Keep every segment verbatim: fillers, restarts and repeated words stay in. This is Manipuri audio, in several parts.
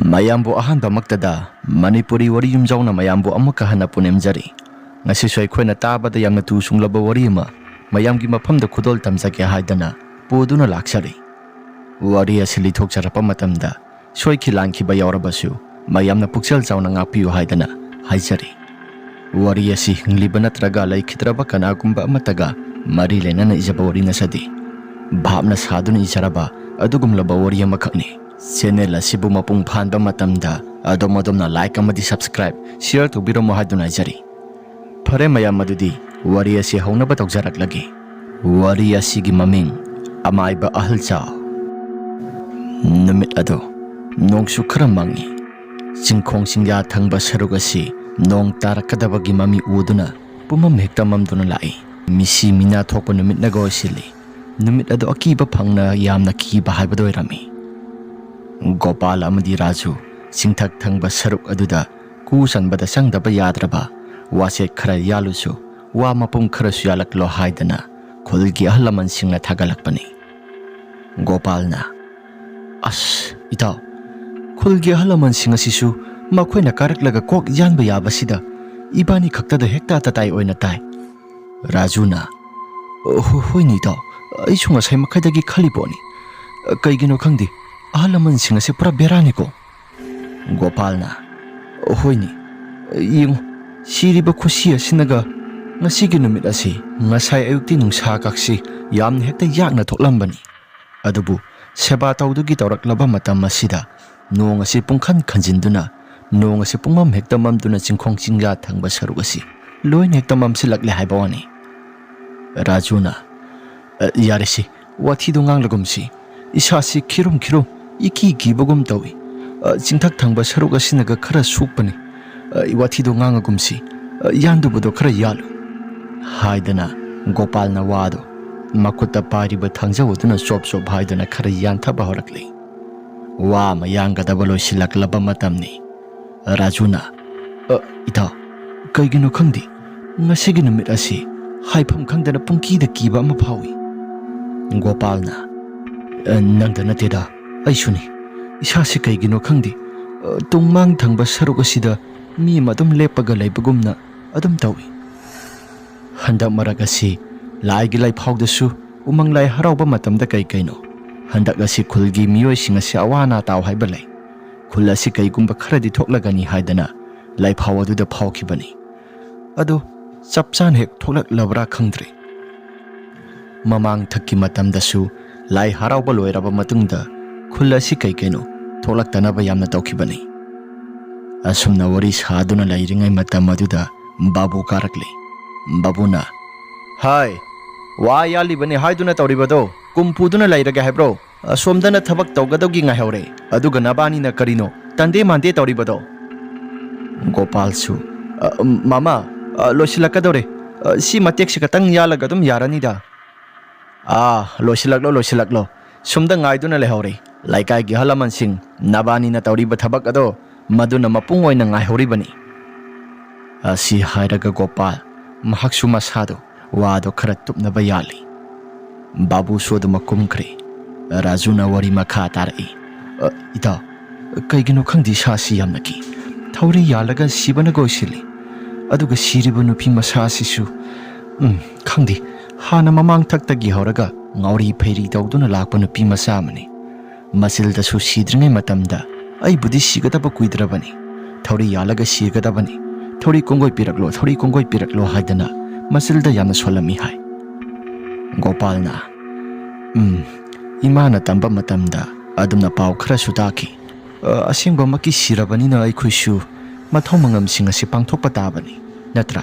ꯃꯌꯥꯝꯕꯨ ꯑꯍꯥꯟꯕꯃꯛꯇꯗ ꯃꯅꯤꯄꯨꯔꯤ ꯋꯥꯔꯤ ꯌꯨꯝꯖꯥꯎꯅ ꯃꯌꯥꯝꯕꯨ ꯑꯃꯨꯛꯀ ꯍꯟꯅ ꯄꯨꯅꯤꯡꯖꯔꯤ꯫ ꯉꯁꯤꯁꯨ ꯑꯩꯈꯣꯏꯅ ꯇꯥꯕꯗ ꯌꯥꯝꯅ ꯇꯨ ꯆꯨꯡꯂꯕ ꯋꯥꯔꯤ ꯑꯃ ꯃꯌꯥꯝꯒꯤ ꯃꯐꯝꯗ ꯈꯨꯗꯣꯜ ꯇꯝꯖꯒꯦ ꯍꯥꯏꯗꯅ ꯄꯨꯗꯨꯅ ꯂꯥꯛꯆꯔꯤ꯫ ꯋꯥꯔꯤ ꯑꯁꯤ ꯂꯤꯊꯣꯛꯆꯔꯛꯄ ꯃꯇꯝꯗ ꯁꯣꯏꯈꯤ ꯂꯥꯟꯈꯤꯕ ꯌꯥꯎꯔꯕꯁꯨ ꯃꯌꯥꯝꯅ ꯄꯨꯛꯆꯦꯜ ꯆꯥꯎꯅ ꯉꯥꯛꯄꯤꯌꯨ ꯍꯥꯏꯗꯅ ꯍꯥꯏꯖꯔꯤ꯫ ꯋꯥꯔꯤ ꯑꯁꯤ ꯍꯤꯡꯂꯤꯕ ꯅꯠꯇ꯭ꯔꯒ ꯂꯩꯈꯤꯗ꯭ꯔꯕ ꯀꯅꯥꯒꯨꯝꯕ ꯑꯃꯠꯇꯒ ꯃꯔꯤ ꯂꯩꯅꯅ ꯏꯖꯕ ꯋꯥꯔꯤ ꯅꯠꯆꯗꯦ꯫ ꯚꯥꯞꯅ ꯁꯥꯗꯨꯅ ꯏꯖꯔꯕ ꯑꯗꯨꯒꯨꯝꯂꯕ ꯋꯥꯔꯤ ꯑꯃꯈꯛꯅꯤ꯫ ꯆꯦꯅꯦꯜ ꯑꯁꯤꯕꯨ ꯃꯄꯨꯡ ꯐꯥꯍꯟꯕ ꯃꯇꯝꯗ ꯑꯗꯣꯝ ꯑꯗꯣꯝꯅ ꯂꯥꯏꯛ ꯑꯃꯗꯤ ꯁꯕꯁꯀ꯭ꯔꯥꯏꯕ, ꯁꯤꯌꯔ ꯇꯧꯕꯤꯔꯝꯃꯨ ꯍꯥꯏꯗꯨꯅ ꯍꯥꯏꯖꯔꯤ꯫ ꯐꯔꯦ ꯃꯌꯥꯝ, ꯑꯗꯨꯗꯤ ꯋꯥꯔꯤ ꯑꯁꯤ ꯍꯧꯅꯕ ꯇꯧꯖꯔꯛꯂꯒꯦ꯫ ꯋꯥꯔꯤ ꯑꯁꯤꯒꯤ ꯃꯃꯤꯡ ꯑꯃꯥꯏꯕ ꯑꯍꯜ ꯆꯥ꯫ ꯅꯨꯃꯤꯠ ꯑꯗꯣ ꯅꯣꯡꯁꯨ ꯈꯔ ꯃꯪꯉꯤ꯫ ꯆꯤꯡꯈꯣꯡ ꯆꯤꯡꯌꯥ ꯊꯪꯕ ꯁꯔꯨꯛ ꯑꯁꯤ ꯅꯣꯡ ꯇꯥꯔꯛꯀꯗꯕꯒꯤ ꯃꯃꯤ ꯎꯗꯨꯅ ꯄꯨꯝꯃꯝ ꯍꯦꯛꯇ ꯃꯝꯗꯨꯅ ꯂꯥꯛꯏ꯫ ꯃꯤꯁꯤ ꯃꯤꯅꯥ ꯊꯣꯛꯄ ꯅꯨꯃꯤꯠꯅꯒ ꯑꯣꯏꯁꯤꯜꯂꯤ꯫ ꯅꯨꯃꯤꯠ ꯑꯗꯨ ꯑꯀꯤꯕ ꯐꯪꯅ ꯌꯥꯝꯅ ꯀꯤꯕ ꯍꯥꯏꯕꯗꯨ ꯑꯣꯏꯔꯝꯃꯤ꯫ ꯒꯣꯄꯥꯜ ꯑꯃꯗꯤ ꯔꯥꯖꯨ ꯆꯤꯡꯊꯛ ꯊꯪꯕ ꯁꯔꯨꯛ ꯑꯗꯨꯗ ꯀꯨ ꯆꯟꯕꯗ ꯆꯪꯗꯕ ꯌꯥꯗ꯭ꯔꯕ ꯋꯥꯆꯦꯠ ꯈꯔ ꯌꯥꯜꯂꯨꯁꯨ, ꯋꯥ ꯃꯄꯨꯝ ꯈꯔꯁꯨ ꯌꯥꯜꯂꯛꯂꯣ ꯍꯥꯏꯗꯅ ꯈꯨꯜꯒꯤ ꯑꯍꯜ ꯂꯃꯟꯁꯤꯡꯅ ꯊꯥꯒꯠꯂꯛꯄꯅꯤ꯫ ꯒꯣꯄꯥꯜꯅ, "ꯑꯁ, ꯏꯇꯥꯎ, ꯈꯨꯜꯒꯤ ꯑꯍꯜ ꯂꯃꯟꯁꯤꯡ ꯑꯁꯤꯁꯨ ꯃꯈꯣꯏꯅ ꯀꯥꯔꯛꯂꯒ ꯀꯣꯛ ꯌꯥꯟꯕ ꯌꯥꯕꯁꯤꯗ ꯏꯕꯥꯅꯤ ꯈꯛꯇꯗ ꯍꯦꯛꯇ ꯇꯇꯥꯏ ꯑꯣꯏꯅ ꯇꯥꯏ꯫" ꯔꯥꯖꯨꯅ, "ꯍꯣ-, ꯍꯣꯏꯅꯦ ꯏꯇꯥꯎ, ꯑꯩꯁꯨ ꯉꯁꯥꯏ ꯃꯈꯩꯗꯒꯤ ꯈꯜꯂꯤ ꯄꯣꯠꯅꯤ꯫ ꯀꯩꯒꯤꯅꯣ ꯈꯪꯗꯦ, ꯑꯍꯜ ꯂꯃꯟꯁꯤꯡ ꯑꯁꯦ ꯄꯨꯔꯥ ꯕꯦꯔꯥꯅꯤꯀꯣ꯫" ꯒꯣꯄꯥꯜꯅ, "ꯍꯣꯏꯅꯦ, ꯌꯦꯡꯉꯨ, ꯁꯤꯔꯤꯕ ꯈꯨꯠꯁꯤ ꯑꯁꯤꯅꯒ ꯉꯁꯤꯒꯤ ꯅꯨꯃꯤꯠ ꯑꯁꯤ, ꯉꯁꯥꯏ ꯑꯌꯨꯛꯇꯤ ꯅꯨꯡꯁꯥ ꯀꯥꯛꯁꯤ ꯌꯥꯝꯅ ꯍꯦꯛꯇ ꯌꯥꯛꯅ ꯊꯣꯛꯂꯝꯕꯅꯤ꯫ ꯑꯗꯨꯕꯨ ꯁꯦꯕꯥ ꯇꯧꯗꯨꯒꯤ ꯇꯧꯔꯛꯂꯕ ꯃꯇꯝ ꯑꯁꯤꯗ ꯅꯣꯡ ꯑꯁꯤ ꯄꯨꯡꯈꯟ ꯈꯟꯖꯤꯟꯗꯨꯅ, ꯅꯣꯡ ꯑꯁꯤ ꯄꯨꯡꯃꯝ ꯍꯦꯛꯇ ꯃꯝꯗꯨꯅ ꯆꯤꯡꯈꯣꯡ ꯆꯤꯡꯌꯥ ꯊꯪꯕ ꯁꯔꯨꯛ ꯑꯁꯤ ꯂꯣꯏꯅ ꯍꯦꯛꯇ ꯃꯝꯁꯤꯜꯂꯛꯂꯦ ꯍꯥꯏꯕ ꯋꯥꯅꯤ꯫" ꯔꯥꯖꯨꯅ, "ꯑ, ꯌꯥꯔꯦꯁꯤ, ꯋꯥꯊꯤꯗꯣ ꯉꯥꯡꯂꯒꯨꯝꯁꯤ꯫ ꯏꯁꯥꯁꯤ ꯈꯤꯔꯨꯝ ꯈꯤꯔꯨꯝ ꯏꯀꯤ ꯀꯤꯕꯒꯨꯝ ꯇꯧꯏ꯫ ꯑ, ꯆꯤꯡꯊꯛ ꯊꯪꯕ ꯁꯔꯨꯛ ꯑꯁꯤꯅꯒ ꯈꯔ ꯁꯣꯛꯄꯅꯤ꯫ ꯑ, ꯋꯥꯊꯤꯗꯣ ꯉꯥꯡꯉꯒꯨꯝꯁꯤ꯫ ꯑ, ꯌꯥꯟꯗꯨꯕꯗꯣ ꯈꯔ ꯌꯥꯜꯂꯨ꯫" ꯍꯥꯏꯗꯅ ꯒꯣꯄꯥꯜꯅ ꯋꯥꯗꯣ ꯃꯈꯨꯠꯇ ꯄꯥꯏꯔꯤꯕ ꯊꯥꯡꯖꯧ ꯑꯗꯨꯅ ꯆꯣꯞ ꯆꯣꯞ ꯍꯥꯏꯗꯨꯅ ꯈꯔ ꯌꯥꯟꯊꯕ ꯍꯧꯔꯛꯂꯤ꯫ ꯋꯥ ꯑꯃ ꯌꯥꯟꯒꯗꯕ ꯂꯣꯏꯁꯤꯜꯂꯛꯂꯕ ꯃꯇꯝꯅꯤ꯫ ꯔꯥꯖꯨꯅ, "ꯑ, ꯏꯇꯥꯎ, ꯀꯩꯒꯤꯅꯣ ꯈꯪꯗꯦ, ꯉꯁꯤꯒꯤ ꯅꯨꯃꯤꯠ ꯑꯁꯤ ꯍꯥꯏꯐꯝ ꯈꯪꯗꯅ ꯄꯨꯡꯀꯤꯗ ꯀꯤꯕ ꯑꯃ ꯐꯥꯎꯏ꯫" ꯒꯣꯄꯥꯜꯅ, "ꯑ, ꯅꯪꯗ ꯅꯠꯇꯦꯗ, ꯑꯩꯁꯨꯅꯤ꯫ ꯏꯁꯥꯁꯤ ꯀꯩꯒꯤꯅꯣ ꯈꯪꯗꯦ, ꯇꯨꯡꯃꯥꯡ ꯊꯪꯕ ꯁꯔꯨꯛ ꯑꯁꯤꯗ ꯃꯤ ꯑꯃ ꯑꯗꯨꯝ ꯂꯦꯞꯄꯒ ꯂꯩꯕꯒꯨꯝꯅ ꯑꯗꯨꯝ ꯇꯧꯏ꯫ ꯍꯟꯗꯛ ꯃꯔꯛ ꯑꯁꯤ ꯂꯥꯏꯒꯤ ꯂꯥꯏꯐꯥꯎꯗꯁꯨ ꯎꯃꯪ ꯂꯥꯏ ꯍꯔꯥꯎꯕ ꯃꯇꯝꯗ ꯀꯩ ꯀꯩꯅꯣ, ꯍꯟꯗꯛ ꯑꯁꯤ ꯈꯨꯜꯒꯤ ꯃꯤꯑꯣꯏꯁꯤꯡ ꯑꯁꯤ ꯑꯋꯥ ꯑꯅꯥ ꯇꯥꯎ ꯍꯥꯏꯕ ꯂꯩ꯫ ꯈꯨꯜ ꯑꯁꯤ ꯀꯩꯒꯨꯝꯕ ꯈꯔꯗꯤ ꯊꯣꯛꯂꯒꯅꯤ ꯍꯥꯏꯗꯅ ꯂꯥꯏꯐꯥꯎ ꯑꯗꯨꯗ ꯐꯥꯎꯈꯤꯕꯅꯤ꯫ ꯑꯗꯣ ꯆꯞ ꯆꯥꯅ ꯍꯦꯛ ꯊꯣꯛꯂꯛꯂꯕ꯭ꯔꯥ ꯈꯪꯗ꯭ꯔꯦ꯫ ꯃꯃꯥꯡ ꯊꯛꯀꯤ ꯃꯇꯝꯗꯁꯨ ꯂꯥꯏ ꯍꯔꯥꯎꯕ ꯂꯣꯏꯔꯕ ꯃꯇꯨꯡꯗ ꯈꯨꯜ ꯑꯁꯤ ꯀꯩ ꯀꯩꯅꯣ ꯊꯣꯛꯂꯛꯇꯅꯕ ꯌꯥꯝꯅ ꯇꯧꯈꯤꯕꯅꯤ꯫ ꯑꯁꯨꯝꯅ ꯋꯥꯔꯤ ꯁꯥꯗꯨꯅ ꯂꯩꯔꯤꯉꯩ ꯃꯇꯝ ꯑꯗꯨꯗ ꯕꯥꯕꯨ ꯀꯥꯔꯛꯂꯤ꯫ ꯕꯥꯕꯨꯅ, "ꯍꯥꯏ, ꯋꯥ ꯌꯥꯜꯂꯤꯕꯅꯤ ꯍꯥꯏꯗꯨꯅ ꯇꯧꯔꯤꯕꯗꯣ ꯀꯨꯝ ꯄꯨꯗꯨꯅ ꯂꯩꯔꯒꯦ ꯍꯥꯏꯕ꯭ꯔꯣ? ꯑꯁꯣꯝꯗꯅ ꯊꯕꯛ ꯇꯧꯒꯗꯧꯒꯤ ꯉꯥꯏꯍꯧꯔꯦ, ꯑꯗꯨꯒ ꯅꯕꯥꯅꯤꯅ ꯀꯔꯤꯅꯣ ꯇꯟꯗꯦ ꯃꯥꯟꯗꯦ ꯇꯧꯔꯤꯕꯗꯣ?" ꯒꯣꯄꯥꯜꯁꯨ, "ꯑ, ꯃꯃꯥ, ꯑ, ꯂꯣꯏꯁꯤꯜꯂꯛꯀꯗꯧꯔꯦ꯫ ꯑ, ꯁꯤ ꯃꯇꯦꯛꯁꯤ ꯈꯛꯇꯪ ꯌꯥꯜꯂꯒ ꯑꯗꯨꯝ ꯌꯥꯔꯅꯤꯗ꯫" "ꯑꯥ, ꯂꯣꯏꯁꯤꯜꯂꯛꯂꯣ, ꯂꯣꯏꯁꯤꯜꯂꯛꯂꯣ꯫ ꯁꯣꯝꯗ ꯉꯥꯏꯗꯨꯅ ꯂꯩꯍꯧꯔꯦ꯫ ꯂꯩꯀꯥꯏꯒꯤ ꯑꯍꯜ ꯂꯃꯟꯁꯤꯡ, ꯅꯕꯥꯅꯤꯅ ꯇꯧꯔꯤꯕ ꯊꯕꯛ ꯑꯗꯣ ꯃꯗꯨꯅ ꯃꯄꯨꯡ ꯑꯣꯏꯅ ꯉꯥꯏꯍꯧꯔꯤꯕꯅꯤ꯫" ꯑꯁꯤ ꯍꯥꯏꯔꯒ ꯒꯣꯄꯥꯜ ꯃꯍꯥꯛꯁꯨ ꯃꯁꯥꯗꯣ ꯋꯥꯗꯣ ꯈꯔ ꯇꯨꯞꯅꯕ ꯌꯥꯜꯂꯤ꯫ ꯕꯥꯕꯨꯁꯨ ꯑꯗꯨꯃꯛ ꯀꯨꯝꯈ꯭ꯔꯦ꯫ ꯔꯥꯖꯨꯅ ꯋꯥꯔꯤ ꯃꯈꯥ ꯇꯥꯔꯛꯏ꯫ "ꯑ, ꯏꯇꯥꯎ, ꯀꯩꯒꯤꯅꯣ ꯈꯪꯗꯦ ꯏꯁꯥꯁꯤ ꯌꯥꯝꯅ ꯀꯤ꯫ ꯊꯧꯔꯤ ꯌꯥꯜꯂꯒ ꯁꯤꯕꯅ ꯀꯣꯏꯁꯤꯜꯂꯤ꯫ ꯑꯗꯨꯒ ꯁꯤꯔꯤꯕ ꯅꯨꯄꯤ ꯃꯆꯥ ꯑꯁꯤꯁꯨ, ꯎꯝ, ꯈꯪꯗꯦ, ꯍꯥꯟꯅ ꯃꯃꯥꯡ ꯊꯛꯇꯒꯤ ꯍꯧꯔꯒ ꯉꯥꯎꯔꯤ ꯐꯩꯔꯤ ꯇꯧꯗꯨꯅ ꯂꯥꯛꯄ ꯅꯨꯄꯤ ꯃꯆꯥ ꯑꯃꯅꯤ꯫ ꯃꯆꯤꯜꯗꯁꯨ ꯁꯤꯗ꯭ꯔꯤꯉꯩ ꯃꯇꯝꯗ ꯑꯩꯕꯨꯗꯤ ꯁꯤꯒꯗꯕ ꯀꯨꯏꯗ꯭ꯔꯕꯅꯤ꯫ ꯊꯧꯔꯤ ꯌꯥꯜꯂꯒ ꯁꯤꯒꯗꯕꯅꯤ꯫ ꯊꯧꯔꯤ ꯀꯣꯡꯒꯣꯏ ꯄꯤꯔꯛꯂꯣ, ꯊꯧꯔꯤ ꯀꯣꯡꯒꯣꯏ ꯄꯤꯔꯛꯂꯣ ꯍꯥꯏꯗꯅ ꯃꯆꯤꯜꯗ ꯌꯥꯝꯅ ꯁꯣꯜꯂꯝꯃꯤ ꯍꯥꯏ꯫" ꯒꯣꯄꯥꯜꯅ, "ꯎꯝ, ꯏꯃꯥꯅ ꯇꯝꯕ ꯃꯇꯝꯗ ꯑꯗꯨꯝꯅ ꯄꯥꯎ ꯈꯔꯁꯨ ꯇꯥꯈꯤ꯫ ꯑ, ꯑꯁꯦꯡꯕꯃꯛꯀꯤ ꯁꯤꯔꯕꯅꯤꯅ ꯑꯩꯈꯣꯏꯁꯨ ꯃꯊꯧ ꯃꯉꯝꯁꯤꯡ ꯑꯁꯤ ꯄꯥꯡꯊꯣꯛꯄ ꯇꯥꯕꯅꯤ, ꯅꯠꯇ꯭ꯔꯥ?"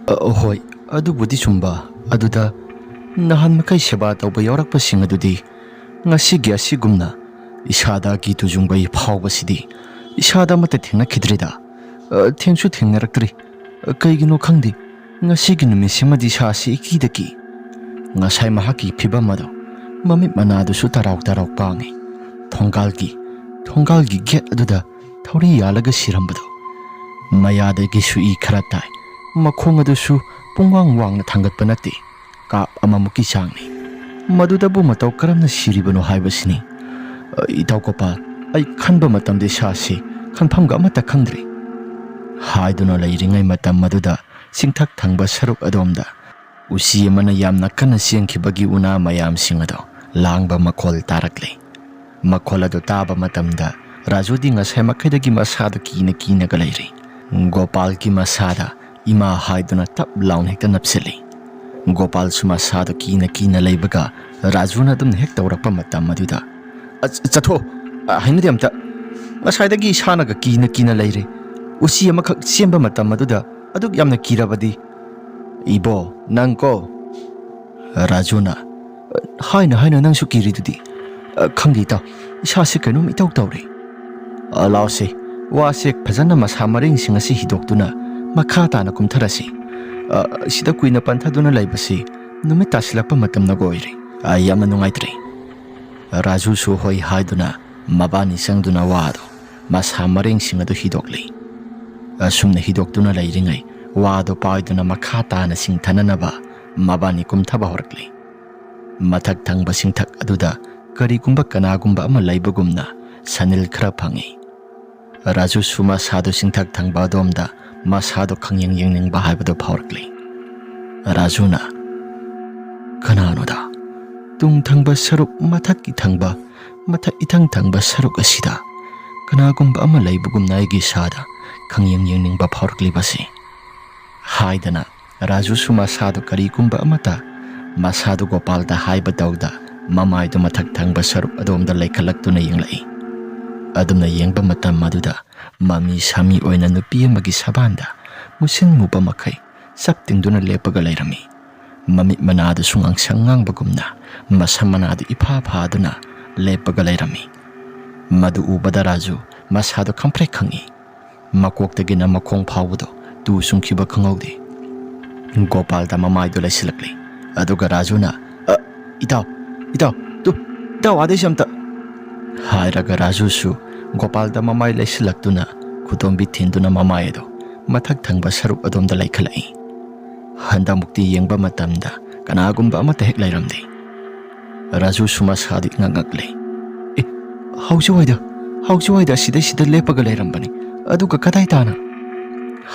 "ꯑ, ꯍꯣꯏ, ꯑꯗꯨꯕꯨꯗꯤ ꯆꯨꯝꯕ꯫ ꯑꯗꯨꯗ ꯅꯍꯥꯟ ꯃꯈꯩ ꯁꯦꯕꯥ ꯇꯧꯕ ꯌꯥꯎꯔꯛꯄꯁꯤꯡ ꯑꯗꯨꯗꯤ ꯉꯁꯤꯒꯤ ꯑꯁꯤꯒꯨꯝꯅ ꯏꯁꯥꯗ ꯑꯀꯤ ꯇꯨꯖꯨꯡꯕ ꯐꯥꯎꯕꯁꯤꯗꯤ ꯏꯁꯥꯗ ꯑꯃꯠꯇ ꯊꯦꯡꯅꯈꯤꯗ꯭ꯔꯤꯗ꯫ ꯑ, ꯊꯦꯡꯁꯨ ꯊꯦꯡꯅꯔꯛꯇ꯭ꯔꯤ꯫ ꯑ, ꯀꯩꯒꯤꯅꯣ ꯈꯪꯗꯦ, ꯉꯁꯤꯒꯤ ꯅꯨꯃꯤꯠꯁꯤꯃꯗꯤ ꯏꯁꯥꯁꯤ ꯏꯀꯤꯗ ꯀꯤ꯫" ꯉꯁꯥꯏ ꯃꯍꯥꯛꯀꯤ ꯐꯤꯕꯝ ꯑꯗꯣ ꯃꯃꯤꯠ ꯃꯅꯥꯗꯨꯁꯨ ꯇꯔꯥꯎ ꯇꯔꯥꯎ ꯄꯥꯡꯉꯤ꯫ ꯊꯣꯡꯒꯥꯜꯒꯤ, ꯊꯣꯡꯒꯥꯜꯒꯤ ꯒꯦꯠ ꯑꯗꯨꯗ ꯊꯧꯔꯤ ꯌꯥꯜꯂꯒ ꯁꯤꯔꯝꯕꯗꯣ꯫ ꯃꯌꯥꯗꯒꯤꯁꯨ ꯏ ꯈꯔ ꯇꯥꯏ꯫ ꯃꯈꯣꯡ ꯑꯗꯨꯁꯨ ꯄꯨꯡꯋꯥꯡ ꯋꯥꯡꯅ ꯊꯥꯡꯒꯠꯄ ꯅꯠꯇꯦ꯫ ꯀꯥꯞ ꯑꯃꯃꯨꯛꯀꯤ ꯆꯥꯡꯅꯤ꯫ ꯃꯗꯨꯗꯕꯨ ꯃꯇꯧ ꯀꯔꯝꯅ ꯁꯤꯔꯤꯕꯅꯣ ꯍꯥꯏꯕꯁꯤꯅꯤ꯫ ꯑ, ꯏꯇꯥꯎ ꯒꯣꯄꯥꯜ, ꯑꯩ ꯈꯟꯕ ꯃꯇꯝꯗ ꯏꯁꯥꯁꯤ ꯈꯟꯐꯝꯒ ꯑꯃꯠꯇ ꯈꯪꯗ꯭ꯔꯦ" ꯍꯥꯏꯗꯨꯅ ꯂꯩꯔꯤꯉꯩ ꯃꯇꯝ ꯑꯗꯨꯗ ꯆꯤꯡꯊꯛ ꯊꯪꯕ ꯁꯔꯨꯛ ꯑꯗꯣꯝꯗ ꯎꯆꯤ ꯑꯃꯅ ꯌꯥꯝꯅ ꯀꯟꯅ ꯆꯦꯟꯈꯤꯕꯒꯤ ꯎꯅꯥ ꯃꯌꯥꯝꯁꯤꯡ ꯑꯗꯣ ꯂꯥꯡꯕ ꯃꯈꯣꯜ ꯇꯥꯔꯛꯂꯦ꯫ ꯃꯈꯣꯜ ꯑꯗꯨ ꯇꯥꯕ ꯃꯇꯝꯗ ꯔꯥꯖꯨꯗꯤ ꯉꯁꯥꯏ ꯃꯈꯩꯗꯒꯤ ꯃꯁꯥꯗꯨ ꯀꯤꯅ ꯀꯤꯅꯒ ꯂꯩꯔꯤ꯫ ꯒꯣꯄꯥꯜꯒꯤ ꯃꯁꯥꯗ "ꯏꯃꯥ" ꯍꯥꯏꯗꯨꯅ ꯇꯞ ꯂꯥꯎꯅ ꯍꯦꯛꯇ ꯅꯞꯁꯤꯜꯂꯤ꯫ ꯒꯣꯄꯥꯜꯁꯨ ꯃꯁꯥꯗꯨ ꯀꯤꯅ ꯀꯤꯅ ꯂꯩꯕꯒ ꯔꯥꯖꯨꯅ ꯑꯗꯨꯝ ꯍꯦꯛ ꯇꯧꯔꯛꯄ ꯃꯇꯝ ꯑꯗꯨꯗ, "ꯑ, ꯆ-, ꯆꯠꯊꯣ! ꯑ, ꯍꯩꯅꯗꯦ ꯑꯝꯇ! ꯉꯁꯥꯏꯗꯒꯤ ꯏꯁꯥꯅꯒ ꯀꯤꯅ ꯀꯤꯅ ꯂꯩꯔꯦ꯫ ꯎꯆꯤ ꯑꯃꯈꯛ ꯆꯦꯟꯕ ꯃꯇꯝ ꯑꯗꯨꯗ ꯑꯗꯨꯛ ꯌꯥꯝꯅ ꯀꯤꯔꯕꯗꯤ!" "ꯏꯕꯣ, ꯅꯪ ꯀꯣ!" ꯔꯥꯖꯨꯅ, "ꯍꯥꯏꯅ ꯍꯥꯏꯅ ꯅꯪꯁꯨ ꯀꯤꯔꯤꯗꯨꯗꯤ!" "ꯑ, ꯈꯪꯗꯦ ꯏꯇꯥꯎ, ꯏꯁꯥꯁꯦ ꯀꯩꯅꯣꯝ ꯏꯇꯧ ꯇꯧꯔꯦ꯫" "ꯑ, ꯂꯥꯎꯁꯦ, ꯋꯥꯁꯦ ꯐꯖꯅ ꯃꯁꯥ ꯃꯔꯦꯡꯁꯤꯡ ꯑꯁꯤ ꯍꯤꯗꯣꯛꯇꯨꯅ ꯃꯈꯥ ꯇꯥꯅ ꯀꯨꯝꯊꯔꯁꯤ꯫ ꯑ, ꯁꯤꯗ ꯀꯨꯏꯅ ꯄꯟꯊꯗꯨꯅ ꯂꯩꯕꯁꯤ ꯅꯨꯃꯤꯠ ꯇꯥꯁꯤꯜꯂꯛꯄ ꯃꯇꯝꯅꯒ ꯑꯣꯏꯔꯦ꯫ ꯑ, ꯌꯥꯝꯅ ꯅꯨꯡꯉꯥꯏꯇ꯭ꯔꯦ꯫" ꯔꯥꯖꯨꯁꯨ ꯍꯣꯏ ꯍꯥꯏꯗꯨꯅ ꯃꯕꯥꯅꯤ ꯆꯪꯗꯨꯅ ꯋꯥꯗꯣ ꯃꯁꯥ ꯃꯔꯦꯡꯁꯤꯡ ꯑꯗꯨ ꯍꯤꯗꯣꯛꯂꯤ꯫ ꯑꯁꯨꯝꯅ ꯍꯤꯗꯣꯛꯇꯨꯅ ꯂꯩꯔꯤꯉꯩ ꯋꯥꯗꯣ ꯄꯥꯏꯗꯨꯅ ꯃꯈꯥ ꯇꯥꯅ ꯆꯤꯡꯊꯅꯅꯕ ꯃꯕꯥꯅꯤ ꯀꯨꯝꯊꯕ ꯍꯧꯔꯛꯂꯤ꯫ ꯃꯊꯛ ꯊꯪꯕ ꯆꯤꯡꯊꯛ ꯑꯗꯨꯗ ꯀꯔꯤꯒꯨꯝꯕ ꯀꯅꯥꯒꯨꯝꯕ ꯑꯃ ꯂꯩꯕꯒꯨꯝꯅ ꯁꯅꯤꯜ ꯈꯔ ꯐꯪꯏ꯫ ꯔꯥꯖꯨꯁꯨ ꯃꯁꯥꯗꯨ ꯆꯤꯡꯊꯛ ꯊꯪꯕ ꯑꯗꯣꯝꯗ ꯃꯁꯥꯗꯨ ꯈꯪꯌꯦꯡ ꯌꯦꯡꯅꯤꯡꯕ ꯍꯥꯏꯕꯗꯨ ꯐꯥꯎꯔꯛꯂꯤ꯫ ꯔꯥꯖꯨꯅ, "ꯀꯅꯥꯅꯣꯗ? ꯇꯨꯡ ꯊꯪꯕ ꯁꯔꯨꯛ ꯃꯊꯛꯀꯤ ꯊꯪꯕ, ꯃꯊꯛ ꯏꯊꯪ ꯊꯪꯕ ꯁꯔꯨꯛ ꯑꯁꯤꯗ ꯀꯅꯥꯒꯨꯝꯕ ꯑꯃ ꯂꯩꯕꯒꯨꯝꯅ ꯑꯩꯒꯤ ꯏꯁꯥꯗ ꯈꯪꯌꯦꯡ ꯌꯦꯡꯅꯤꯡꯕ ꯐꯥꯎꯔꯛꯂꯤꯕꯁꯤ?" ꯍꯥꯏꯗꯅ ꯔꯥꯖꯨꯁꯨ ꯃꯁꯥꯗꯨ ꯀꯔꯤꯒꯨꯝꯕ ꯑꯃꯠꯇ ꯃꯁꯥꯗꯨ ꯒꯣꯄꯥꯜꯗ ꯍꯥꯏꯕ ꯇꯧꯗ ꯃꯃꯥꯏꯗꯨ ꯃꯊꯛ ꯊꯪꯕ ꯁꯔꯨꯛ ꯑꯗꯣꯝꯗ ꯂꯩꯈꯠꯂꯛꯇꯨꯅ ꯌꯦꯡꯂꯛꯏ꯫ ꯑꯗꯨꯝꯅ ꯌꯦꯡꯕ ꯃꯇꯝ ꯑꯗꯨꯗ ꯃꯃꯤ ꯁꯥꯃꯤ ꯑꯣꯏꯅ ꯅꯨꯄꯤ ꯑꯃꯒꯤ ꯁꯕꯥꯟꯗ ꯃꯨꯁꯤꯟ ꯃꯨꯕ ꯃꯈꯩ ꯆꯞ ꯇꯤꯡꯗꯨꯅ ꯂꯦꯞꯄꯒ ꯂꯩꯔꯝꯃꯤ꯫ ꯃꯃꯤꯠ ꯃꯅꯥꯗꯨꯁꯨ ꯉꯥꯡꯁꯪ ꯉꯥꯡꯕꯒꯨꯝꯅ ꯃꯁꯝ ꯃꯅꯥꯗꯨ ꯏꯐꯥ ꯐꯥꯗꯨꯅ ꯂꯦꯞꯄꯒ ꯂꯩꯔꯝꯃꯤ꯫ ꯃꯗꯨ ꯎꯕꯗ ꯔꯥꯖꯨ ꯃꯁꯥꯗꯨ ꯈꯪꯄ꯭ꯔꯦꯛ ꯈꯪꯉꯤ꯫ ꯃꯀꯣꯛꯇꯒꯤꯅ ꯃꯈꯣꯡ ꯐꯥꯎꯕꯗꯨ ꯇꯨ ꯆꯨꯡꯈꯤꯕ ꯈꯪꯍꯧꯗꯦ꯫ ꯒꯣꯄꯥꯜꯗ ꯃꯃꯥꯏꯗꯨ ꯂꯩꯁꯤꯜꯂꯛꯂꯦ꯫ ꯑꯗꯨꯒ ꯔꯥꯖꯨꯅ, "ꯑ, ꯏꯇꯥꯎ, ꯏꯇꯥꯎ, ꯇꯨ, ꯏꯇꯥꯎ, ꯑꯥꯗꯩꯁꯦ ꯑꯝꯇ!" ꯍꯥꯏꯔꯒ ꯔꯥꯖꯨꯁꯨ ꯒꯣꯄꯥꯜꯗ ꯃꯃꯥꯏ ꯂꯩꯁꯤꯜꯂꯛꯇꯨꯅ ꯈꯨꯗꯣꯝꯕꯤ ꯊꯤꯟꯗꯨꯅ ꯃꯃꯥꯏ ꯑꯗꯨ ꯃꯊꯛ ꯊꯪꯕ ꯁꯔꯨꯛ ꯑꯗꯣꯝꯗ ꯂꯩꯈꯠꯂꯛꯏ꯫ ꯍꯟꯗꯛꯃꯨꯛꯇꯤ ꯌꯦꯡꯕ ꯃꯇꯝꯗ ꯀꯅꯥꯒꯨꯝꯕ ꯑꯃꯠꯇ ꯍꯦꯛ ꯂꯩꯔꯝꯗꯦ꯫ ꯔꯥꯖꯨꯁꯨ ꯃꯁꯥꯗꯨ ꯏꯉꯛ ꯉꯛꯂꯦ꯫ "ꯑꯦ, ꯍꯧꯖꯤꯛ ꯋꯥꯏꯗ ꯍꯧꯖꯤꯛꯋꯥꯏꯗ ꯑꯁꯤꯗꯩꯁꯤꯗ ꯂꯦꯞꯄꯒ ꯂꯩꯔꯝꯕꯅꯤ꯫ ꯑꯗꯨꯒ ꯀꯗꯥꯏ ꯇꯥꯅ?"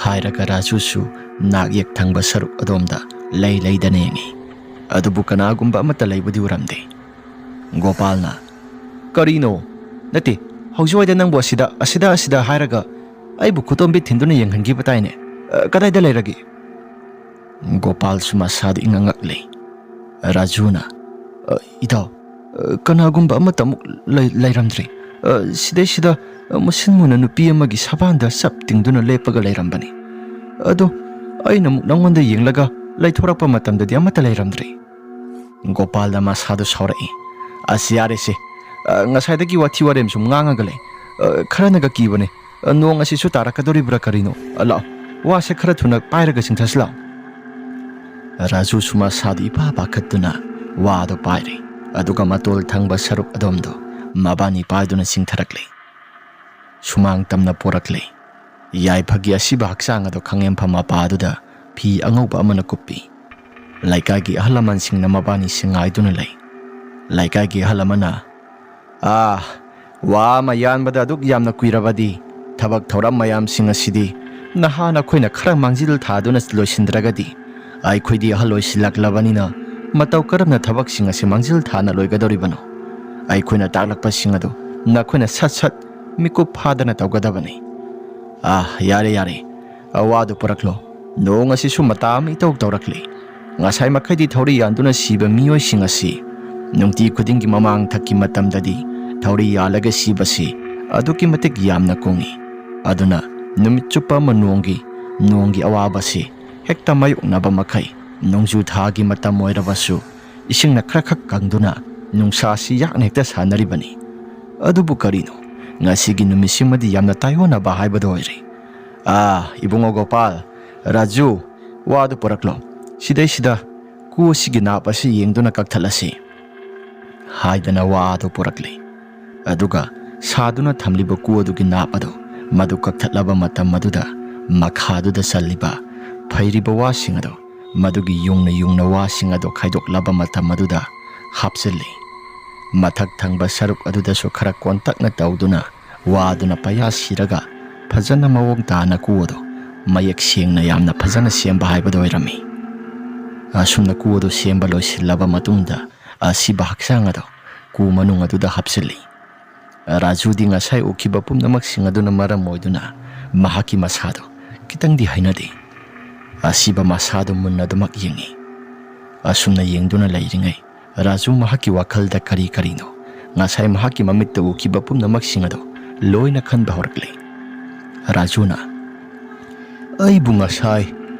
ꯍꯥꯏꯔꯒ ꯔꯥꯖꯨꯁꯨ ꯅꯥꯛ ꯌꯦꯛ ꯊꯪꯕ ꯁꯔꯨꯛ ꯑꯗꯣꯝꯗ ꯂꯩ ꯂꯩꯗꯅ ꯌꯦꯡꯉꯤ꯫ ꯑꯗꯨꯕꯨ ꯀꯅꯥꯒꯨꯝꯕ ꯑꯃꯠꯇ ꯂꯩꯕꯗꯤ ꯎꯔꯝꯗꯦ꯫ ꯒꯣꯄꯥꯜꯅ, "ꯀꯔꯤꯅꯣ? ꯅꯠꯇꯦ, ꯍꯧꯖꯤꯛꯋꯥꯏꯗ ꯅꯪꯕꯨ ꯑꯁꯤꯗ, ꯑꯁꯤꯗ, ꯑꯁꯤꯗ ꯍꯥꯏꯔꯒ ꯑꯩꯕꯨ ꯈꯨꯇꯣꯝꯕꯤ ꯊꯤꯟꯗꯨꯅ ꯌꯦꯡꯍꯟꯈꯤꯕ ꯇꯥꯏꯅꯦ꯫ ꯑ, ꯀꯗꯥꯏꯗ ꯂꯩꯔꯒꯦ?" ꯒꯣꯄꯥꯜꯁꯨ ꯃꯁꯥꯗꯨ ꯏꯉꯛ ꯉꯛꯂꯦ꯫ ꯔꯥꯖꯨꯅ, "ꯑ, ꯏꯇꯥꯎ, ꯑ, ꯀꯅꯥꯒꯨꯝꯕ ꯑꯃꯠꯇ ꯑꯃꯨꯛ ꯂꯩ-, ꯂꯩꯔꯝꯗ꯭ꯔꯦ꯫ ꯑ, ꯁꯤꯗꯩꯁꯤꯗ, ꯑ, ꯃꯨꯁꯤꯟ ꯃꯨꯅ ꯅꯨꯄꯤ ꯑꯃꯒꯤ ꯁꯕꯥꯟꯗ ꯆꯞ ꯇꯤꯡꯗꯨꯅ ꯂꯦꯞꯄꯒ ꯂꯩꯔꯝꯕꯅꯤ꯫ ꯑꯗꯣ ꯑꯩꯅ ꯑꯃꯨꯛ ꯅꯪꯉꯣꯟꯗ ꯌꯦꯡꯂꯒ ꯂꯩꯊꯣꯔꯛꯄ ꯃꯇꯝꯗꯗꯤ ꯑꯃꯠꯇ ꯂꯩꯔꯝꯗ꯭ꯔꯦ꯫" ꯒꯣꯄꯥꯜꯗ ꯃꯁꯥꯗꯨ ꯁꯥꯎꯔꯛꯏ꯫ "ꯑꯁ, ꯌꯥꯔꯦꯁꯦ꯫ ꯑ, ꯉꯁꯥꯏꯗꯒꯤ ꯋꯥꯊꯤ ꯋꯥꯔꯦꯝ ꯁꯨꯝ ꯉꯥꯡꯉꯒ ꯂꯩ꯫ ꯑ, ꯈꯔꯅꯒ ꯀꯤꯕꯅꯦ꯫ ꯑ, ꯅꯣꯡ ꯑꯁꯤꯁꯨ ꯇꯥꯔꯛꯀꯗꯧꯔꯤꯕ꯭ꯔꯥ ꯀꯔꯤꯅꯣ? ꯑ, ꯂꯥꯛꯑꯣ, ꯋꯥꯁꯦ ꯈꯔ ꯊꯨꯅ ꯄꯥꯏꯔꯒ ꯆꯤꯡꯊꯁꯤ ꯂꯥꯛꯑꯣ꯫" ꯔꯥꯖꯨꯁꯨ ꯃꯁꯥꯗꯨ ꯏꯄꯥ ꯄꯥꯈꯠꯇꯨꯅ ꯋꯥꯗꯨ ꯄꯥꯏꯔꯦ꯫ ꯑꯗꯨꯒ ꯃꯇꯣꯜ ꯊꯪꯕ ꯁꯔꯨꯛ ꯑꯗꯣꯝꯗꯣ ꯃꯕꯥꯅꯤ ꯄꯥꯏꯗꯨꯅ ꯆꯤꯡꯊꯔꯛꯂꯦ꯫ ꯁꯨꯃꯥꯡ ꯇꯝꯅ ꯄꯣꯔꯛꯂꯦ꯫ ꯌꯥꯏꯐꯒꯤ ꯑꯁꯤꯕ ꯍꯛꯆꯥꯡ ꯑꯗꯨ ꯈꯥꯡꯉꯦꯝꯐꯝ ꯃꯄꯥꯗꯨꯗ ꯐꯤ ꯑꯉꯧꯕ ꯑꯃꯅ ꯀꯨꯞꯄꯤ꯫ ꯂꯩꯀꯥꯏꯒꯤ ꯑꯍꯜ ꯂꯃꯟꯁꯤꯡꯅ ꯃꯕꯥꯅꯤꯁꯤ ꯉꯥꯏꯗꯨꯅ ꯂꯩ꯫ ꯂꯩꯀꯥꯏꯒꯤ ꯑꯍꯜ ꯑꯃꯅ, "ꯑꯥ, ꯋꯥ ꯑꯃ ꯌꯥꯟꯕꯗ ꯑꯗꯨꯛ ꯌꯥꯝꯅ ꯀꯨꯏꯔꯕꯗꯤ ꯊꯕꯛ ꯊꯧꯔꯝ ꯃꯌꯥꯝꯁꯤꯡ ꯑꯁꯤꯗꯤ ꯅꯍꯥ ꯅꯈꯣꯏꯅ ꯈꯔ ꯃꯥꯡꯖꯤꯜ ꯊꯥꯗꯨꯅ ꯂꯣꯏꯁꯤꯟꯗ꯭ꯔꯒꯗꯤ ꯑꯩꯈꯣꯏꯗꯤ ꯑꯍꯜ ꯑꯣꯏꯁꯤꯜꯂꯛꯂꯕꯅꯤꯅ ꯃꯇꯧ ꯀꯔꯝꯅ ꯊꯕꯛꯁꯤꯡ ꯑꯁꯤ ꯃꯥꯡꯖꯤꯜ ꯊꯥꯅ ꯂꯣꯏꯒꯗꯧꯔꯤꯕꯅꯣ? ꯑꯩꯈꯣꯏꯅ ꯇꯥꯛꯂꯛꯄꯁꯤꯡ ꯑꯗꯨ ꯅꯈꯣꯏꯅ ꯁꯠ ꯁꯠ ꯃꯤꯀꯨꯞ ꯐꯥꯗꯅ ꯇꯧꯒꯗꯕꯅꯤ꯫" "ꯑꯥ, ꯌꯥꯔꯦ, ꯌꯥꯔꯦ꯫ ꯑꯋꯥꯗꯨ ꯄꯨꯔꯛꯂꯣ꯫ ꯅꯣꯡ ꯑꯁꯤꯁꯨ ꯃꯇꯥ ꯑꯃ ꯏꯇꯧ ꯇꯧꯔꯛꯂꯤ꯫ ꯉꯁꯥꯏ ꯃꯈꯩꯗꯤ ꯊꯧꯔꯤ ꯌꯥꯟꯗꯨꯅ ꯁꯤꯕ ꯃꯤꯑꯣꯏꯁꯤꯡ ꯑꯁꯤ ꯅꯨꯡꯇꯤ ꯈꯨꯗꯤꯡꯒꯤ ꯃꯃꯥꯡ ꯊꯛꯀꯤ ꯃꯇꯝꯗꯗꯤ ꯊꯧꯔꯤ ꯌꯥꯜꯂꯒ ꯁꯤꯕꯁꯤ ꯑꯗꯨꯛꯀꯤ ꯃꯇꯤꯛ ꯌꯥꯝꯅ ꯀꯨꯡꯏ꯫ ꯑꯗꯨꯅ ꯅꯨꯃꯤꯠ ꯆꯨꯞꯄ ꯑꯃ ꯅꯣꯡꯒꯤ, ꯅꯣꯡꯒꯤ ꯑꯋꯥꯕꯁꯤ ꯍꯦꯛꯇ ꯃꯥꯌꯣꯛꯅꯕ ꯃꯈꯩ ꯅꯣꯡꯖꯨ ꯊꯥꯒꯤ ꯃꯇꯝ ꯑꯣꯏꯔꯕꯁꯨ ꯏꯁꯤꯡꯅ ꯈꯔꯈꯛ ꯀꯪꯗꯨꯅ ꯅꯨꯡꯁꯥꯁꯤ ꯌꯥꯛꯅ ꯍꯦꯛꯇ ꯁꯥꯟꯅꯔꯤꯕꯅꯤ꯫ ꯑꯗꯨꯕꯨ ꯀꯔꯤꯅꯣ, ꯉꯁꯤꯒꯤ ꯅꯨꯃꯤꯠꯁꯤꯃꯗꯤ ꯌꯥꯝꯅ ꯇꯥꯏꯑꯣꯟꯅꯕ ꯍꯥꯏꯕꯗꯨ ꯑꯣꯏꯔꯦ꯫ ꯑꯥ, ꯏꯕꯨꯡꯉꯣ ꯒꯣꯄꯥꯜ, ꯔꯥꯖꯨ, ꯋꯥꯗꯨ ꯄꯨꯔꯛꯂꯣ꯫ ꯁꯤꯗꯩꯁꯤꯗ ꯀꯨ ꯑꯁꯤꯒꯤ ꯅꯥꯞ ꯑꯁꯤ ꯌꯦꯡꯗꯨꯅ ꯀꯛꯊꯠꯂꯁꯤ꯫" ꯍꯥꯏꯗꯅ ꯋꯥ ꯑꯗꯨ ꯄꯨꯔꯛꯂꯦ꯫ ꯑꯗꯨꯒ ꯁꯥꯗꯨꯅ ꯊꯝꯂꯤꯕ ꯀꯨ ꯑꯗꯨꯒꯤ ꯅꯥꯞ ꯑꯗꯨ ꯃꯗꯨ ꯀꯛꯊꯠꯂꯕ ꯃꯇꯝ ꯑꯗꯨꯗ ꯃꯈꯥꯗꯨꯗ ꯆꯜꯂꯤꯕ ꯐꯩꯔꯤꯕ ꯋꯥꯁꯤꯡ ꯑꯗꯨ ꯃꯗꯨꯒꯤ ꯌꯨꯡꯅ ꯌꯨꯡꯅ ꯋꯥꯁꯤꯡ ꯑꯗꯨ ꯈꯥꯏꯗꯣꯛꯂꯕ ꯃꯇꯝ ꯑꯗꯨꯗ ꯍꯥꯞꯆꯤꯜꯂꯤ꯫ ꯃꯊꯛ ꯊꯪꯕ ꯁꯔꯨꯛ ꯑꯗꯨꯗꯁꯨ ꯈꯔ ꯀꯣꯟꯇꯛꯅ ꯇꯧꯗꯨꯅ ꯋꯥꯗꯨꯅ ꯄꯌꯥ ꯁꯤꯔꯒ ꯐꯖꯅ ꯃꯑꯣꯡ ꯇꯥꯅ ꯀꯨ ꯑꯗꯨ ꯃꯌꯦꯛ ꯁꯦꯡꯅ ꯌꯥꯝꯅ ꯐꯖꯅ ꯁꯦꯝꯕ ꯍꯥꯏꯕꯗꯨ ꯑꯣꯏꯔꯝꯃꯤ꯫ ꯑꯁꯨꯝꯅ ꯀꯨ ꯑꯗꯨ ꯁꯦꯝꯕ ꯂꯣꯏꯁꯤꯜꯂꯕ ꯃꯇꯨꯡꯗ, ꯑꯁꯤꯕ ꯍꯛꯆꯥꯡ ꯑꯗꯨ ꯀꯨ ꯃꯅꯨꯡ ꯑꯗꯨꯗ ꯍꯥꯞꯆꯤꯜꯂꯤ꯫ ꯔꯥꯖꯨꯗꯤ ꯉꯁꯥꯏ ꯎꯈꯤꯕ ꯄꯨꯝꯅꯃꯛꯁꯤꯡ ꯑꯗꯨꯅ ꯃꯔꯝ ꯑꯣꯏꯗꯨꯅ ꯃꯍꯥꯛꯀꯤ ꯃꯁꯥꯗꯨ ꯈꯤꯇꯪꯗꯤ ꯍꯩꯅꯗꯦ꯫ ꯑꯁꯤꯕ ꯃꯁꯥꯗꯨ ꯃꯨꯟꯅ ꯑꯗꯨꯃꯛ ꯌꯦꯡꯉꯤ꯫ ꯑꯁꯨꯝꯅ ꯌꯦꯡꯗꯨꯅ ꯂꯩꯔꯤꯉꯩ, ꯔꯥꯖꯨ ꯃꯍꯥꯛꯀꯤ ꯋꯥꯈꯜꯗ ꯀꯔꯤ ꯀꯔꯤꯅꯣ, ꯉꯁꯥꯏ ꯃꯍꯥꯛꯀꯤ ꯃꯃꯤꯠꯇ ꯎꯈꯤꯕ ꯄꯨꯝꯅꯃꯛꯁꯤꯡ ꯑꯗꯨ ꯂꯣꯏꯅ ꯈꯟꯕ ꯍꯧꯔꯛꯂꯦ꯫ ꯔꯥꯖꯨꯅ, "ꯑꯩꯕꯨ ꯉꯁꯥꯏ,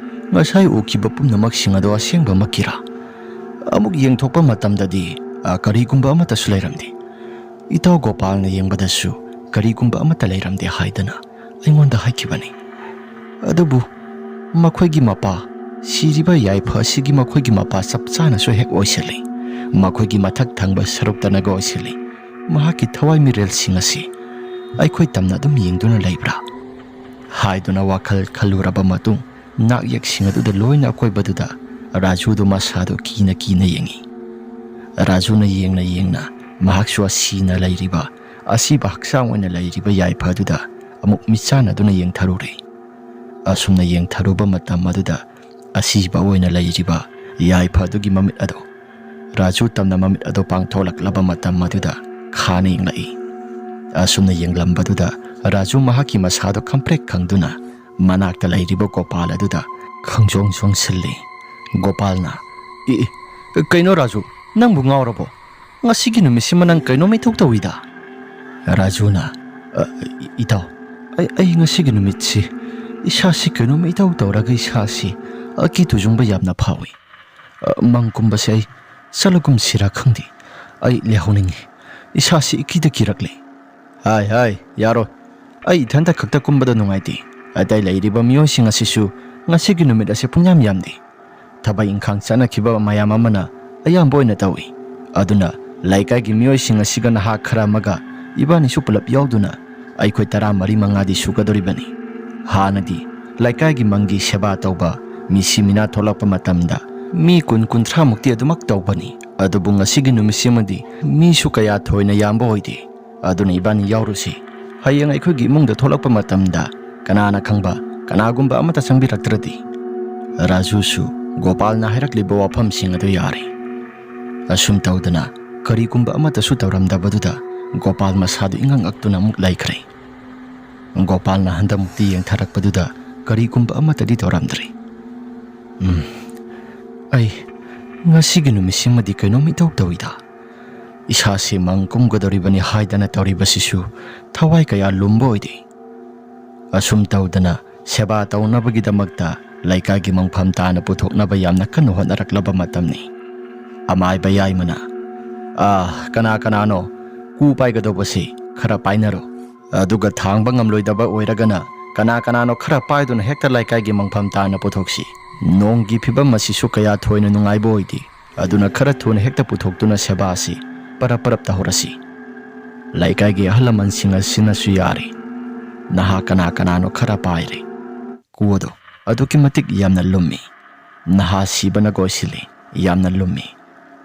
ꯉꯁꯥꯏ ꯎꯈꯤꯕ ꯄꯨꯝꯅꯃꯛꯁꯤꯡ ꯑꯗꯨ ꯑꯁꯦꯡꯕꯃꯛꯀꯤꯔꯥ? ꯑꯃꯨꯛ ꯌꯦꯡꯊꯣꯛꯄ ꯃꯇꯝꯗꯗꯤ, ꯑ, ꯀꯔꯤꯒꯨꯝꯕ ꯑꯃꯠꯇꯁꯨ ꯂꯩꯔꯝꯗꯦ꯫ ꯏꯇꯥꯎ ꯒꯣꯄꯥꯜꯅ ꯌꯦꯡꯕꯗꯁꯨ ꯀꯔꯤꯒꯨꯝꯕ ꯑꯃꯠꯇ ꯂꯩꯔꯝꯗꯦ ꯍꯥꯏꯗꯅ ꯑꯩꯉꯣꯟꯗ ꯍꯥꯏꯈꯤꯕꯅꯤ꯫ ꯑꯗꯨꯕꯨ ꯃꯈꯣꯏꯒꯤ ꯃꯄꯥ, ꯁꯤꯔꯤꯕ ꯌꯥꯏꯐ ꯑꯁꯤꯒꯤ ꯃꯈꯣꯏꯒꯤ ꯃꯄꯥ ꯆꯞ ꯆꯥꯅꯁꯨ ꯍꯦꯛ ꯑꯣꯏꯁꯤꯜꯂꯤ꯫ ꯃꯈꯣꯏꯒꯤ ꯃꯊꯛ ꯊꯪꯕ ꯁꯔꯨꯛꯇꯅꯒ ꯑꯣꯏꯁꯤꯜꯂꯤ꯫ ꯃꯍꯥꯛꯀꯤ ꯊꯋꯥꯏ ꯃꯤꯔꯦꯜꯁꯤꯡ ꯑꯁꯤ ꯑꯩꯈꯣꯏ ꯇꯝꯅ ꯑꯗꯨꯝ ꯌꯦꯡꯗꯨꯅ ꯂꯩꯕ꯭ꯔꯥ?" ꯍꯥꯏꯗꯨꯅ ꯋꯥꯈꯜ ꯈꯜꯂꯨꯔꯕ ꯃꯇꯨꯡ, ꯅꯥꯛ ꯌꯦꯛꯁꯤꯡ ꯑꯗꯨꯗ ꯂꯣꯏꯅ ꯑꯀꯣꯏꯕꯗꯨꯗ ꯔꯥꯖꯨꯗꯨ ꯃꯁꯥꯗꯨ ꯀꯤꯅ ꯀꯤꯅ ꯌꯦꯡꯉꯤ꯫ ꯔꯥꯖꯨꯅ ꯌꯦꯡꯅ ꯌꯦꯡꯅ ꯃꯍꯥꯛꯁꯨ ꯑꯁꯤꯅ ꯂꯩꯔꯤꯕ, ꯑꯁꯤꯕ ꯍꯛꯆꯥꯡ ꯑꯣꯏꯅ ꯂꯩꯔꯤꯕ ꯌꯥꯏꯐ ꯑꯗꯨꯗ ꯑꯃꯨꯛ ꯃꯤꯠꯆꯥꯟꯅꯗꯨꯅ ꯌꯦꯡꯊꯔꯨꯔꯦ꯫ ꯑꯁꯨꯝꯅ ꯌꯦꯡꯊꯔꯨꯕ ꯃꯇꯝ ꯑꯗꯨꯗ ꯑꯁꯤꯕ ꯑꯣꯏꯅ ꯂꯩꯔꯤꯕ ꯌꯥꯏꯐ ꯑꯗꯨꯒꯤ ꯃꯃꯤꯠ ꯑꯗꯨ, ꯔꯥꯖꯨ ꯇꯝꯅ ꯃꯃꯤꯠ ꯑꯗꯨ ꯄꯥꯡꯊꯣꯛꯂꯛꯂꯕ ꯃꯇꯝ ꯑꯗꯨꯗ ꯈꯥꯅ ꯌꯦꯡꯂꯛꯏ꯫ ꯑꯁꯨꯝꯅ ꯌꯦꯡꯂꯝꯕꯗꯨꯗ ꯔꯥꯖꯨ ꯃꯍꯥꯛꯀꯤ ꯃꯁꯥꯗꯨ ꯈꯪꯄ꯭ꯔꯦꯛ ꯈꯪꯗꯨꯅ ꯃꯅꯥꯛꯇ ꯂꯩꯔꯤꯕ ꯒꯣꯄꯥꯜ ꯑꯗꯨꯗ ꯈꯪꯖꯣꯡ ꯖꯣꯡꯁꯤꯜꯂꯤ꯫ ꯒꯣꯄꯥꯜꯅ, "ꯏ, ꯏ, ꯀꯩꯅꯣ ꯔꯥꯖꯨ, ꯅꯪꯕꯨ ꯉꯥꯎꯔꯕꯣ? ꯉꯁꯤꯒꯤ ꯅꯨꯃꯤꯠꯁꯤꯃ ꯅꯪ ꯀꯩꯅꯣꯝ ꯏꯇꯧ ꯇꯧꯏꯗ?" ꯔꯥꯖꯨꯅ, "ꯑ, ꯏ-, ꯏꯇꯥꯎ, ꯑꯩ, ꯑꯩ ꯉꯁꯤꯒꯤ ꯅꯨꯃꯤꯠꯁꯤ ꯏꯁꯥꯁꯤ ꯀꯩꯅꯣꯝ ꯏꯇꯧ ꯇꯧꯔꯒ ꯏꯁꯥꯁꯤ ꯑꯀꯤ ꯇꯨꯖꯨꯡꯕ ꯌꯥꯝꯅ ꯐꯥꯎꯏ꯫ ꯑ, ꯃꯪ ꯀꯨꯝꯕꯁꯦ ꯑꯩ ꯆꯠꯂꯒꯨꯝꯁꯤꯔꯥ ꯈꯪꯗꯦ꯫ ꯑꯩ ꯂꯩꯍꯧꯅꯤꯡꯉꯤ꯫ ꯏꯁꯥꯁꯤ ꯏꯀꯤꯗ ꯀꯤꯔꯛꯂꯦ꯫" "ꯍꯥꯏ, ꯍꯥꯏ, ꯌꯥꯔꯣꯏ꯫ ꯑꯩ ꯏꯊꯟꯇ ꯈꯛꯇ ꯀꯨꯝꯕꯗ ꯅꯨꯡꯉꯥꯏꯇꯦ꯫ ꯑꯇꯩ ꯂꯩꯔꯤꯕ ꯃꯤꯑꯣꯏꯁꯤꯡ ꯑꯁꯤꯁꯨ ꯉꯁꯤꯒꯤ ꯅꯨꯃꯤꯠ ꯑꯁꯤ ꯄꯨꯡꯌꯥꯝ ꯌꯥꯝꯗꯦ꯫ ꯊꯕꯛ ꯏꯪꯈꯥꯡ ꯆꯠꯅꯈꯤꯕ ꯃꯌꯥꯝ ꯑꯃꯅ ꯑꯌꯥꯝꯕ ꯑꯣꯏꯅ ꯇꯧꯏ꯫ ꯑꯗꯨꯅ ꯂꯩꯀꯥꯏꯒꯤ ꯃꯤꯑꯣꯏꯁꯤꯡ ꯑꯁꯤꯒ ꯅꯍꯥ ꯈꯔ ꯑꯃꯒ ꯏꯕꯥꯅꯤꯁꯨ ꯄꯨꯂꯞ ꯌꯥꯎꯗꯨꯅ ꯑꯩꯈꯣꯏ ꯇꯔꯥꯃꯔꯤ ꯃꯉꯥꯗꯤ ꯁꯨꯒꯗꯧꯔꯤꯕꯅꯤ꯫ ꯍꯥꯟꯅꯗꯤ ꯂꯩꯀꯥꯏꯒꯤ ꯃꯪꯒꯤ ꯁꯦꯕꯥ ꯇꯧꯕ ꯃꯤꯁꯤ ꯃꯤꯅꯥ ꯊꯣꯛꯂꯛꯄ ꯃꯇꯝꯗ ꯃꯤ ꯀꯨꯟ ꯀꯨꯟꯊ꯭ꯔꯥ ꯃꯨꯛꯇꯤ ꯑꯗꯨꯃꯛ ꯇꯧꯕꯅꯤ꯫ ꯑꯗꯨꯕꯨ ꯉꯁꯤꯒꯤ ꯅꯨꯃꯤꯠꯁꯤꯃꯗꯤ ꯃꯤꯁꯨ ꯀꯌꯥ ꯊꯣꯏꯅ ꯌꯥꯝꯕ ꯑꯣꯏꯗꯦ꯫ ꯑꯗꯨꯅ ꯏꯕꯥꯅꯤ ꯌꯥꯎꯔꯨꯁꯤ꯫ ꯍꯌꯦꯡ ꯑꯩꯈꯣꯏꯒꯤ ꯏꯃꯨꯡꯗ ꯊꯣꯛꯂꯛꯄ ꯃꯇꯝꯗ ꯀꯅꯥꯅ ꯈꯪꯕ, ꯀꯅꯥꯒꯨꯝꯕ ꯑꯃꯠꯇ ꯆꯪꯕꯤꯔꯛꯇ꯭ꯔꯗꯤ꯫ ꯔꯥꯖꯨꯁꯨ ꯒꯣꯄꯥꯜꯅ ꯍꯥꯏꯔꯛꯂꯤꯕ ꯋꯥꯐꯝꯁꯤꯡ ꯑꯗꯨ ꯌꯥꯔꯦ꯫ ꯑꯁꯨꯝ ꯇꯧꯗꯅ ꯀꯔꯤꯒꯨꯝꯕ ꯑꯃꯠꯇꯁꯨ ꯇꯧꯔꯝꯗꯕꯗꯨꯗ ꯒꯣꯄꯥꯜ ꯃꯁꯥꯗꯨ ꯏꯉꯛ ꯉꯛꯇꯨꯅ ꯑꯃꯨꯛ ꯂꯩꯈ꯭ꯔꯦ꯫ ꯒꯣꯄꯥꯜꯅ ꯍꯟꯗꯛꯃꯨꯛꯇꯤ ꯌꯦꯡꯊꯔꯛꯄꯗꯨꯗ ꯀꯔꯤꯒꯨꯝꯕ ꯑꯃꯠꯇꯗꯤ ꯇꯧꯔꯝꯗ꯭ꯔꯦ꯫ "ꯎꯝ, ꯑꯩ ꯉꯁꯤꯒꯤ ꯅꯨꯃꯤꯠꯁꯤꯃꯗꯤ ꯀꯩꯅꯣꯝ ꯏꯇꯧ ꯇꯧꯏꯗ꯫ ꯏꯁꯥꯁꯤ ꯃꯪ ꯀꯨꯝꯒꯗꯧꯔꯤꯕꯅꯤ ꯍꯥꯏꯗꯅ ꯇꯧꯔꯤꯕꯁꯤꯁꯨ ꯊꯋꯥꯏ ꯀꯌꯥ ꯂꯨꯝꯕ ꯑꯣꯏꯗꯦ꯫" ꯑꯁꯨꯝ ꯇꯧꯗꯅ ꯁꯦꯕꯥ ꯇꯧꯅꯕꯒꯤꯗꯃꯛꯇ ꯂꯩꯀꯥꯏꯒꯤ ꯃꯪꯐꯝ ꯇꯥꯅ ꯄꯨꯊꯣꯛꯅꯕ ꯌꯥꯝꯅ ꯀꯟꯅ ꯍꯣꯠꯅꯔꯛꯂꯕ ꯃꯇꯝꯅꯤ꯫ ꯑꯃꯥꯏꯕ ꯌꯥꯏꯃꯅ, "ꯑꯥ, ꯀꯅꯥ ꯀꯅꯥꯅꯣ ꯀꯨ ꯄꯥꯏꯒꯗꯧꯕꯁꯤ ꯈꯔ ꯄꯥꯏꯅꯔꯣ꯫ ꯑꯗꯨꯒ ꯊꯥꯡꯕ ꯉꯝꯂꯣꯏꯗꯕ ꯑꯣꯏꯔꯒꯅ ꯀꯅꯥ ꯀꯅꯥꯅꯣ ꯈꯔ ꯄꯥꯏꯗꯨꯅ ꯍꯦꯛꯇ ꯂꯩꯀꯥꯏꯒꯤ ꯃꯪꯐꯝ ꯇꯥꯅ ꯄꯨꯊꯣꯛꯁꯤ꯫ ꯅꯣꯡꯒꯤ ꯐꯤꯕꯝ ꯑꯁꯤꯁꯨ ꯀꯌꯥ ꯊꯣꯏꯅ ꯅꯨꯡꯉꯥꯏꯕ ꯑꯣꯏꯗꯦ꯫ ꯑꯗꯨꯅ ꯈꯔ ꯊꯨꯅ ꯍꯦꯛꯇ ꯄꯨꯊꯣꯛꯇꯨꯅ ꯁꯦꯕꯥ ꯑꯁꯤ ꯄꯔꯞ ꯄꯔꯞ ꯇꯧꯍꯧꯔꯁꯤ꯫" ꯂꯩꯀꯥꯏꯒꯤ ꯑꯍꯜ ꯂꯃꯟꯁꯤꯡ ꯑꯁꯤꯅꯁꯨ ꯌꯥꯔꯦ꯫ ꯅꯍꯥ ꯀꯅꯥ ꯀꯅꯥꯅꯣ ꯈꯔ ꯄꯥꯏꯔꯦ꯫ ꯀꯨ ꯑꯗꯣ ꯑꯗꯨꯛꯀꯤ ꯃꯇꯤꯛ ꯌꯥꯝꯅ ꯂꯨꯝꯃꯤ꯫ ꯅꯍꯥ ꯁꯤꯕꯅ ꯀꯣꯏꯁꯤꯜꯂꯤ, ꯌꯥꯝꯅ ꯂꯨꯝꯃꯤ꯫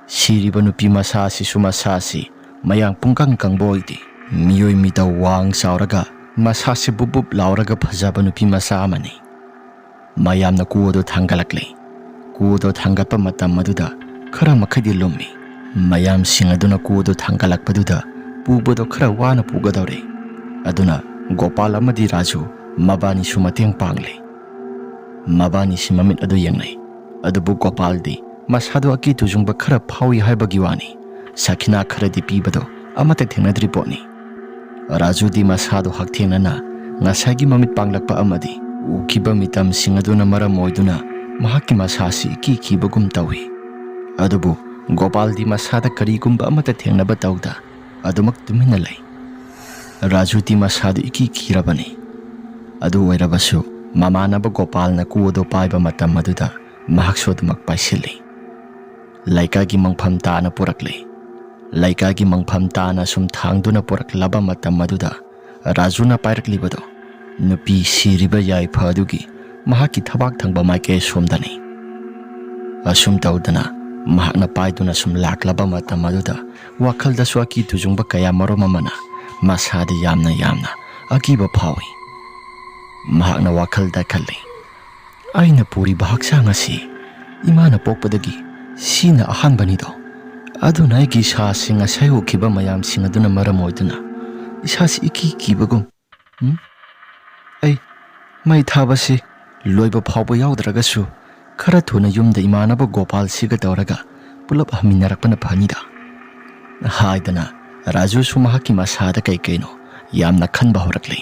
ꯁꯤꯔꯤꯕ ꯅꯨꯄꯤ ꯃꯁꯥ ꯑꯁꯤꯁꯨ ꯃꯁꯥ ꯑꯁꯤ ꯃꯌꯥꯡ ꯄꯨꯡꯀꯪ ꯀꯪꯕ ꯑꯣꯏꯗꯦ꯫ ꯃꯤꯑꯣꯏ ꯃꯤꯗꯧ ꯋꯥꯡ ꯆꯥꯎꯔꯒ ꯃꯁꯥꯁꯤ ꯕꯨꯞ ꯕꯨꯞ ꯂꯥꯎꯔꯒ ꯐꯖꯕ ꯅꯨꯄꯤ ꯃꯆꯥ ꯑꯃꯅꯤ꯫ ꯃꯌꯥꯝꯅ ꯀꯨ ꯑꯗꯨ ꯊꯥꯡꯒꯠꯂꯛꯂꯤ꯫ ꯀꯨ ꯑꯗꯨ ꯊꯥꯡꯒꯠꯄ ꯃꯇꯝ ꯑꯗꯨꯗ ꯈꯔ ꯃꯈꯩꯗꯤ ꯂꯨꯝꯃꯤ꯫ ꯃꯌꯥꯝꯁꯤꯡ ꯑꯗꯨꯅ ꯀꯨ ꯑꯗꯨ ꯊꯥꯡꯒꯠꯂꯛꯄꯗꯨꯗ ꯄꯨꯕꯗꯣ ꯈꯔ ꯋꯥꯅ ꯄꯨꯒꯗꯧꯔꯦ꯫ ꯑꯗꯨꯅ ꯒꯣꯄꯥꯜ ꯑꯃꯗꯤ ꯔꯥꯖꯨ ꯃꯕꯥꯅꯤꯁꯨ ꯃꯇꯦꯡ ꯄꯥꯡꯂꯤ꯫ ꯃꯕꯥꯅꯤꯁꯤ ꯃꯃꯤꯠ ꯑꯗꯨ ꯌꯦꯡꯅꯩ꯫ ꯑꯗꯨꯕꯨ ꯒꯣꯄꯥꯜꯗꯤ ꯃꯁꯥꯗꯨ ꯑꯀꯤ ꯇꯨꯖꯨꯡꯕ ꯈꯔ ꯐꯥꯎꯏ ꯍꯥꯏꯕꯒꯤ ꯋꯥꯅꯤ꯫ ꯁꯈꯤꯅꯥ ꯈꯔꯗꯤ ꯄꯤꯕꯗꯣ ꯑꯃꯠꯇ ꯊꯦꯡꯅꯗ꯭ꯔꯤ ꯄꯣꯠꯅꯤ꯫ ꯔꯥꯖꯨꯗꯤ ꯃꯁꯥꯗꯨ ꯍꯛꯊꯦꯡꯅꯅ ꯉꯁꯥꯏꯒꯤ ꯃꯃꯤꯠ ꯄꯥꯡꯂꯛꯄ ꯑꯃꯗꯤ ꯎꯈꯤꯕ ꯃꯤꯇꯝꯁꯤꯡ ꯑꯗꯨꯅ ꯃꯔꯝ ꯑꯣꯏꯗꯨꯅ ꯃꯍꯥꯛꯀꯤ ꯃꯁꯥꯁꯤ ꯏꯀꯤ ꯀꯤꯕꯒꯨꯝ ꯇꯧꯏ꯫ ꯑꯗꯨꯕꯨ ꯒꯣꯄꯥꯜꯗꯤ ꯃꯁꯥꯗ ꯀꯔꯤꯒꯨꯝꯕ ꯑꯃꯠꯇ ꯊꯦꯡꯅꯕ ꯇꯧꯗ ꯑꯗꯨꯃꯛ ꯇꯨꯃꯤꯟꯅ ꯂꯩ꯫ ꯔꯥꯖꯨꯗꯤ ꯃꯁꯥꯗꯨ ꯏꯀꯤ ꯀꯤꯔꯕꯅꯤ꯫ ꯑꯗꯨ ꯑꯣꯏꯔꯕꯁꯨ ꯃꯃꯥꯟꯅꯕ ꯒꯣꯄꯥꯜꯅ ꯀꯨ ꯑꯗꯨ ꯄꯥꯏꯕ ꯃꯇꯝ ꯑꯗꯨꯗ ꯃꯍꯥꯛꯁꯨ ꯑꯗꯨꯃꯛ ꯄꯥꯏꯁꯤꯜꯂꯤ꯫ ꯂꯩꯀꯥꯏꯒꯤ ꯃꯪꯐꯝ ꯇꯥꯅ ꯄꯨꯔꯛꯂꯤ꯫ ꯂꯩꯀꯥꯏꯒꯤ ꯃꯪꯐꯝ ꯇꯥꯅ ꯁꯨꯝ ꯊꯥꯡꯗꯨꯅ ꯄꯨꯔꯛꯂꯕ ꯃꯇꯝ ꯑꯗꯨꯗ ꯔꯥꯖꯨꯅ ꯄꯥꯏꯔꯛꯂꯤꯕꯗꯨ ꯅꯨꯄꯤ ꯁꯤꯔꯤꯕ ꯌꯥꯏꯐ ꯑꯗꯨꯒꯤ ꯃꯍꯥꯛꯀꯤ ꯊꯕꯥꯛ ꯊꯪꯕ ꯃꯥꯏꯀꯩ ꯁꯣꯝꯗꯅꯤ꯫ ꯑꯁꯨꯝ ꯇꯧꯗꯅ ꯃꯍꯥꯛꯅ ꯄꯥꯏꯗꯨꯅ ꯁꯨꯝ ꯂꯥꯛꯂꯕ ꯃꯇꯝ ꯑꯗꯨꯗ ꯋꯥꯈꯜꯗꯁꯨ ꯑꯀꯤ ꯇꯨꯖꯨꯡꯕ ꯀꯌꯥ ꯃꯔꯨꯝ ꯑꯃꯅ ꯃꯁꯥꯗ ꯌꯥꯝꯅ ꯌꯥꯝꯅ ꯑꯀꯤꯕ ꯐꯥꯎꯏ꯫ ꯃꯍꯥꯛꯅ ꯋꯥꯈꯜꯗ ꯈꯜꯂꯤ, "ꯑꯩꯅ ꯄꯨꯔꯤꯕ ꯍꯛꯆꯥꯡ ꯑꯁꯤ ꯏꯃꯥꯅ ꯄꯣꯛꯄꯗꯒꯤ ꯁꯤꯅ ꯑꯍꯥꯟꯕꯅꯤꯗꯣ꯫ ꯑꯗꯨꯅ ꯑꯩꯒꯤ ꯏꯁꯥꯁꯤ ꯉꯁꯥꯏ ꯎꯈꯤꯕ ꯃꯌꯥꯝꯁꯤꯡ ꯑꯗꯨꯅ ꯃꯔꯝ ꯑꯣꯏꯗꯨꯅ ꯏꯁꯥꯁꯤ ꯏꯀꯤ ꯀꯤꯕꯒꯨꯝ꯫ ꯎꯝ? ꯑꯩ ꯃꯩ ꯊꯥꯕꯁꯤ ꯂꯣꯏꯕ ꯐꯥꯎꯕ ꯌꯥꯎꯗ꯭ꯔꯒꯁꯨ ꯈꯔ ꯊꯨꯅ ꯌꯨꯝꯗ ꯏꯃꯥꯟꯅꯕ ꯒꯣꯄꯥꯜꯁꯤꯒ ꯇꯧꯔꯒ ꯄꯨꯂꯞ ꯍꯟꯃꯤꯟꯅꯔꯛꯄꯅ ꯐꯅꯤꯗ," ꯍꯥꯏꯗꯅ ꯔꯥꯖꯨꯁꯨ ꯃꯍꯥꯛꯀꯤ ꯃꯁꯥꯗ ꯀꯩ ꯀꯩꯅꯣ ꯌꯥꯝꯅ ꯈꯟꯕ ꯍꯧꯔꯛꯂꯤ꯫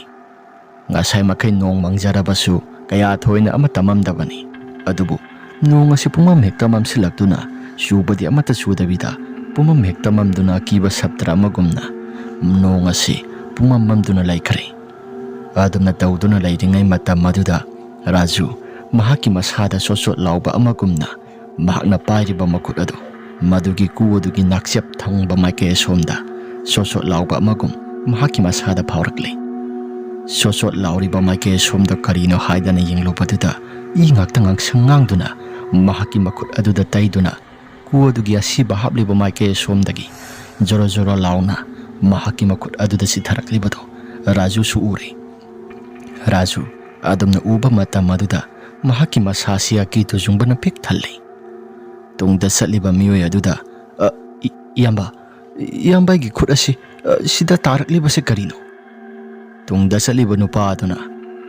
ꯉꯁꯥꯏ ꯃꯈꯩ ꯅꯣꯡ ꯃꯪꯖꯔꯕꯁꯨ ꯀꯌꯥ ꯊꯣꯏꯅ ꯑꯃꯠꯇ ꯃꯝꯗꯕꯅꯤ꯫ ꯑꯗꯨꯕꯨ ꯅꯣꯡ ꯑꯁꯤ ꯄꯨꯡꯃꯝ ꯍꯦꯛꯇ ꯃꯝꯁꯤꯜꯂꯛꯇꯨꯅ ꯆꯨꯕꯗꯤ ꯑꯃꯠꯇ ꯆꯨꯗꯕꯤꯗ ꯄꯨꯡꯃꯝ ꯍꯦꯛꯇ ꯃꯝꯗꯨꯅ ꯑꯀꯤꯕ ꯁꯞꯇ꯭ꯔ ꯑꯃꯒꯨꯝꯅ ꯅꯣꯡ ꯑꯁꯤ ꯄꯨꯡꯃꯝ ꯃꯝꯗꯨꯅ ꯂꯩꯈ꯭ꯔꯦ꯫ ꯑꯗꯨꯝꯅ ꯇꯧꯗꯨꯅ ꯂꯩꯔꯤꯉꯩ ꯃꯇꯝ ꯑꯗꯨꯗ ꯔꯥꯖꯨ ꯃꯍꯥꯛꯀꯤ ꯃꯁꯥꯗ ꯆꯣꯠ ꯆꯣꯠ ꯂꯥꯎꯕ ꯑꯃꯒꯨꯝꯅ ꯃꯍꯥꯛꯅ ꯄꯥꯏꯔꯤꯕ ꯃꯈꯨꯠ ꯑꯗꯨ ꯃꯗꯨꯒꯤ ꯀꯨ ꯑꯗꯨꯒꯤ ꯅꯥꯛꯆꯦꯞ ꯊꯪꯕ ꯃꯥꯏꯀꯩ ꯑꯁꯣꯝꯗ ꯆꯣꯠ ꯆꯣꯠ ꯂꯥꯎꯕ ꯑꯃꯒꯨꯝ ꯃꯍꯥꯛꯀꯤ ꯃꯁꯥꯗ ꯐꯥꯎꯔꯛꯂꯦ꯫ ꯆꯣꯠ ꯆꯣꯠ ꯂꯥꯎꯔꯤꯕ ꯃꯥꯏꯀꯩ ꯑꯁꯣꯝꯗ ꯀꯔꯤꯅꯣ ꯍꯥꯏꯗꯅ ꯌꯦꯡꯂꯨꯕꯗꯨꯗ ꯏ ꯉꯥꯛꯇ ꯉꯥꯡꯁꯪ ꯉꯥꯡꯗꯨꯅ ꯃꯍꯥꯛꯀꯤ ꯃꯈꯨꯠ ꯑꯗꯨꯗ ꯇꯩꯗꯨꯅ ꯀꯨ ꯑꯗꯨꯒꯤ ꯑꯁꯤꯕ ꯍꯥꯞꯂꯤꯕ ꯃꯥꯏꯀꯩ ꯑꯁꯣꯝꯗꯒꯤ ꯖꯣꯔꯣ ꯖꯣꯔꯣ ꯂꯥꯎꯅ ꯃꯍꯥꯛꯀꯤ ꯃꯈꯨꯠ ꯑꯗꯨꯗ ꯆꯤꯊꯔꯛꯂꯤꯕꯗꯨ ꯔꯥꯖꯨꯁꯨ ꯎꯔꯦ꯫ ꯔꯥꯖꯨ ꯑꯗꯨꯝꯅ ꯎꯕ ꯃꯇꯝ ꯑꯗꯨꯗ ꯃꯍꯥꯛꯀꯤ ꯃꯁꯥꯁꯤ ꯑꯀꯤ ꯇꯨꯖꯨꯡꯕꯅ ꯄꯤꯛ ꯊꯜꯂꯤ꯫ ꯇꯨꯡꯗ ꯆꯠꯂꯤꯕ ꯃꯤꯑꯣꯏ ꯑꯗꯨꯗ, "ꯑ, ꯏ-, ꯏꯌꯥꯝꯕ, ꯏꯌꯥꯝꯕꯒꯤ ꯈꯨꯠ ꯑꯁꯤ, ꯑ, ꯁꯤꯗ ꯇꯥꯔꯛꯂꯤꯕꯁꯤ ꯀꯔꯤꯅꯣ?" ꯇꯨꯡꯗ ꯆꯠꯂꯤꯕ ꯅꯨꯄꯥ ꯑꯗꯨꯅ,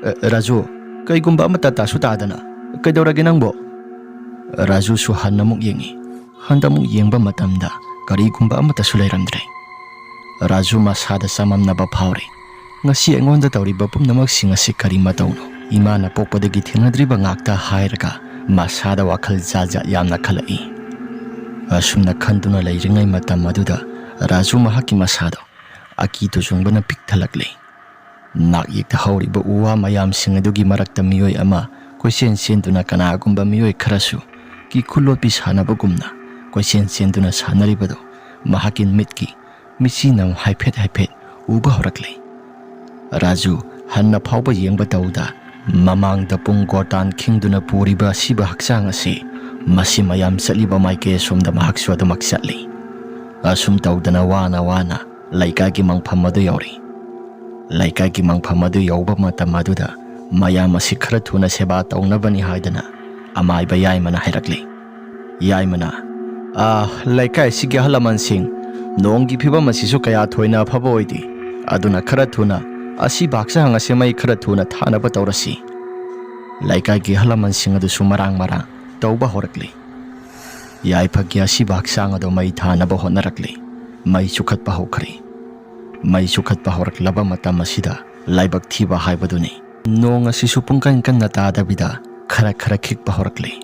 "ꯑ, ꯔꯥꯖꯨ, ꯀꯩꯒꯨꯝꯕ ꯑꯃꯠꯇ ꯇꯥꯁꯨ ꯇꯥꯗꯅ, ꯀꯩꯗꯧꯔꯒꯦ ꯅꯪꯕꯣ?" ꯔꯥꯖꯨꯁꯨ ꯍꯟꯅ ꯑꯃꯨꯛ ꯌꯦꯡꯉꯤ꯫ ꯍꯟꯗ ꯑꯃꯨꯛ ꯌꯦꯡꯕ ꯃꯇꯝꯗ ꯀꯔꯤꯒꯨꯝꯕ ꯑꯃꯠꯇꯁꯨ ꯂꯩꯔꯝꯗ꯭ꯔꯦ꯫ ꯔꯥꯖꯨ ꯃꯁꯥꯗ ꯆꯃꯝꯅꯕ ꯐꯥꯎꯔꯦ꯫ "ꯉꯁꯤ ꯑꯩꯉꯣꯟꯗ ꯇꯧꯔꯤꯕ ꯄꯨꯝꯅꯃꯛꯁꯤꯡ ꯑꯁꯤ ꯀꯔꯤ ꯃꯇꯧꯅꯣ? ꯏꯃꯥꯅ ꯄꯣꯛꯄꯗꯒꯤ ꯊꯦꯡꯅꯗ꯭ꯔꯤꯕ ꯉꯥꯛꯇ" ꯍꯥꯏꯔꯒ ꯃꯁꯥꯗ ꯋꯥꯈꯜ ꯖꯥꯠ ꯖꯥꯠ ꯌꯥꯝꯅ ꯈꯜꯂꯛꯏ꯫ ꯑꯁꯨꯝꯅ ꯈꯟꯗꯨꯅ ꯂꯩꯔꯤꯉꯩ ꯃꯇꯝ ꯑꯗꯨꯗ ꯔꯥꯖꯨ ꯃꯍꯥꯛꯀꯤ ꯃꯁꯥꯗꯣ ꯑꯀꯤ ꯇꯨꯖꯨꯡꯕꯅ ꯄꯤꯛ ꯊꯜꯂꯛꯂꯦ꯫ ꯅꯥꯛ ꯌꯦꯛꯇ ꯍꯧꯔꯤꯕ ꯎ ꯋꯥ ꯃꯌꯥꯝꯁꯤꯡ ꯑꯗꯨꯒꯤ ꯃꯔꯛꯇ ꯃꯤꯑꯣꯏ ꯑꯃ ꯀꯣꯏꯆꯦꯟ ꯆꯦꯟꯗꯨꯅ ꯀꯅꯥꯒꯨꯝꯕ ꯃꯤꯑꯣꯏ ꯈꯔꯁꯨ ꯀꯤ ꯈꯨꯂꯣꯠꯄꯤ ꯁꯥꯟꯅꯕꯒꯨꯝꯅ ꯀꯣꯏꯆꯦꯟ ꯆꯦꯟꯗꯨꯅ ꯁꯥꯟꯅꯔꯤꯕꯗꯨ ꯃꯍꯥꯛꯀꯤ ꯃꯤꯠꯀꯤ ꯃꯤꯠꯁꯤꯅ ꯍꯥꯏꯐꯦꯠ ꯍꯥꯏꯐꯦꯠ ꯎꯕ ꯍꯧꯔꯛꯂꯦ꯫ ꯔꯥꯖꯨ ꯍꯟꯅ ꯐꯥꯎꯕ ꯌꯦꯡꯕ ꯇꯧꯗ ꯃꯃꯥꯡꯗ ꯄꯨꯡ ꯒꯣꯇꯥꯟ ꯈꯤꯡꯗꯨꯅ ꯄꯨꯔꯤꯕ ꯑꯁꯤꯕ ꯍꯛꯆꯥꯡ ꯑꯁꯤ ꯃꯁꯤ ꯃꯌꯥꯝ ꯆꯠꯂꯤꯕ ꯃꯥꯏꯀꯩ ꯑꯁꯣꯝꯗ ꯃꯍꯥꯛꯁꯨ ꯑꯗꯨꯃꯛ ꯆꯠꯂꯤ꯫ ꯑꯁꯨꯝ ꯇꯧꯗꯅ ꯋꯥꯅ ꯋꯥꯅ ꯂꯩꯀꯥꯏꯒꯤ ꯃꯪꯐꯝ ꯑꯗꯨ ꯌꯧꯔꯦ꯫ ꯂꯩꯀꯥꯏꯒꯤ ꯃꯪꯐꯝ ꯑꯗꯨ ꯌꯧꯕ ꯃꯇꯝ ꯑꯗꯨꯗ ꯃꯌꯥꯝ ꯑꯁꯤ ꯈꯔ ꯊꯨꯅ ꯁꯦꯕꯥ ꯇꯧꯅꯕꯅꯤ ꯍꯥꯏꯗꯅ ꯑꯃꯥꯏꯕ ꯌꯥꯏꯃꯅ ꯍꯥꯏꯔꯛꯂꯤ꯫ ꯌꯥꯏꯃꯅ, "ꯑꯥ, ꯂꯩꯀꯥꯏ ꯑꯁꯤꯒꯤ ꯑꯍꯜ ꯂꯃꯟꯁꯤꯡ, ꯅꯣꯡꯒꯤ ꯐꯤꯕꯝ ꯑꯁꯤꯁꯨ ꯀꯌꯥ ꯊꯣꯏꯅ ꯑꯐꯕ ꯑꯣꯏꯗꯦ꯫ ꯑꯗꯨꯅ ꯈꯔ ꯊꯨꯅ ꯑꯁꯤꯕ ꯍꯛꯆꯥꯡ ꯑꯁꯤ ꯃꯩ ꯈꯔ ꯊꯨꯅ ꯊꯥꯅꯕ ꯇꯧꯔꯁꯤ꯫" ꯂꯩꯀꯥꯏꯒꯤ ꯑꯍꯜ ꯂꯃꯟꯁꯤꯡ ꯑꯗꯨꯁꯨ ꯃꯔꯥꯡ ꯃꯔꯥꯡ ꯇꯧꯕ ꯍꯧꯔꯛꯂꯤ꯫ ꯌꯥꯏꯐꯒꯤ ꯑꯁꯤꯕ ꯍꯛꯆꯥꯡ ꯑꯗꯨ ꯃꯩ ꯊꯥꯅꯕ ꯍꯣꯠꯅꯔꯛꯂꯤ꯫ ꯃꯩ ꯆꯨꯈꯠꯄ ꯍꯧꯈ꯭ꯔꯦ꯫ ꯃꯩ ꯆꯨꯈꯠꯄ ꯍꯧꯔꯛꯂꯕ ꯃꯇꯝ ꯑꯁꯤꯗ ꯂꯥꯏꯕꯛ ꯊꯤꯕ ꯍꯥꯏꯕꯗꯨꯅꯤ꯫ ꯅꯣꯡ ꯑꯁꯤꯁꯨ ꯄꯨꯡꯀꯟ ꯀꯟꯅ ꯇꯥꯗꯕꯤꯗ ꯈꯔ ꯈꯔ ꯈꯤꯛꯄ ꯍꯧꯔꯛꯂꯤ꯫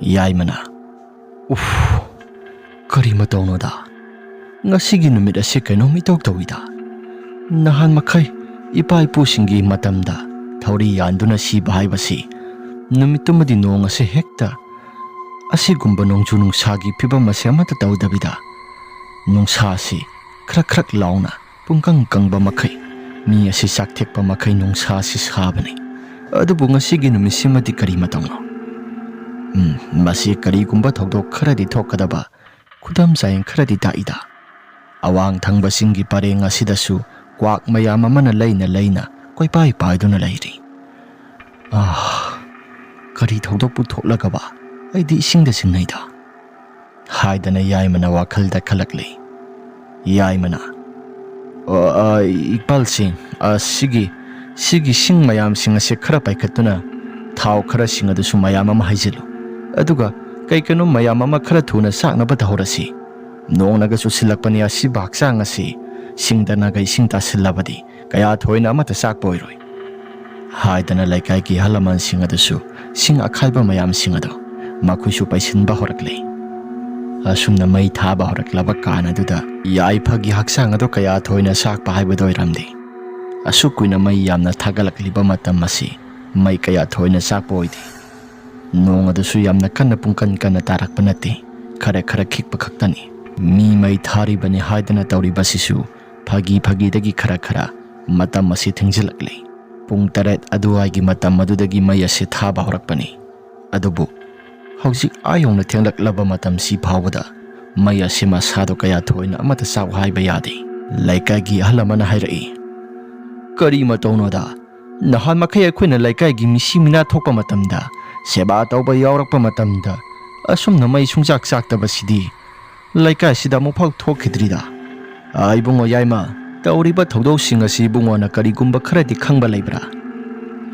ꯌꯥꯏꯃꯅ, "ꯎꯐ, ꯀꯔꯤ ꯃꯇꯧꯅꯣꯗ? ꯉꯁꯤꯒꯤ ꯅꯨꯃꯤꯠ ꯑꯁꯤ ꯀꯩꯅꯣꯝ ꯏꯇꯧ ꯇꯧꯏꯗ꯫ ꯅꯍꯥꯟ ꯃꯈꯩ ꯏꯄꯥ ꯏꯄꯨꯁꯤꯡꯒꯤ ꯃꯇꯝꯗ ꯊꯧꯔꯤ ꯌꯥꯟꯗꯨꯅ ꯁꯤꯕ ꯍꯥꯏꯕꯁꯤ, ꯅꯨꯃꯤꯠꯇꯨꯃꯗꯤ ꯅꯣꯡ ꯑꯁꯤ ꯍꯦꯛꯇ ꯑꯁꯤꯒꯨꯝꯕ ꯅꯣꯡꯖꯨ ꯅꯨꯡꯁꯥꯒꯤ ꯐꯤꯕꯝ ꯑꯁꯤ ꯑꯃꯠꯇ ꯇꯧꯗꯕꯤꯗ ꯅꯨꯡꯁꯥꯁꯤ ꯈ꯭ꯔꯛ ꯈ꯭ꯔꯛ ꯂꯥꯎꯅ ꯄꯨꯡꯀꯪ ꯀꯪꯕ ꯃꯈꯩ, ꯃꯤ ꯑꯁꯤ ꯆꯥꯛꯊꯦꯛꯄ ꯃꯈꯩ ꯅꯨꯡꯁꯥꯁꯤ ꯁꯥꯕꯅꯤ꯫ ꯑꯗꯨꯕꯨ ꯉꯁꯤꯒꯤ ꯅꯨꯃꯤꯠꯁꯤꯃꯗꯤ ꯀꯔꯤ ꯃꯇꯧꯅꯣ? ꯎꯝ, ꯃꯁꯤ ꯀꯔꯤꯒꯨꯝꯕ ꯊꯧꯗꯣꯛ ꯈꯔꯗꯤ ꯊꯣꯛꯀꯗꯕ ꯈꯨꯗꯝ ꯆꯥꯌꯦꯡ ꯈꯔꯗꯤ ꯇꯥꯛꯏꯗ꯫ ꯑꯋꯥꯡ ꯊꯪꯕꯁꯤꯡꯒꯤ ꯄꯔꯦꯡ ꯑꯁꯤꯗꯁꯨ ꯀ꯭ꯋꯥꯛ ꯃꯌꯥꯝ ꯑꯃꯅ ꯂꯩꯅ ꯂꯩꯅ ꯀꯣꯏꯄꯥꯏ ꯄꯥꯏꯗꯨꯅ ꯂꯩꯔꯤ꯫ ꯑꯥ, ꯀꯔꯤ ꯊꯧꯗꯣꯛꯄꯨ ꯊꯣꯛꯂꯒꯕ ꯑꯩꯗꯤ ꯏꯁꯤꯡꯗ ꯆꯤꯡꯅꯩꯗ?" ꯍꯥꯏꯗꯅ ꯌꯥꯏꯃꯅ ꯋꯥꯈꯜꯗ ꯈꯜꯂꯛꯂꯤ꯫ ꯌꯥꯏꯃꯅ, "ꯑ, ꯑ, ꯏꯛꯕꯥꯜꯁꯤꯡ, ꯑ, ꯁꯤꯒꯤ, ꯁꯤꯒꯤ ꯁꯤꯡ ꯃꯌꯥꯝꯁꯤꯡ ꯑꯁꯤ ꯈꯔ ꯄꯥꯏꯈꯠꯇꯨꯅ ꯊꯥꯎ ꯈꯔꯁꯤꯡ ꯑꯗꯨꯁꯨ ꯃꯌꯥꯝ ꯑꯃ ꯍꯩꯖꯤꯜꯂꯨ꯫ ꯑꯗꯨꯒ ꯀꯩ ꯀꯩꯅꯣ ꯃꯌꯥꯝ ꯑꯃ ꯈꯔ ꯊꯨꯅ ꯆꯥꯛꯅꯕ ꯇꯧꯍꯧꯔꯁꯤ꯫ ꯅꯣꯡꯅꯒ ꯆꯨꯁꯤꯜꯂꯛꯄꯅꯤ, ꯑꯁꯤꯕ ꯍꯛꯆꯥꯡ ꯑꯁꯤ ꯁꯤꯡꯗꯅꯒ ꯏꯁꯤꯡ ꯇꯥꯁꯤꯜꯂꯕꯗꯤ ꯀꯌꯥ ꯊꯣꯏꯅ ꯑꯃꯠꯇ ꯆꯥꯛꯄ ꯑꯣꯏꯔꯣꯏ꯫" ꯍꯥꯏꯗꯅ ꯂꯩꯀꯥꯏꯒꯤ ꯑꯍꯜ ꯂꯃꯟꯁꯤꯡ ꯑꯗꯨꯁꯨ ꯁꯤꯡ ꯑꯈꯥꯏꯕ ꯃꯌꯥꯝꯁꯤꯡ ꯑꯗꯨ ꯃꯈꯣꯏꯁꯨ ꯄꯩꯁꯤꯟꯕ ꯍꯧꯔꯛꯂꯦ꯫ ꯑꯁꯨꯝꯅ ꯃꯩ ꯊꯥꯕ ꯍꯧꯔꯛꯂꯕ ꯀꯥꯟ ꯑꯗꯨꯗ ꯌꯥꯏꯐꯒꯤ ꯍꯛꯆꯥꯡ ꯑꯗꯨ ꯀꯌꯥ ꯊꯣꯏꯅ ꯆꯥꯛꯄ ꯍꯥꯏꯕꯗꯨ ꯑꯣꯏꯔꯝꯗꯦ꯫ ꯑꯁꯨꯛ ꯀꯨꯏꯅ ꯃꯩ ꯌꯥꯝꯅ ꯊꯥꯒꯠꯂꯛꯂꯤꯕ ꯃꯇꯝ ꯑꯁꯤ ꯃꯩ ꯀꯌꯥ ꯊꯣꯏꯅ ꯆꯥꯛꯄ ꯑꯣꯏꯗꯦ꯫ ꯅꯣꯡ ꯑꯗꯨꯁꯨ ꯌꯥꯝꯅ ꯀꯟꯅ ꯄꯨꯡꯀꯟ ꯀꯟꯅ ꯇꯥꯔꯛꯄ ꯅꯠꯇꯦ, ꯈꯔ ꯈꯔ ꯈꯤꯛꯄ ꯈꯛꯇꯅꯤ꯫ ꯃꯤ ꯃꯩ ꯊꯥꯔꯤꯕꯅꯤ ꯍꯥꯏꯗꯅ ꯇꯧꯔꯤꯕꯁꯤꯁꯨ ꯐꯥꯒꯤ ꯐꯥꯒꯤꯗꯒꯤ ꯈꯔ ꯈꯔ ꯃꯇꯝ ꯑꯁꯤ ꯊꯦꯡꯖꯤꯜꯂꯛꯂꯤ꯫ ꯄꯨꯡ ꯇꯔꯦꯠ ꯑꯗꯨꯋꯥꯏꯒꯤ ꯃꯇꯝ ꯑꯗꯨꯗꯒꯤ ꯃꯩ ꯑꯁꯤ ꯊꯥꯕ ꯍꯧꯔꯛꯄꯅꯤ꯫ ꯑꯗꯨꯕꯨ ꯍꯧꯖꯤꯛ ꯑꯥ ꯌꯧꯅ ꯊꯦꯡꯂꯛꯂꯕ ꯃꯇꯝꯁꯤ ꯐꯥꯎꯕꯗ ꯃꯩ ꯑꯁꯤ ꯃꯁꯥꯗꯣ ꯀꯌꯥ ꯊꯣꯏꯅ ꯑꯃꯠꯇ ꯆꯥꯛꯎ ꯍꯥꯏꯕ ꯌꯥꯗꯦ꯫ ꯂꯩꯀꯥꯏꯒꯤ ꯑꯍꯜ ꯑꯃꯅ ꯍꯥꯏꯔꯛꯏ꯫ "ꯀꯔꯤ ꯃꯇꯧꯅꯣꯗ? ꯅꯍꯥꯟ ꯃꯈꯩ ꯑꯩꯈꯣꯏꯅ ꯂꯩꯀꯥꯏꯒꯤ ꯃꯤꯁꯤ ꯃꯤꯅꯥ ꯊꯣꯛꯄ ꯃꯇꯝꯗ, ꯁꯦꯕꯥ ꯇꯧꯕ ꯌꯥꯎꯔꯛꯄ ꯃꯇꯝꯗ ꯑꯁꯨꯝꯅ ꯃꯩ ꯁꯨꯡꯆꯥꯛ ꯆꯥꯛꯇꯕꯁꯤꯗꯤ ꯂꯩꯀꯥꯏꯁꯤꯗ ꯑꯃꯨꯛꯐꯥꯎ ꯊꯣꯛꯈꯤꯗ꯭ꯔꯤꯗ꯫ ꯑ, ꯏꯕꯨꯡꯉꯣ ꯌꯥꯏꯃ, ꯇꯧꯔꯤꯕ ꯊꯧꯗꯣꯛꯁꯤꯡ ꯑꯁꯤ ꯏꯕꯨꯡꯉꯣꯅ ꯀꯔꯤꯒꯨꯝꯕ ꯈꯔꯗꯤ ꯈꯪꯕ ꯂꯩꯕ꯭ꯔꯥ?"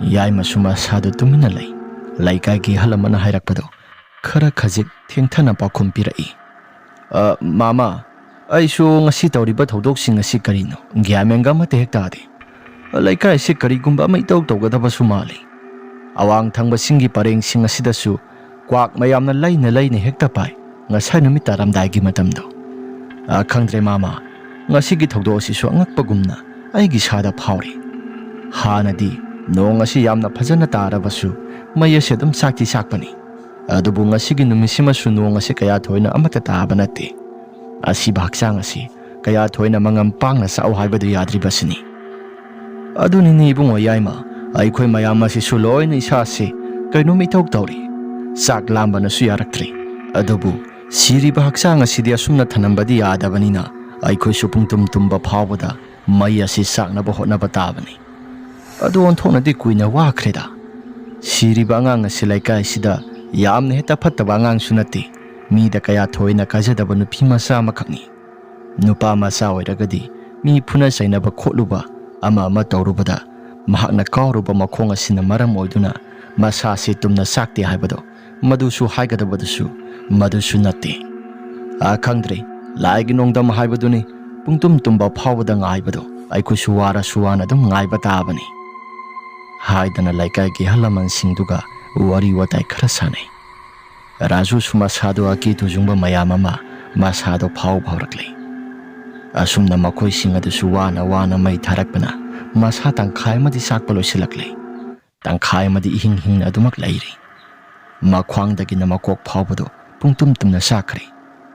ꯌꯥꯏꯃꯁꯨ ꯃꯁꯥꯗꯨ ꯇꯨꯃꯤꯟꯅ ꯂꯩ꯫ ꯂꯩꯀꯥꯏꯒꯤ ꯑꯍꯜ ꯑꯃꯅ ꯍꯥꯏꯔꯛꯄꯗꯨ ꯈꯔ ꯈꯖꯤꯛ ꯊꯦꯡꯊꯅ ꯄꯥꯎꯈꯨꯝ ꯄꯤꯔꯛꯏ꯫ "ꯑ, ꯃꯥꯃ, ꯑꯩꯁꯨ ꯉꯁꯤ ꯇꯧꯔꯤꯕ ꯊꯧꯗꯣꯛꯁꯤꯡ ꯑꯁꯤ ꯀꯔꯤꯅꯣ ꯒ꯭ꯌꯥꯟ ꯃꯦꯟꯒ ꯑꯃꯠꯇ ꯍꯦꯛ ꯇꯥꯗꯦ꯫ ꯂꯩꯀꯥꯏꯁꯤ ꯀꯔꯤꯒꯨꯝꯕ ꯑꯃ ꯏꯇꯧ ꯇꯧꯒꯗꯕꯁꯨ ꯃꯥꯜꯂꯤ꯫ ꯑꯋꯥꯡ ꯊꯪꯕꯁꯤꯡꯒꯤ ꯄꯔꯦꯡꯁꯤꯡ ꯑꯁꯤꯗꯁꯨ ꯀ꯭ꯋꯥꯛ ꯃꯌꯥꯝꯅ ꯂꯩꯅ ꯂꯩꯅ ꯍꯦꯛꯇ ꯄꯥꯏ꯫ ꯉꯁꯥꯏ ꯅꯨꯃꯤꯠ ꯇꯥꯔꯝꯗꯥꯏꯒꯤ ꯃꯇꯝꯗꯣ꯫ ꯑ, ꯈꯪꯗ꯭ꯔꯦ ꯃꯥꯃ, ꯉꯁꯤꯒꯤ ꯊꯧꯗꯣꯛ ꯑꯁꯤꯁꯨ ꯑꯉꯛꯄꯒꯨꯝꯅ ꯑꯩꯒꯤ ꯏꯁꯥꯗ ꯐꯥꯎꯔꯤ꯫ ꯍꯥꯟꯅꯗꯤ ꯅꯣꯡ ꯑꯁꯤ ꯌꯥꯝꯅ ꯐꯖꯅ ꯇꯥꯔꯕꯁꯨ ꯃꯩ ꯑꯁꯤ ꯑꯗꯨꯝ ꯆꯥꯛꯇꯤ ꯆꯥꯛꯄꯅꯤ꯫ ꯑꯗꯨꯕꯨ ꯉꯁꯤꯒꯤ ꯅꯨꯃꯤꯠꯁꯤꯃꯁꯨ ꯅꯣꯡ ꯑꯁꯤ ꯀꯌꯥ ꯊꯣꯏꯅ ꯑꯃꯠꯇ ꯇꯥꯕ ꯅꯠꯇꯦ꯫ ꯑꯁꯤꯕ ꯍꯛꯆꯥꯡ ꯑꯁꯤ ꯀꯌꯥ ꯊꯣꯏꯅ ꯃꯉꯝ ꯄꯥꯡꯅ ꯆꯥꯎ ꯍꯥꯏꯕꯗꯨ ꯌꯥꯗ꯭ꯔꯤꯕꯁꯤꯅꯤ꯫ ꯑꯗꯨꯅꯤꯅꯦ ꯏꯕꯨꯡꯉꯣ ꯌꯥꯏꯃ, ꯑꯩꯈꯣꯏ ꯃꯌꯥꯝ ꯑꯁꯤꯁꯨ ꯂꯣꯏꯅ ꯏꯁꯥꯁꯤ ꯀꯩꯅꯣꯝ ꯏꯇꯧ ꯇꯧꯔꯤ꯫ ꯆꯥꯛ ꯂꯥꯝꯕꯅꯁꯨ ꯌꯥꯔꯛꯇ꯭ꯔꯦ꯫ ꯑꯗꯨꯕꯨ ꯁꯤꯔꯤꯕ ꯍꯛꯆꯥꯡ ꯑꯁꯤꯗꯤ ꯑꯁꯨꯝꯅ ꯊꯅꯝꯕꯗꯤ ꯌꯥꯗꯕꯅꯤꯅ ꯑꯩꯈꯣꯏꯁꯨ ꯄꯨꯡꯇꯨꯝ ꯇꯨꯝꯕ ꯐꯥꯎꯕꯗ ꯃꯩ ꯑꯁꯤ ꯆꯥꯛꯅꯕ ꯍꯣꯠꯅꯕ ꯇꯥꯕꯅꯤ꯫ ꯑꯗꯨ ꯑꯣꯟꯊꯣꯛꯅꯗꯤ ꯀꯨꯏꯅ ꯋꯥꯈ꯭ꯔꯦꯗ꯫ ꯁꯤꯔꯤꯕ ꯑꯉꯥꯡ ꯑꯁꯤ ꯂꯩꯀꯥꯏꯁꯤꯗ ꯌꯥꯝꯅ ꯍꯦꯛꯇ ꯐꯠꯇꯕ ꯑꯉꯥꯡꯁꯨ ꯅꯠꯇꯦ꯫ ꯃꯤꯗ ꯀꯌꯥ ꯊꯣꯏꯅ ꯀꯥꯖꯗꯕ ꯅꯨꯄꯤ ꯃꯆꯥ ꯑꯃꯈꯛꯅꯤ꯫ ꯅꯨꯄꯥ ꯃꯆꯥ ꯑꯣꯏꯔꯒꯗꯤ ꯃꯤ ꯐꯨꯅ ꯆꯩꯅꯕ ꯈꯣꯠꯂꯨꯕ, ꯑꯃ ꯑꯃ ꯇꯧꯔꯨꯕꯗ ꯃꯍꯥꯛꯅ ꯀꯥꯎꯔꯨꯕ ꯃꯈꯣꯡ ꯑꯁꯤꯅ ꯃꯔꯝ ꯑꯣꯏꯗꯨꯅ ꯃꯁꯥꯁꯤ ꯇꯨꯝꯅ ꯆꯥꯛꯇꯦ ꯍꯥꯏꯕꯗꯣ, ꯃꯗꯨꯁꯨ ꯍꯥꯏꯒꯗꯕꯗꯨꯁꯨ ꯃꯗꯨꯁꯨ ꯅꯠꯇꯦ꯫ ꯑ, ꯈꯪꯗ꯭ꯔꯦ, ꯂꯥꯏꯒꯤ ꯅꯣꯡꯗꯝ ꯍꯥꯏꯕꯗꯨꯅꯤ꯫ ꯄꯨꯡꯇꯨꯝ ꯇꯨꯝꯕ ꯐꯥꯎꯕꯗ ꯉꯥꯏꯕꯗꯣ ꯑꯩꯈꯣꯏꯁꯨ ꯋꯥꯔꯁꯨ ꯋꯥꯅ ꯑꯗꯨꯝ ꯉꯥꯏꯕ ꯇꯥꯕꯅꯤ꯫ ꯍꯥꯏꯗꯅ ꯂꯩꯀꯥꯏꯒꯤ ꯑꯍꯜ ꯂꯃꯟꯁꯤꯡꯗꯨꯒ ꯋꯥꯔꯤ ꯋꯥꯇꯥꯏ ꯈꯔ ꯁꯥꯟꯅꯩ꯫ ꯔꯥꯖꯨꯁꯨ ꯃꯁꯥꯗꯣ ꯑꯀꯤ ꯇꯨꯖꯨꯡꯕ ꯃꯌꯥꯝ ꯑꯃ ꯃꯁꯥꯗꯣ ꯐꯥꯎꯕ ꯍꯧꯔꯛꯂꯦ꯫ ꯑꯁꯨꯝꯅ ꯃꯈꯣꯏꯁꯤꯡ ꯑꯗꯨꯁꯨ ꯋꯥꯅ ꯋꯥꯅ ꯃꯩ ꯊꯥꯔꯛꯄꯅ ꯃꯁꯥ ꯇꯪꯈꯥꯏ ꯑꯃꯗꯤ ꯆꯥꯛꯄ ꯂꯣꯏꯁꯤꯜꯂꯛꯂꯦ꯫ ꯇꯪꯈꯥꯏ ꯑꯃꯗꯤ ꯏꯍꯤꯡ ꯍꯤꯡꯅ ꯑꯗꯨꯃꯛ ꯂꯩꯔꯤ꯫ ꯃꯈ꯭ꯋꯥꯡꯗꯒꯤꯅ ꯃꯀꯣꯛ ꯐꯥꯎꯕꯗꯨ ꯄꯨꯡꯇꯨꯝ ꯇꯨꯝꯅ ꯆꯥꯛꯈ꯭ꯔꯦ꯫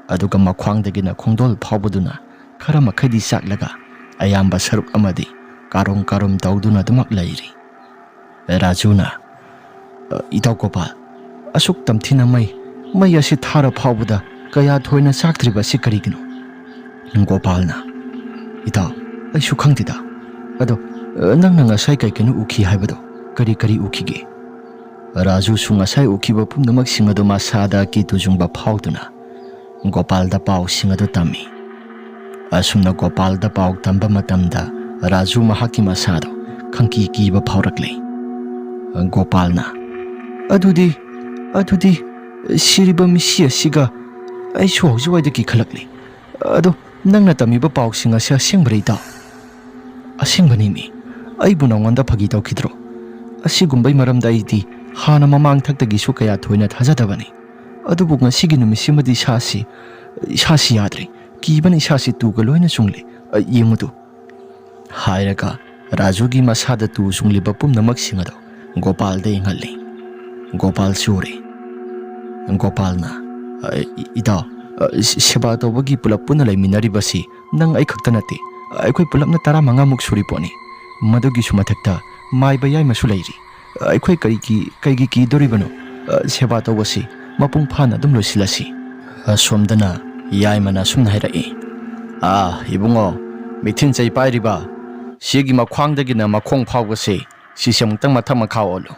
ꯑꯗꯨꯒ ꯃꯈ꯭ꯋꯥꯡꯗꯒꯤꯅ ꯈꯣꯡꯗꯣꯜ ꯐꯥꯎꯕꯗꯨꯅ ꯈꯔ ꯃꯈꯩꯗꯤ ꯆꯥꯛꯂꯒ ꯑꯌꯥꯝꯕ ꯁꯔꯨꯛ ꯑꯃꯗꯤ ꯀꯥꯔꯨꯝ ꯀꯥꯔꯨꯝ ꯇꯧꯗꯨꯅ ꯑꯗꯨꯃꯛ ꯂꯩꯔꯤ꯫ ꯔꯥꯖꯨꯅ, "ꯑ, ꯏꯇꯥꯎ ꯒꯣꯄꯥꯜ, ꯑꯁꯨꯛ ꯇꯝꯊꯤꯅ ꯃꯩ, ꯃꯩ ꯑꯁꯤ ꯊꯥꯔ ꯐꯥꯎꯕꯗ ꯀꯌꯥ ꯊꯣꯏꯅ ꯆꯥꯛꯇ꯭ꯔꯤꯕ ꯑꯁꯤ ꯀꯔꯤꯒꯤꯅꯣ?" ꯒꯣꯄꯥꯜꯅ, "ꯏꯇꯥꯎ, ꯑꯩꯁꯨ ꯈꯪꯗꯦꯗ꯫ ꯑꯗꯣ, ꯑ, ꯅꯪꯅ ꯉꯁꯥꯏ ꯀꯩ ꯀꯩꯅꯣ ꯎꯈꯤ ꯍꯥꯏꯕꯗꯣ, ꯀꯔꯤ ꯀꯔꯤ ꯎꯈꯤꯒꯦ?" ꯔꯥꯖꯨꯁꯨ ꯉꯁꯥꯏ ꯎꯈꯤꯕ ꯄꯨꯝꯅꯃꯛꯁꯤꯡ ꯑꯗꯨ ꯃꯁꯥꯗ ꯀꯤꯇꯨ ꯆꯨꯡꯕ ꯐꯥꯎꯗꯨꯅ ꯒꯣꯄꯥꯜꯗ ꯄꯥꯎꯁꯤꯡ ꯑꯗꯨ ꯇꯝꯃꯤ꯫ ꯑꯁꯨꯝꯅ ꯒꯣꯄꯥꯜꯗ ꯄꯥꯎ ꯇꯝꯕ ꯃꯇꯝꯗ ꯔꯥꯖꯨ ꯃꯍꯥꯛꯀꯤ ꯃꯁꯥꯗꯣ ꯈꯪꯀꯤ ꯀꯤꯕ ꯐꯥꯎꯔꯛꯂꯦ꯫ ꯒꯣꯄꯥꯜꯅ, "ꯑꯗꯨꯗꯤ, ꯑꯗꯨꯗꯤ ꯁꯤꯔꯤꯕ ꯃꯤꯁꯤ ꯑꯁꯤꯒ ꯑꯩꯁꯨ ꯍꯧꯖꯤꯛꯋꯥꯏꯗ ꯀꯤꯈꯠꯂꯛꯂꯤ꯫ ꯑꯗꯣ ꯅꯪꯅ ꯇꯝꯃꯤꯕ ꯄꯥꯎꯁꯤꯡ ꯑꯁꯤ ꯑꯁꯦꯡꯕꯔ ꯏꯇꯥꯎ?" "ꯑꯁꯦꯡꯕꯅꯤꯃꯤ꯫ ꯑꯩꯕꯨ ꯅꯉꯣꯟꯗ ꯐꯥꯒꯤ ꯇꯧꯈꯤꯗ꯭ꯔꯣ? ꯑꯁꯤꯒꯨꯝꯕꯩ ꯃꯔꯝꯗ ꯑꯩꯗꯤ ꯍꯥꯟꯅ ꯃꯃꯥꯡ ꯊꯛꯇꯒꯤꯁꯨ ꯀꯌꯥ ꯊꯣꯏꯅ ꯊꯥꯖꯗꯕꯅꯤ꯫ ꯑꯗꯨꯕꯨ ꯉꯁꯤꯒꯤ ꯅꯨꯃꯤꯠꯁꯤꯃꯗꯤ ꯏꯁꯥꯁꯤ, ꯏꯁꯥꯁꯤ ꯌꯥꯗ꯭ꯔꯦ꯫ ꯀꯤꯕꯅ ꯏꯁꯥꯁꯤ ꯇꯨꯒ ꯂꯣꯏꯅ ꯆꯨꯡꯂꯦ꯫ ꯑ, ꯌꯦꯡꯉꯨꯗꯨ꯫" ꯍꯥꯏꯔꯒ ꯔꯥꯖꯨꯒꯤ ꯃꯁꯥꯗ ꯇꯨ ꯆꯨꯡꯂꯤꯕ ꯄꯨꯝꯅꯃꯛꯁꯤꯡ ꯑꯗꯨ ꯒꯣꯄꯥꯜꯗ ꯌꯦꯡꯍꯜꯂꯤ꯫ ꯒꯣꯄꯥꯜꯁꯨ ꯎꯔꯦ꯫ ꯒꯣꯄꯥꯜꯅ, "ꯑ, ꯏ-, ꯏꯇꯥꯎ, ꯑ, ꯁꯦ-, ꯁꯦꯕꯥ ꯇꯧꯕꯒꯤ ꯄꯨꯂꯞ ꯄꯨꯟꯅ ꯂꯩꯃꯤꯟꯅꯔꯤꯕꯁꯤ ꯅꯪ ꯑꯩ ꯈꯛꯇ ꯅꯠꯇꯦ꯫ ꯑꯩꯈꯣꯏ ꯄꯨꯂꯞꯅ ꯇꯔꯥꯃꯉꯥꯃꯨꯛ ꯁꯨꯔꯤ ꯄꯣꯠꯅꯤ꯫ ꯃꯗꯨꯒꯤꯁꯨ ꯃꯊꯛꯇ ꯃꯥꯏꯕ ꯌꯥꯏꯃꯁꯨ ꯂꯩꯔꯤ꯫ ꯑꯩꯈꯣꯏ ꯀꯔꯤꯒꯤ, ꯀꯩꯒꯤ ꯀꯤꯗꯣꯔꯤꯕꯅꯣ? ꯑ, ꯁꯦꯕꯥ ꯇꯧꯕꯁꯤ ꯃꯄꯨꯡ ꯐꯥꯅ ꯑꯗꯨꯝ ꯂꯣꯏꯁꯤꯜꯂꯁꯤ꯫" ꯑꯁꯣꯝꯗꯅ ꯌꯥꯏꯃꯅ ꯑꯁꯨꯝꯅ ꯍꯥꯏꯔꯛꯏ, "ꯑꯥ, ꯏꯕꯨꯡꯉꯣ, ꯃꯤꯊꯤꯟ ꯆꯩ ꯄꯥꯏꯔꯤꯕ, ꯁꯤꯒꯤ ꯃꯈ꯭ꯋꯥꯡꯗꯒꯤꯅ ꯃꯈꯣꯡ ꯐꯥꯎꯕꯁꯤ, ꯁꯤꯁꯦ ꯑꯃꯨꯛꯇꯪ ꯃꯊꯛ ꯃꯈꯥ ꯑꯣꯜꯂꯨ꯫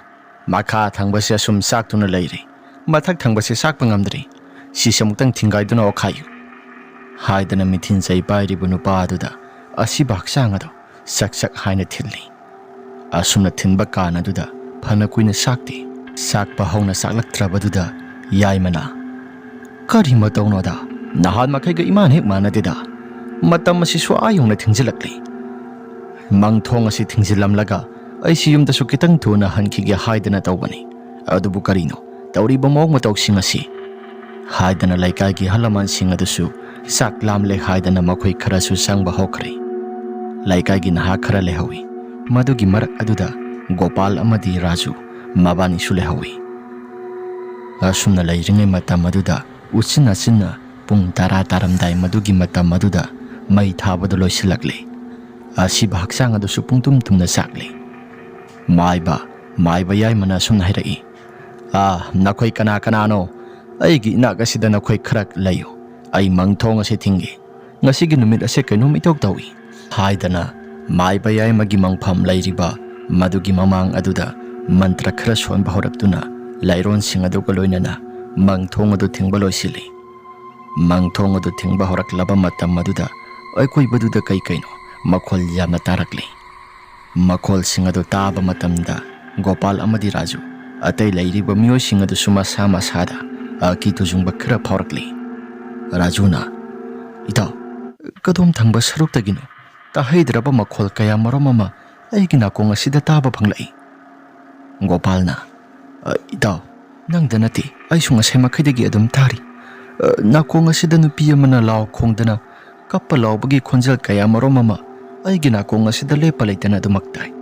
ꯃꯈꯥ ꯊꯪꯕꯁꯦ ꯑꯁꯨꯝ ꯆꯥꯛꯇꯨꯅ ꯂꯩꯔꯤ꯫ ꯃꯊꯛ ꯊꯪꯕꯁꯦ ꯆꯥꯛꯄ ꯉꯝꯗ꯭ꯔꯤ꯫ ꯁꯤꯁꯦ ꯑꯃꯨꯛꯇꯪ ꯊꯤꯡꯒꯥꯏꯗꯨꯅ ꯑꯣꯠꯈꯥꯏꯌꯨ꯫" ꯍꯥꯏꯗꯅ ꯃꯤꯊꯤꯟ ꯆꯩ ꯄꯥꯏꯔꯤꯕ ꯅꯨꯄꯥ ꯑꯗꯨꯗ ꯑꯁꯤꯕ ꯍꯛꯆꯥꯡ ꯑꯗꯨ ꯆꯛ ꯆꯛ ꯍꯥꯏꯅ ꯊꯤꯜꯂꯤ꯫ ꯑꯁꯨꯝꯅ ꯊꯤꯟꯕ ꯀꯥꯟ ꯑꯗꯨꯗ ꯐꯅ ꯀꯨꯏꯅ ꯆꯥꯛꯇꯦ꯫ ꯆꯥꯛꯄ ꯍꯧꯅ ꯆꯥꯛꯂꯛꯇ꯭ꯔꯕꯗꯨꯗ ꯌꯥꯏꯃꯅ, "ꯀꯔꯤ ꯃꯇꯧꯅꯣꯗ? ꯅꯍꯥꯟ ꯃꯈꯩꯒ ꯏꯃꯥꯟ ꯍꯦꯛ ꯃꯥꯟꯅꯗꯦꯗ꯫ ꯃꯇꯝ ꯑꯁꯤꯁꯨ ꯑꯥ ꯌꯧꯅ ꯊꯦꯡꯖꯤꯜꯂꯛꯂꯤ꯫ ꯃꯪ ꯊꯣꯡ ꯑꯁꯤ ꯊꯤꯡꯖꯤꯜꯂꯝꯂꯒ ꯑꯩꯁꯤ ꯌꯨꯝꯗꯁꯨ ꯈꯤꯇꯪ ꯊꯨꯅ ꯍꯟꯈꯤꯒꯦ ꯍꯥꯏꯗꯅ ꯇꯧꯕꯅꯤ꯫ ꯑꯗꯨꯕꯨ ꯀꯔꯤꯅꯣ ꯇꯧꯔꯤꯕ ꯃꯑꯣꯡ ꯃꯇꯧꯁꯤꯡ ꯑꯁꯤ?" ꯍꯥꯏꯗꯅ ꯂꯩꯀꯥꯏꯒꯤ ꯑꯍꯜ ꯂꯃꯟꯁꯤꯡ ꯑꯗꯨꯁꯨ ꯆꯥꯛ ꯂꯥꯝꯂꯦ ꯍꯥꯏꯗꯅ ꯃꯈꯣꯏ ꯈꯔꯁꯨ ꯆꯪꯕ ꯍꯧꯈ꯭ꯔꯦ꯫ ꯂꯩꯀꯥꯏꯒꯤ ꯅꯍꯥ ꯈꯔ ꯂꯩꯍꯧꯏ꯫ ꯃꯗꯨꯒꯤ ꯃꯔꯛ ꯑꯗꯨꯗ ꯒꯣꯄꯥꯜ ꯑꯃꯗꯤ ꯔꯥꯖꯨ ꯃꯕꯥꯅꯤꯁꯨ ꯂꯩꯍꯧꯏ꯫ ꯑꯁꯨꯝꯅ ꯂꯩꯔꯤꯉꯩ ꯃꯇꯝ ꯑꯗꯨꯗ ꯎꯆꯤꯟ ꯅꯥꯆꯤꯟꯅ ꯄꯨꯡ ꯇꯔꯥ ꯇꯥꯔꯝꯗꯥꯏ ꯃꯗꯨꯒꯤ ꯃꯇꯝ ꯑꯗꯨꯗ ꯃꯩ ꯊꯥꯕꯗꯨ ꯂꯣꯏꯁꯤꯜꯂꯛꯂꯦ꯫ ꯑꯁꯤꯕ ꯍꯛꯆꯥꯡ ꯑꯗꯨꯁꯨ ꯄꯨꯡꯇꯨꯝ ꯇꯨꯝꯅ ꯆꯥꯛꯂꯦ꯫ ꯃꯥꯏꯕ, ꯃꯥꯏꯕ ꯌꯥꯏꯃꯅ ꯑꯁꯨꯝꯅ ꯍꯥꯏꯔꯛꯏ, "ꯑꯥ, ꯅꯈꯣꯏ ꯀꯅꯥ ꯀꯅꯥꯅꯣ? ꯑꯩꯒꯤ ꯏꯅꯥꯛ ꯑꯁꯤꯗ ꯅꯈꯣꯏ ꯈꯔ ꯂꯩꯌꯨ꯫ ꯑꯩ ꯃꯪ ꯊꯣꯡ ꯑꯁꯤ ꯊꯤꯡꯒꯦ꯫ ꯉꯁꯤꯒꯤ ꯅꯨꯃꯤꯠ ꯑꯁꯦ ꯀꯩꯅꯣꯝ ꯏꯇꯧ ꯇꯧꯏ꯫ ꯍꯥꯏꯗꯅ ꯃꯥꯏꯕ ꯌꯥꯏꯃꯒꯤ ꯃꯪꯐꯝ ꯂꯩꯔꯤꯕ ꯃꯗꯨꯒꯤ ꯃꯃꯥꯡ ꯑꯗꯨꯗ ꯃꯟꯇ꯭ꯔ ꯈꯔ ꯁꯣꯟꯕ ꯍꯧꯔꯛꯇꯨꯅ ꯂꯥꯏꯔꯣꯟꯁꯤꯡ ꯑꯗꯨꯒ ꯂꯣꯏꯅꯅ ꯃꯪꯊꯣꯡ ꯑꯗꯨ ꯊꯤꯡꯕ ꯂꯣꯏꯁꯤꯜꯂꯤ꯫ ꯃꯪꯊꯣꯡ ꯑꯗꯨ ꯊꯤꯡꯕ ꯍꯧꯔꯛꯂꯕ ꯃꯇꯝ ꯑꯗꯨꯗ ꯑꯀꯣꯏꯕꯗꯨꯗ ꯀꯩ ꯀꯩꯅꯣ ꯃꯈꯣꯜ ꯌꯥꯝꯅ ꯇꯥꯔꯛꯂꯤ꯫ ꯃꯈꯣꯜꯁꯤꯡ ꯑꯗꯨ ꯇꯥꯕ ꯃꯇꯝꯗ ꯒꯣꯄꯥꯜ ꯑꯃꯗꯤ ꯔꯥꯖꯨ, ꯑꯇꯩ ꯂꯩꯔꯤꯕ ꯃꯤꯑꯣꯏꯁꯤꯡ ꯑꯗꯨꯁꯨ ꯃꯁꯥ ꯃꯁꯥꯗ ꯑꯀꯤ ꯇꯨꯖꯨꯡꯕ ꯈꯔ ꯐꯥꯎꯔꯛꯂꯤ꯫ ꯔꯥꯖꯨꯅ, "ꯏꯇꯥꯎ, ꯀꯗꯣꯝ ꯊꯪꯕ ꯁꯔꯨꯛꯇꯒꯤꯅꯣ ꯇꯥꯍꯩꯗ꯭ꯔꯕ ꯃꯈꯣꯜ ꯀꯌꯥ ꯃꯔꯨꯝ ꯑꯃ ꯑꯩꯒꯤ ꯅꯥꯀꯣꯡ ꯑꯁꯤꯗ ꯇꯥꯕ ꯐꯪꯂꯛꯏ?" ꯒꯣꯄꯥꯜꯅ, "ꯑ, ꯏꯇꯥꯎ, ꯅꯪꯗ ꯅꯠꯇꯦ, ꯑꯩꯁꯨ ꯉꯁꯥꯏ ꯃꯈꯩꯗꯒꯤ ꯑꯗꯨꯝ ꯇꯥꯔꯤ꯫ ꯑ, ꯅꯥꯀꯣꯡ ꯑꯁꯤꯗ ꯅꯨꯄꯤ ꯑꯃꯅ ꯂꯥꯎ ꯈꯣꯡꯗꯅ ꯀꯞꯄ ꯂꯥꯎꯕꯒꯤ ꯈꯣꯟꯖꯦꯜ ꯀꯌꯥ ꯃꯔꯨꯝ ꯑꯃ ꯑꯩꯒꯤ ꯅꯥꯀꯣꯡ ꯑꯁꯤꯗ ꯂꯦꯞꯄ ꯂꯩꯇꯅ ꯑꯗꯨꯃꯛ ꯇꯥꯏ꯫"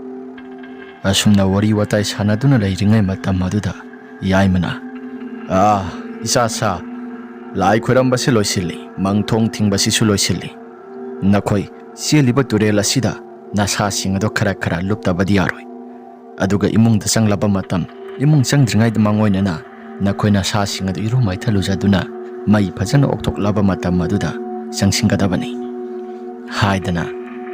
ꯑꯁꯨꯝꯅ ꯋꯥꯔꯤ ꯋꯥꯇꯥꯏ ꯁꯥꯟꯅꯗꯨꯅ ꯂꯩꯔꯤꯉꯩ ꯃꯇꯝ ꯑꯗꯨꯗ ꯌꯥꯏꯃꯅ, "ꯑꯥ, ꯏꯆꯥ ꯁꯥ, ꯂꯥꯏ ꯈꯣꯏꯔꯝꯕꯁꯤ ꯂꯣꯏꯁꯤꯜꯂꯤ, ꯃꯪꯊꯣꯡ ꯊꯤꯡꯕꯁꯤꯁꯨ ꯂꯣꯏꯁꯤꯜꯂꯤ꯫ ꯅꯈꯣꯏ ꯆꯦꯜꯂꯤꯕ ꯇꯨꯔꯦꯜ ꯑꯁꯤꯗ ꯅꯁꯥꯁꯤꯡ ꯑꯗꯨ ꯈꯔ ꯈꯔ ꯂꯨꯞꯇꯕꯗꯤ ꯌꯥꯔꯣꯏ꯫ ꯑꯗꯨꯒ ꯏꯃꯨꯡꯗ ꯆꯪꯂꯕ ꯃꯇꯝ, ꯏꯃꯨꯡ ꯆꯪꯗ꯭ꯔꯤꯉꯩꯗ ꯃꯥꯡꯑꯣꯏꯅꯅ ꯅꯈꯣꯏ ꯅꯁꯥꯁꯤꯡ ꯑꯗꯨ ꯏꯔꯨ ꯃꯥꯏꯊ ꯂꯨꯖꯗꯨꯅ ꯃꯩ ꯐꯖꯅ ꯑꯣꯛꯊꯣꯛꯂꯕ ꯃꯇꯝ ꯑꯗꯨꯗ ꯆꯪꯁꯤꯟꯒꯗꯕꯅꯤ," ꯍꯥꯏꯗꯅ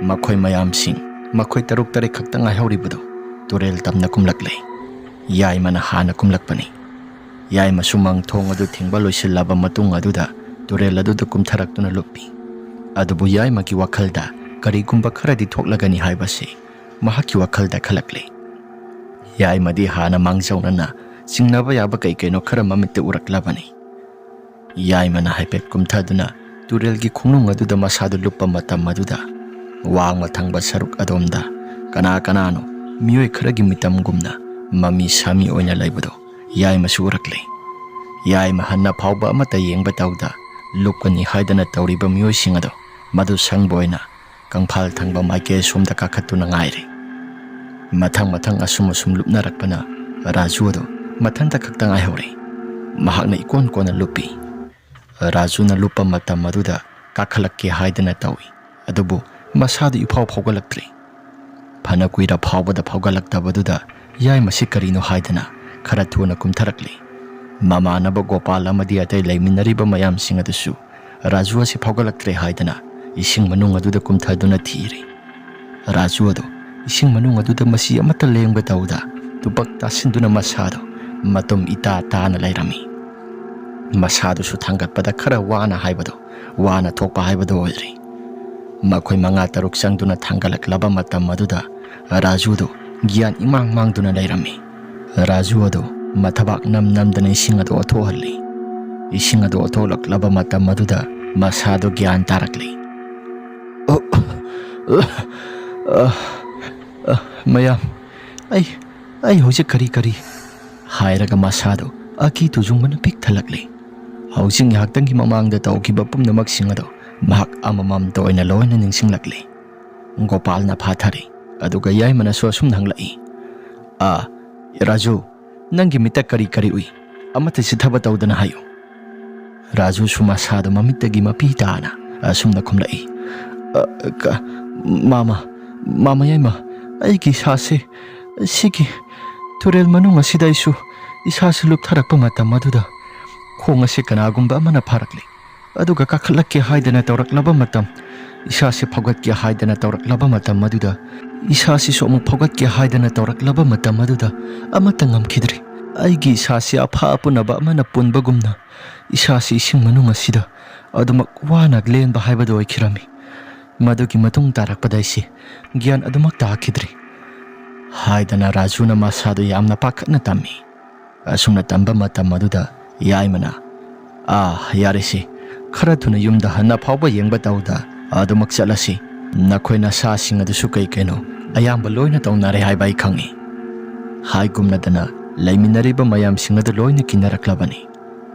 ꯃꯈꯣꯏ ꯃꯌꯥꯝꯁꯤꯡ, ꯃꯈꯣꯏ ꯇꯔꯨꯛ ꯇꯔꯦꯠ ꯈꯛꯇ ꯉꯥꯏꯍꯧꯔꯤꯕꯗꯨ ꯇꯨꯔꯦꯜ ꯇꯝꯅ ꯀꯨꯝꯂꯛꯂꯦ꯫ ꯌꯥꯏꯃꯅ ꯍꯥꯟꯅ ꯀꯨꯝꯂꯛꯄꯅꯤ꯫ ꯌꯥꯏꯃꯁꯨ ꯃꯪꯊꯣꯡ ꯑꯗꯨ ꯊꯤꯡꯕ ꯂꯣꯏꯁꯤꯜꯂꯕ ꯃꯇꯨꯡ ꯑꯗꯨꯗ ꯇꯨꯔꯦꯜ ꯑꯗꯨꯗ ꯀꯨꯝꯊꯔꯛꯇꯨꯅ ꯂꯨꯞꯄꯤ꯫ ꯑꯗꯨꯕꯨ ꯌꯥꯏꯃꯒꯤ ꯋꯥꯈꯜꯗ ꯀꯔꯤꯒꯨꯝꯕ ꯈꯔꯗꯤ ꯊꯣꯛꯂꯒꯅꯤ ꯍꯥꯏꯕꯁꯤ ꯃꯍꯥꯛꯀꯤ ꯋꯥꯈꯜꯗ ꯈꯜꯂꯛꯂꯤ꯫ ꯌꯥꯏꯃꯗꯤ ꯍꯥꯟꯅ ꯃꯥꯡꯖꯧꯅꯅ ꯆꯤꯡꯅꯕ ꯌꯥꯕ ꯀꯩ ꯀꯩꯅꯣ ꯈꯔ ꯃꯃꯤꯠꯇ ꯎꯔꯛꯂꯕꯅꯤ꯫ ꯌꯥꯏꯃꯅ ꯍꯥꯏꯐꯦꯠ ꯀꯨꯝꯊꯗꯨꯅ ꯇꯨꯔꯦꯜꯒꯤ ꯈꯣꯡꯅꯨꯡ ꯑꯗꯨꯗ ꯃꯁꯥꯗꯨ ꯂꯨꯞꯄ ꯃꯇꯝ ꯑꯗꯨꯗ ꯋꯥꯡꯃ ꯊꯪꯕ ꯁꯔꯨꯛ ꯑꯗꯣꯝꯗ ꯀꯅꯥ ꯀꯅꯥꯅꯣ ꯃꯤꯑꯣꯏ ꯈꯔꯒꯤ ꯃꯤꯇꯝꯒꯨꯝꯅ ꯃꯃꯤ ꯁꯥꯃꯤ ꯑꯣꯏꯅ ꯂꯩꯕꯗꯨ ꯌꯥꯏꯃꯁꯨ ꯎꯔꯛꯂꯦ꯫ ꯌꯥꯏꯃ ꯍꯟꯅ ꯐꯥꯎꯕ ꯑꯃꯠꯇ ꯌꯦꯡꯕ ꯇꯧꯗ ꯂꯨꯞꯀꯅꯤ ꯍꯥꯏꯗꯅ ꯇꯧꯔꯤꯕ ꯃꯤꯑꯣꯏꯁꯤꯡ ꯑꯗꯨ ꯃꯗꯨ ꯁꯪꯕ ꯑꯣꯏꯅ ꯀꯪꯐꯥꯜ ꯊꯪꯕ ꯃꯥꯏꯀꯩ ꯑꯁꯣꯝꯗ ꯀꯥꯈꯠꯇꯨꯅ ꯉꯥꯏꯔꯦ꯫ ꯃꯊꯪ ꯃꯊꯪ ꯑꯁꯨꯝ ꯑꯁꯨꯝ ꯂꯨꯞꯅꯔꯛꯄꯅ ꯔꯥꯖꯨ ꯑꯗꯨ ꯃꯊꯟꯇ ꯈꯛꯇ ꯉꯥꯏꯍꯧꯔꯦ꯫ ꯃꯍꯥꯛꯅ ꯏꯀꯣꯟ ꯀꯣꯟꯅ ꯂꯨꯞꯄꯤ꯫ ꯔꯥꯖꯨꯅ ꯂꯨꯞꯄ ꯃꯇꯝ ꯑꯗꯨꯗ ꯀꯥꯈꯠꯂꯛꯀꯦ ꯍꯥꯏꯗꯅ ꯇꯧꯏ, ꯑꯗꯨꯕꯨ ꯃꯁꯥꯗꯨ ꯏꯐꯥꯎ ꯐꯥꯎꯒꯠꯂꯛꯇ꯭ꯔꯦ꯫ ꯐꯅ ꯀꯨꯏꯔ ꯐꯥꯎꯕꯗ ꯐꯥꯎꯒꯠꯂꯛꯇꯕꯗꯨꯗ ꯌꯥꯏꯃꯁꯤ ꯀꯔꯤꯅꯣ ꯍꯥꯏꯗꯅ ꯈꯔ ꯊꯨꯅ ꯀꯨꯝꯊꯔꯛꯂꯦ꯫ ꯃꯃꯥꯟꯅꯕ ꯒꯣꯄꯥꯜ ꯑꯃꯗꯤ ꯑꯇꯩ ꯂꯩꯃꯤꯟꯅꯔꯤꯕ ꯃꯌꯥꯝꯁꯤꯡ ꯑꯗꯨꯁꯨ ꯔꯥꯖꯨ ꯑꯁꯤ ꯐꯥꯎꯒꯠꯂꯛꯇ꯭ꯔꯦ ꯍꯥꯏꯗꯅ ꯏꯁꯤꯡ ꯃꯅꯨꯡ ꯑꯗꯨꯗ ꯀꯨꯝꯊꯗꯨꯅ ꯊꯤꯔꯦ꯫ ꯔꯥꯖꯨ ꯑꯗꯨ ꯏꯁꯤꯡ ꯃꯅꯨꯡ ꯑꯗꯨꯗ ꯃꯆꯤ ꯑꯃꯠꯇ ꯂꯦꯡꯕ ꯇꯧꯗ ꯇꯨꯄꯛ ꯇꯥꯁꯤꯟꯗꯨꯅ ꯃꯁꯥꯗꯣ ꯃꯇꯨꯝ ꯏꯇꯥ ꯇꯥꯅ ꯂꯩꯔꯝꯃꯤ꯫ ꯃꯁꯥꯗꯨꯁꯨ ꯊꯥꯡꯒꯠꯄꯗ ꯈꯔ ꯋꯥꯅ ꯍꯥꯏꯕꯗꯣ, ꯋꯥꯅ ꯊꯣꯛꯄ ꯍꯥꯏꯕꯗꯣ ꯑꯣꯏꯔꯦ꯫ ꯃꯈꯣꯏ ꯃꯉꯥ ꯇꯔꯨꯛ ꯆꯪꯗꯨꯅ ꯊꯥꯡꯒꯠꯂꯛꯂꯕ ꯃꯇꯝ ꯑꯗꯨꯗ ꯔꯥꯖꯨꯗꯨ ꯒ꯭ꯌꯥꯟ ꯏꯃꯥꯡ ꯃꯥꯡꯗꯨꯅ ꯂꯩꯔꯝꯃꯤ꯫ ꯔꯥꯖꯨ ꯑꯗꯨ ꯃꯊꯕꯥꯛ ꯅꯝ ꯅꯝꯗꯅ ꯏꯁꯤꯡ ꯑꯗꯨ ꯑꯣꯠꯊꯣꯛꯍꯜꯂꯤ꯫ ꯏꯁꯤꯡ ꯑꯗꯨ ꯑꯣꯠꯊꯣꯛꯂꯛꯂꯕ ꯃꯇꯝ ꯑꯗꯨꯗ ꯃꯁꯥꯗꯨ ꯒ꯭ꯌꯥꯟ ꯇꯥꯔꯛꯂꯤ꯫ "ꯑ, ꯑ, ꯑ, ꯑ, ꯃꯌꯥꯝ, ꯑꯩ, ꯑꯩ ꯍꯧꯖꯤꯛ ꯀꯔꯤ ꯀꯔꯤ?" ꯍꯥꯏꯔꯒ ꯃꯁꯥꯗꯨ ꯑꯀꯤ ꯇꯨꯖꯨꯡꯕꯅ ꯄꯤꯛ ꯊꯜꯂꯛꯂꯤ꯫ ꯍꯧꯖꯤꯛ ꯉꯥꯏꯍꯥꯛꯇꯪꯒꯤ ꯃꯃꯥꯡꯗ ꯇꯧꯈꯤꯕ ꯄꯨꯝꯅꯃꯛꯁꯤꯡ ꯑꯗꯨ ꯃꯍꯥꯛ ꯑꯃꯃꯝꯇ ꯑꯣꯏꯅ ꯂꯣꯏꯅ ꯅꯤꯡꯁꯤꯡꯂꯛꯂꯤ꯫ ꯒꯣꯄꯥꯜꯅ ꯐꯥꯊꯔꯤ, ꯑꯗꯨꯒ ꯌꯥꯏꯃꯅꯁꯨ ꯑꯁꯨꯝꯅ ꯍꯪꯂꯛꯏ, "ꯑꯥ, ꯔꯥꯖꯨ, ꯅꯪꯒꯤ ꯃꯤꯠꯇ ꯀꯔꯤ ꯀꯔꯤ ꯎꯏ? ꯑꯃꯠꯇ ꯆꯤꯠꯊꯕ ꯇꯧꯗꯅ ꯍꯥꯏꯌꯨ꯫" ꯔꯥꯖꯨꯁꯨ ꯃꯁꯥꯗꯨ ꯃꯃꯤꯠꯇꯒꯤ ꯃꯄꯤ ꯇꯥꯅ ꯑꯁꯨꯝꯅ ꯈꯨꯝꯂꯛꯏ, "ꯑ, ꯀ-, ꯃꯥꯃ, ꯃꯥꯃ ꯌꯥꯏꯃ, ꯑꯩꯒꯤ ꯏꯁꯥꯁꯦ ꯁꯤꯒꯤ ꯇꯨꯔꯦꯜ ꯃꯅꯨꯡ ꯑꯁꯤꯗ ꯑꯩꯁꯨ ꯏꯁꯥꯁꯤ ꯂꯨꯞꯊꯔꯛꯄ ꯃꯇꯝ ꯑꯗꯨꯗ ꯈꯣꯡ ꯑꯁꯤ ꯀꯅꯥꯒꯨꯝꯕ ꯑꯃꯅ ꯐꯥꯔꯛꯂꯤ꯫ ꯑꯗꯨꯒ ꯀꯥꯈꯠꯂꯛꯀꯦ ꯍꯥꯏꯗꯅ ꯇꯧꯔꯛꯂꯕ ꯃꯇꯝ, ꯏꯁꯥꯁꯤ ꯐꯥꯎꯒꯠꯀꯦ ꯍꯥꯏꯗꯅ ꯇꯧꯔꯛꯂꯕ ꯃꯇꯝ ꯑꯗꯨꯗ, ꯏꯁꯥꯁꯤꯁꯨ ꯑꯃꯨꯛ ꯐꯥꯎꯒꯠꯀꯦ ꯍꯥꯏꯗꯅ ꯇꯧꯔꯛꯂꯕ ꯃꯇꯝ ꯑꯗꯨꯗ ꯑꯃꯠꯇ ꯉꯝꯈꯤꯗ꯭ꯔꯤ꯫ ꯑꯩꯒꯤ ꯏꯁꯥꯁꯤ ꯑꯐꯥ ꯑꯄꯨꯅꯕ ꯑꯃꯅ ꯄꯨꯟꯕꯒꯨꯝꯅ ꯏꯁꯥꯁꯤ ꯏꯁꯤꯡ ꯃꯅꯨꯡ ꯑꯁꯤꯗ ꯑꯗꯨꯃꯛ ꯋꯥꯅ ꯂꯦꯟꯕ ꯍꯥꯏꯕꯗꯨ ꯑꯣꯏꯈꯤꯔꯝꯃꯤ꯫ ꯃꯗꯨꯒꯤ ꯃꯇꯨꯡ ꯇꯥꯔꯛꯄꯗ ꯑꯩꯁꯤ ꯒ꯭ꯌꯥꯟ ꯑꯗꯨꯃꯛ ꯇꯥꯈꯤꯗ꯭ꯔꯤ," ꯍꯥꯏꯗꯅ ꯔꯥꯖꯨꯅ ꯃꯁꯥꯗꯨ ꯌꯥꯝꯅ ꯄꯥꯈꯠꯅ ꯇꯝꯃꯤ꯫ ꯑꯁꯨꯝꯅ ꯇꯝꯕ ꯃꯇꯝ ꯑꯗꯨꯗ ꯌꯥꯏꯃꯅ, "ꯑꯥ, ꯌꯥꯔꯦꯁꯦ, ꯈꯔ ꯊꯨꯅ ꯌꯨꯝꯗ ꯍꯟꯅ ꯐꯥꯎꯕ ꯌꯦꯡꯕ ꯇꯧꯗ ꯑꯗꯨꯃꯛ ꯆꯠꯂꯁꯤ꯫ ꯅꯈꯣꯏ ꯅꯁꯥꯁꯤꯡ ꯑꯗꯨꯁꯨ ꯀꯩ ꯀꯩꯅꯣ ꯑꯌꯥꯝꯕ ꯂꯣꯏꯅ ꯇꯧꯅꯔꯦ ꯍꯥꯏꯕ ꯑꯩ ꯈꯪꯏ꯫" ꯍꯥꯏꯒꯨꯝꯅꯗꯅ ꯂꯩꯃꯤꯟꯅꯔꯤꯕ ꯃꯌꯥꯝꯁꯤꯡ ꯑꯗꯨ ꯂꯣꯏꯅ ꯀꯤꯅꯔꯛꯂꯕꯅꯤ꯫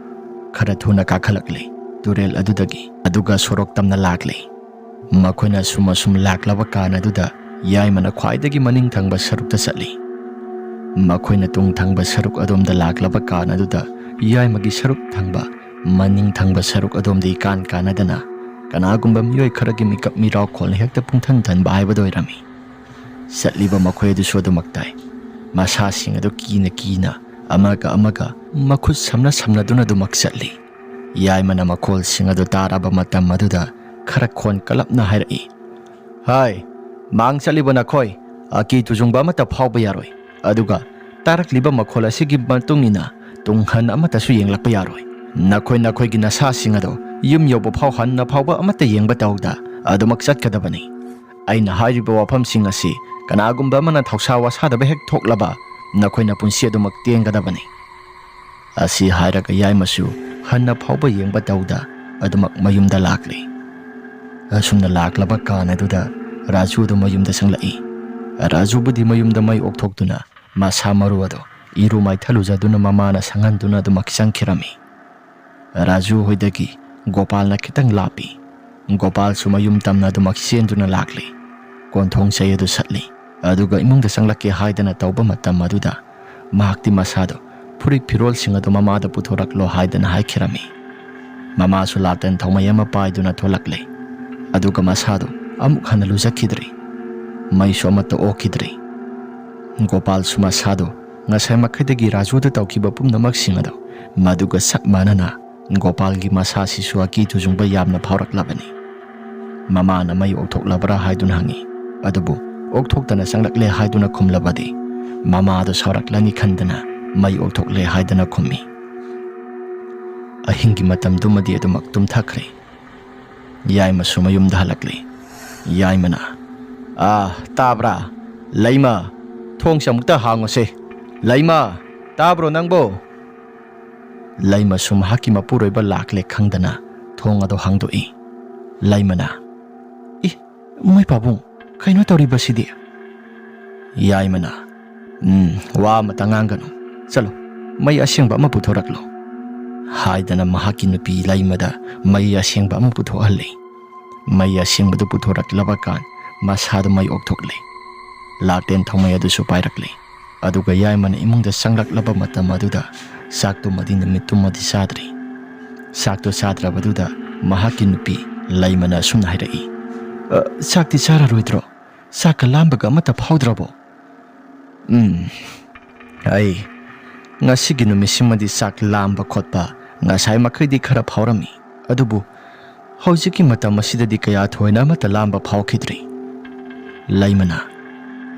ꯈꯔ ꯊꯨꯅ ꯀꯥꯈꯠꯂꯛꯂꯤ ꯇꯨꯔꯦꯜ ꯑꯗꯨꯗꯒꯤ, ꯑꯗꯨꯒ ꯁꯣꯔꯣꯛ ꯇꯝꯅ ꯂꯥꯛꯂꯤ꯫ ꯃꯈꯣꯏꯅ ꯑꯁꯨꯝ ꯑꯁꯨꯝ ꯂꯥꯛꯂꯕ ꯀꯥꯟ ꯑꯗꯨꯗ ꯌꯥꯏꯃꯅ ꯈ꯭ꯋꯥꯏꯗꯒꯤ ꯃꯅꯤꯡ ꯊꯪꯕ ꯁꯔꯨꯛꯇ ꯆꯠꯂꯤ꯫ ꯃꯈꯣꯏꯅ ꯇꯨꯡ ꯊꯪꯕ ꯁꯔꯨꯛ ꯑꯗꯣꯝꯗ ꯂꯥꯛꯂꯕ ꯀꯥꯟ ꯑꯗꯨꯗ ꯌꯥꯏꯃꯒꯤ ꯁꯔꯨꯛ ꯊꯪꯕ, ꯃꯅꯤꯡ ꯊꯪꯕ ꯁꯔꯨꯛ ꯑꯗꯣꯝꯗ ꯏꯀꯥꯟ ꯀꯥꯟꯅꯗꯅ ꯀꯅꯥꯒꯨꯝꯕ ꯃꯤꯑꯣꯏ ꯈꯔꯒꯤ ꯃꯤꯀꯞ ꯃꯤꯔꯥꯎꯈꯣꯜꯅ ꯍꯦꯛꯇ ꯄꯨꯡꯊꯟ ꯊꯟꯕ ꯍꯥꯏꯕꯗꯨ ꯑꯣꯏꯔꯝꯃꯤ꯫ ꯆꯠꯂꯤꯕ ꯃꯈꯣꯏ ꯑꯗꯨꯁꯨ ꯑꯗꯨꯃꯛ ꯇꯥꯏ꯫ ꯃꯁꯥꯁꯤꯡ ꯑꯗꯨ ꯀꯤꯅ ꯀꯤꯅ ꯑꯃꯒ ꯑꯃꯒ ꯃꯈꯨꯠ ꯁꯝꯅ ꯁꯝꯅꯗꯨꯅ ꯑꯗꯨꯃꯛ ꯆꯠꯂꯤ꯫ ꯌꯥꯏꯃꯅ ꯃꯈꯣꯜꯁꯤꯡ ꯑꯗꯨ ꯇꯥꯔꯕ ꯃꯇꯝ ꯑꯗꯨꯗ ꯈꯔ ꯈꯣꯟ ꯀꯜꯂꯞꯅ ꯍꯥꯏꯔꯛꯏ, "ꯍꯥꯏ, ꯃꯥꯡ ꯆꯠꯂꯤꯕ ꯅꯈꯣꯏ ꯑꯀꯤ ꯇꯨꯖꯨꯡꯕ ꯑꯃꯠꯇ ꯐꯥꯎꯕ ꯌꯥꯔꯣꯏ꯫ ꯑꯗꯨꯒ ꯇꯥꯔꯛꯂꯤꯕ ꯃꯈꯣꯜ ꯑꯁꯤꯒꯤ ꯃꯇꯨꯡ ꯏꯟꯅ ꯇꯨꯡꯍꯟ ꯑꯃꯠꯇꯁꯨ ꯌꯦꯡꯂꯛꯄ ꯌꯥꯔꯣꯏ꯫ ꯅꯈꯣꯏ ꯅꯈꯣꯏꯒꯤ ꯅꯁꯥꯁꯤꯡ ꯑꯗꯣ ꯌꯨꯝ ꯌꯧꯕ ꯐꯥꯎ ꯍꯟꯅ ꯐꯥꯎꯕ ꯑꯃꯠꯇ ꯌꯦꯡꯕ ꯇꯧꯗ ꯑꯗꯨꯃꯛ ꯆꯠꯀꯗꯕꯅꯤ꯫ ꯑꯩꯅ ꯍꯥꯏꯔꯤꯕ ꯋꯥꯐꯝꯁꯤꯡ ꯑꯁꯤ ꯀꯅꯥꯒꯨꯝꯕ ꯑꯃꯅ ꯊꯧꯁꯥ ꯋꯥꯁꯥꯗꯕ ꯍꯦꯛ ꯊꯣꯛꯂꯕ ꯅꯈꯣꯏꯅ ꯄꯨꯟꯁꯤ ꯑꯗꯨꯃꯛ ꯇꯦꯟꯒꯗꯕꯅꯤ"꯫ ꯑꯁꯤ ꯍꯥꯏꯔꯒ ꯌꯥꯏꯃꯁꯨ ꯍꯟꯅ ꯐꯥꯎꯕ ꯌꯦꯡꯕ ꯇꯧꯗ ꯑꯗꯨꯃꯛ ꯃꯌꯨꯝꯗ ꯂꯥꯛꯂꯤ꯫ ꯑꯁꯨꯝꯅ ꯂꯥꯛꯂꯕ ꯀꯥꯟ ꯑꯗꯨꯗ ꯔꯥꯖꯨꯗꯨ ꯃꯌꯨꯝꯗ ꯆꯪꯂꯛꯏ꯫ ꯔꯥꯖꯨꯕꯨꯗꯤ ꯃꯌꯨꯝꯗ ꯃꯩ ꯑꯣꯛꯊꯣꯛꯇꯨꯅ ꯃꯁꯥ ꯃꯔꯨ ꯑꯗꯨ ꯏꯔꯨ ꯃꯥꯏꯊ ꯂꯨꯖꯗꯨꯅ ꯃꯃꯥꯅ ꯁꯪꯍꯟꯗꯨꯅ ꯑꯗꯨꯃꯛ ꯆꯪꯈꯤꯔꯝꯃꯤ꯫ ꯔꯥꯖꯨ ꯍꯣꯏꯗꯒꯤ ꯒꯣꯄꯥꯜꯅ ꯈꯤꯇꯪ ꯂꯥꯞꯄꯤ꯫ ꯒꯣꯄꯥꯜꯁꯨ ꯃꯌꯨꯝ ꯇꯝꯅ ꯑꯗꯨꯃꯛ ꯆꯦꯟꯗꯨꯅ ꯂꯥꯛꯂꯤ꯫ ꯀꯣꯟꯊꯣꯡ ꯆꯩ ꯑꯗꯨ ꯁꯠꯂꯤ꯫ ꯑꯗꯨꯒ ꯏꯃꯨꯡꯗ ꯆꯪꯂꯛꯀꯦ ꯍꯥꯏꯗꯅ ꯇꯧꯕ ꯃꯇꯝ ꯑꯗꯨꯗ ꯃꯍꯥꯛꯇꯤ ꯃꯁꯥꯗꯣ ꯐꯨꯔꯤꯠ ꯐꯤꯔꯣꯜꯁꯤꯡ ꯑꯗꯨ ꯃꯃꯥꯗ ꯄꯨꯊꯣꯔꯛꯂꯣ ꯍꯥꯏꯗꯅ ꯍꯥꯏꯈꯤꯔꯝꯃꯤ꯫ ꯃꯃꯥꯁꯨ ꯂꯥꯇꯦꯟ ꯊꯧꯃꯩ ꯑꯃ ꯄꯥꯏꯗꯨꯅ ꯊꯣꯛꯂꯛꯂꯦ꯫ ꯑꯗꯨꯒ ꯃꯁꯥꯗꯣ ꯑꯃꯨꯛ ꯍꯟꯅ ꯂꯨꯖꯈꯤꯗ꯭ꯔꯦ꯫ ꯃꯩꯁꯨ ꯑꯃꯠꯇ ꯑꯣꯛꯈꯤꯗ꯭ꯔꯦ꯫ ꯒꯣꯄꯥꯜꯁꯨ ꯃꯁꯥꯗꯣ ꯉꯁꯥꯏ ꯃꯈꯩꯗꯒꯤ ꯔꯥꯖꯨꯗ ꯇꯧꯈꯤꯕ ꯄꯨꯝꯅꯃꯛꯁꯤꯡ ꯑꯗꯣ ꯃꯗꯨꯒ ꯆꯞ ꯃꯥꯟꯅꯅ ꯒꯣꯄꯥꯜꯒꯤ ꯃꯁꯥꯁꯤꯁꯨ ꯑꯀꯤ ꯇꯨꯖꯨꯡꯕ ꯌꯥꯝꯅ ꯐꯥꯎꯔꯛꯂꯕꯅꯤ꯫ ꯃꯃꯥꯅ ꯃꯩ ꯑꯣꯛꯊꯣꯛꯂꯕ꯭ꯔꯥ ꯍꯥꯏꯗꯨꯅ ꯍꯪꯉꯤ꯫ ꯑꯗꯨꯕꯨ ꯑꯣꯛꯊꯣꯛꯇꯅ ꯆꯪꯂꯛꯂꯦ ꯍꯥꯏꯗꯨꯅ ꯈꯨꯝꯂꯕꯗꯤ ꯃꯃꯥꯗꯣ ꯁꯥꯎꯔꯛꯂꯅꯤ ꯈꯟꯗꯅ ꯃꯩ ꯑꯣꯛꯊꯣꯛꯂꯦ ꯍꯥꯏꯗꯨꯅ ꯈꯨꯝꯃꯤ꯫ ꯑꯍꯤꯡꯒꯤ ꯃꯇꯝꯗꯨꯃꯗꯤ ꯑꯗꯨꯃꯛ ꯇꯨꯝꯊꯈ꯭ꯔꯦ꯫ ꯌꯥꯏꯃꯁꯨ ꯃꯌꯨꯝꯗ ꯍꯜꯂꯛꯂꯦ꯫ ꯌꯥꯏꯃꯅ, "ꯑꯥ, ꯇꯥꯕ꯭ꯔꯥ? ꯂꯩꯃ, ꯊꯣꯡꯁꯦ ꯑꯃꯨꯛꯇ ꯍꯥꯡꯉꯨꯁꯦ꯫ ꯂꯩꯃ, ꯇꯥꯕ꯭ꯔꯣ ꯅꯪꯕꯣ?" ꯂꯩꯃꯁꯨ ꯃꯍꯥꯛꯀꯤ ꯃꯄꯨꯔꯣꯏꯕ ꯂꯥꯛꯂꯦ ꯈꯪꯗꯅ ꯊꯣꯡ ꯑꯗꯨ ꯍꯥꯡꯗꯣꯛꯏ꯫ ꯂꯩꯃꯅ, "ꯏ, ꯃꯣꯏ ꯄꯥꯕꯨꯡ, ꯀꯩꯅꯣ ꯇꯧꯔꯤꯕꯁꯤꯗꯤ?" ꯌꯥꯏꯃꯅ, "ꯎꯝ, ꯋꯥ ꯑꯃꯇ ꯉꯥꯡꯒꯅꯨ꯫ ꯆꯠꯂꯣ, ꯃꯩ ꯑꯁꯦꯡꯕ ꯑꯃ ꯄꯨꯊꯣꯔꯛꯂꯣ" ꯍꯥꯏꯗꯅ ꯃꯍꯥꯛꯀꯤ ꯅꯨꯄꯤ ꯂꯩꯃꯗ ꯃꯩ ꯑꯁꯦꯡꯕ ꯑꯃ ꯄꯨꯊꯣꯛꯍꯜꯂꯤ꯫ ꯃꯩ ꯑꯁꯦꯡꯕꯗꯨ ꯄꯨꯊꯣꯔꯛꯂꯕ ꯀꯥꯟ ꯃꯁꯥꯗꯨ ꯃꯩ ꯑꯣꯛꯊꯣꯛꯂꯦ꯫ ꯂꯥꯇꯦꯟ ꯊꯧꯃꯩ ꯑꯗꯨꯁꯨ ꯄꯥꯏꯔꯛꯂꯦ꯫ ꯑꯗꯨꯒ ꯌꯥꯏꯃꯅ ꯏꯃꯨꯡꯗ ꯆꯪꯂꯛꯂꯕ ꯃꯇꯝ ꯑꯗꯨꯗ ꯆꯥꯛꯇꯨꯃꯗꯤ ꯅꯨꯃꯤꯠꯇꯨꯃꯗꯤ ꯆꯥꯗ꯭ꯔꯤ꯫ ꯆꯥꯛꯇꯨ ꯆꯥꯗ꯭ꯔꯕꯗꯨꯗ ꯃꯍꯥꯛꯀꯤ ꯅꯨꯄꯤ ꯂꯩꯃꯅ ꯑꯁꯨꯝꯅ ꯍꯥꯏꯔꯛꯏ, "ꯑ, ꯆꯥꯛꯇꯤ ꯆꯥꯔꯔꯣꯏꯗ꯭ꯔꯣ? ꯆꯥꯛꯀ ꯂꯥꯝꯕꯒ ꯑꯃꯠꯇ ꯐꯥꯎꯗ꯭ꯔꯕꯣ?" "ꯎꯝ, ꯑꯩ ꯉꯁꯤꯒꯤ ꯅꯨꯃꯤꯠꯁꯤꯃꯗꯤ ꯆꯥꯛ ꯂꯥꯝꯕ ꯈꯣꯠꯄ ꯉꯁꯥꯏ ꯃꯈꯩꯗꯤ ꯈꯔ ꯐꯥꯎꯔꯝꯃꯤ, ꯑꯗꯨꯕꯨ ꯍꯧꯖꯤꯛꯀꯤ ꯃꯇꯝ ꯑꯁꯤꯗꯗꯤ ꯀꯌꯥ ꯊꯣꯏꯅ ꯑꯃꯠꯇ ꯂꯥꯝꯕ ꯐꯥꯎꯈꯤꯗ꯭ꯔꯤ꯫ ꯂꯩꯃꯅ,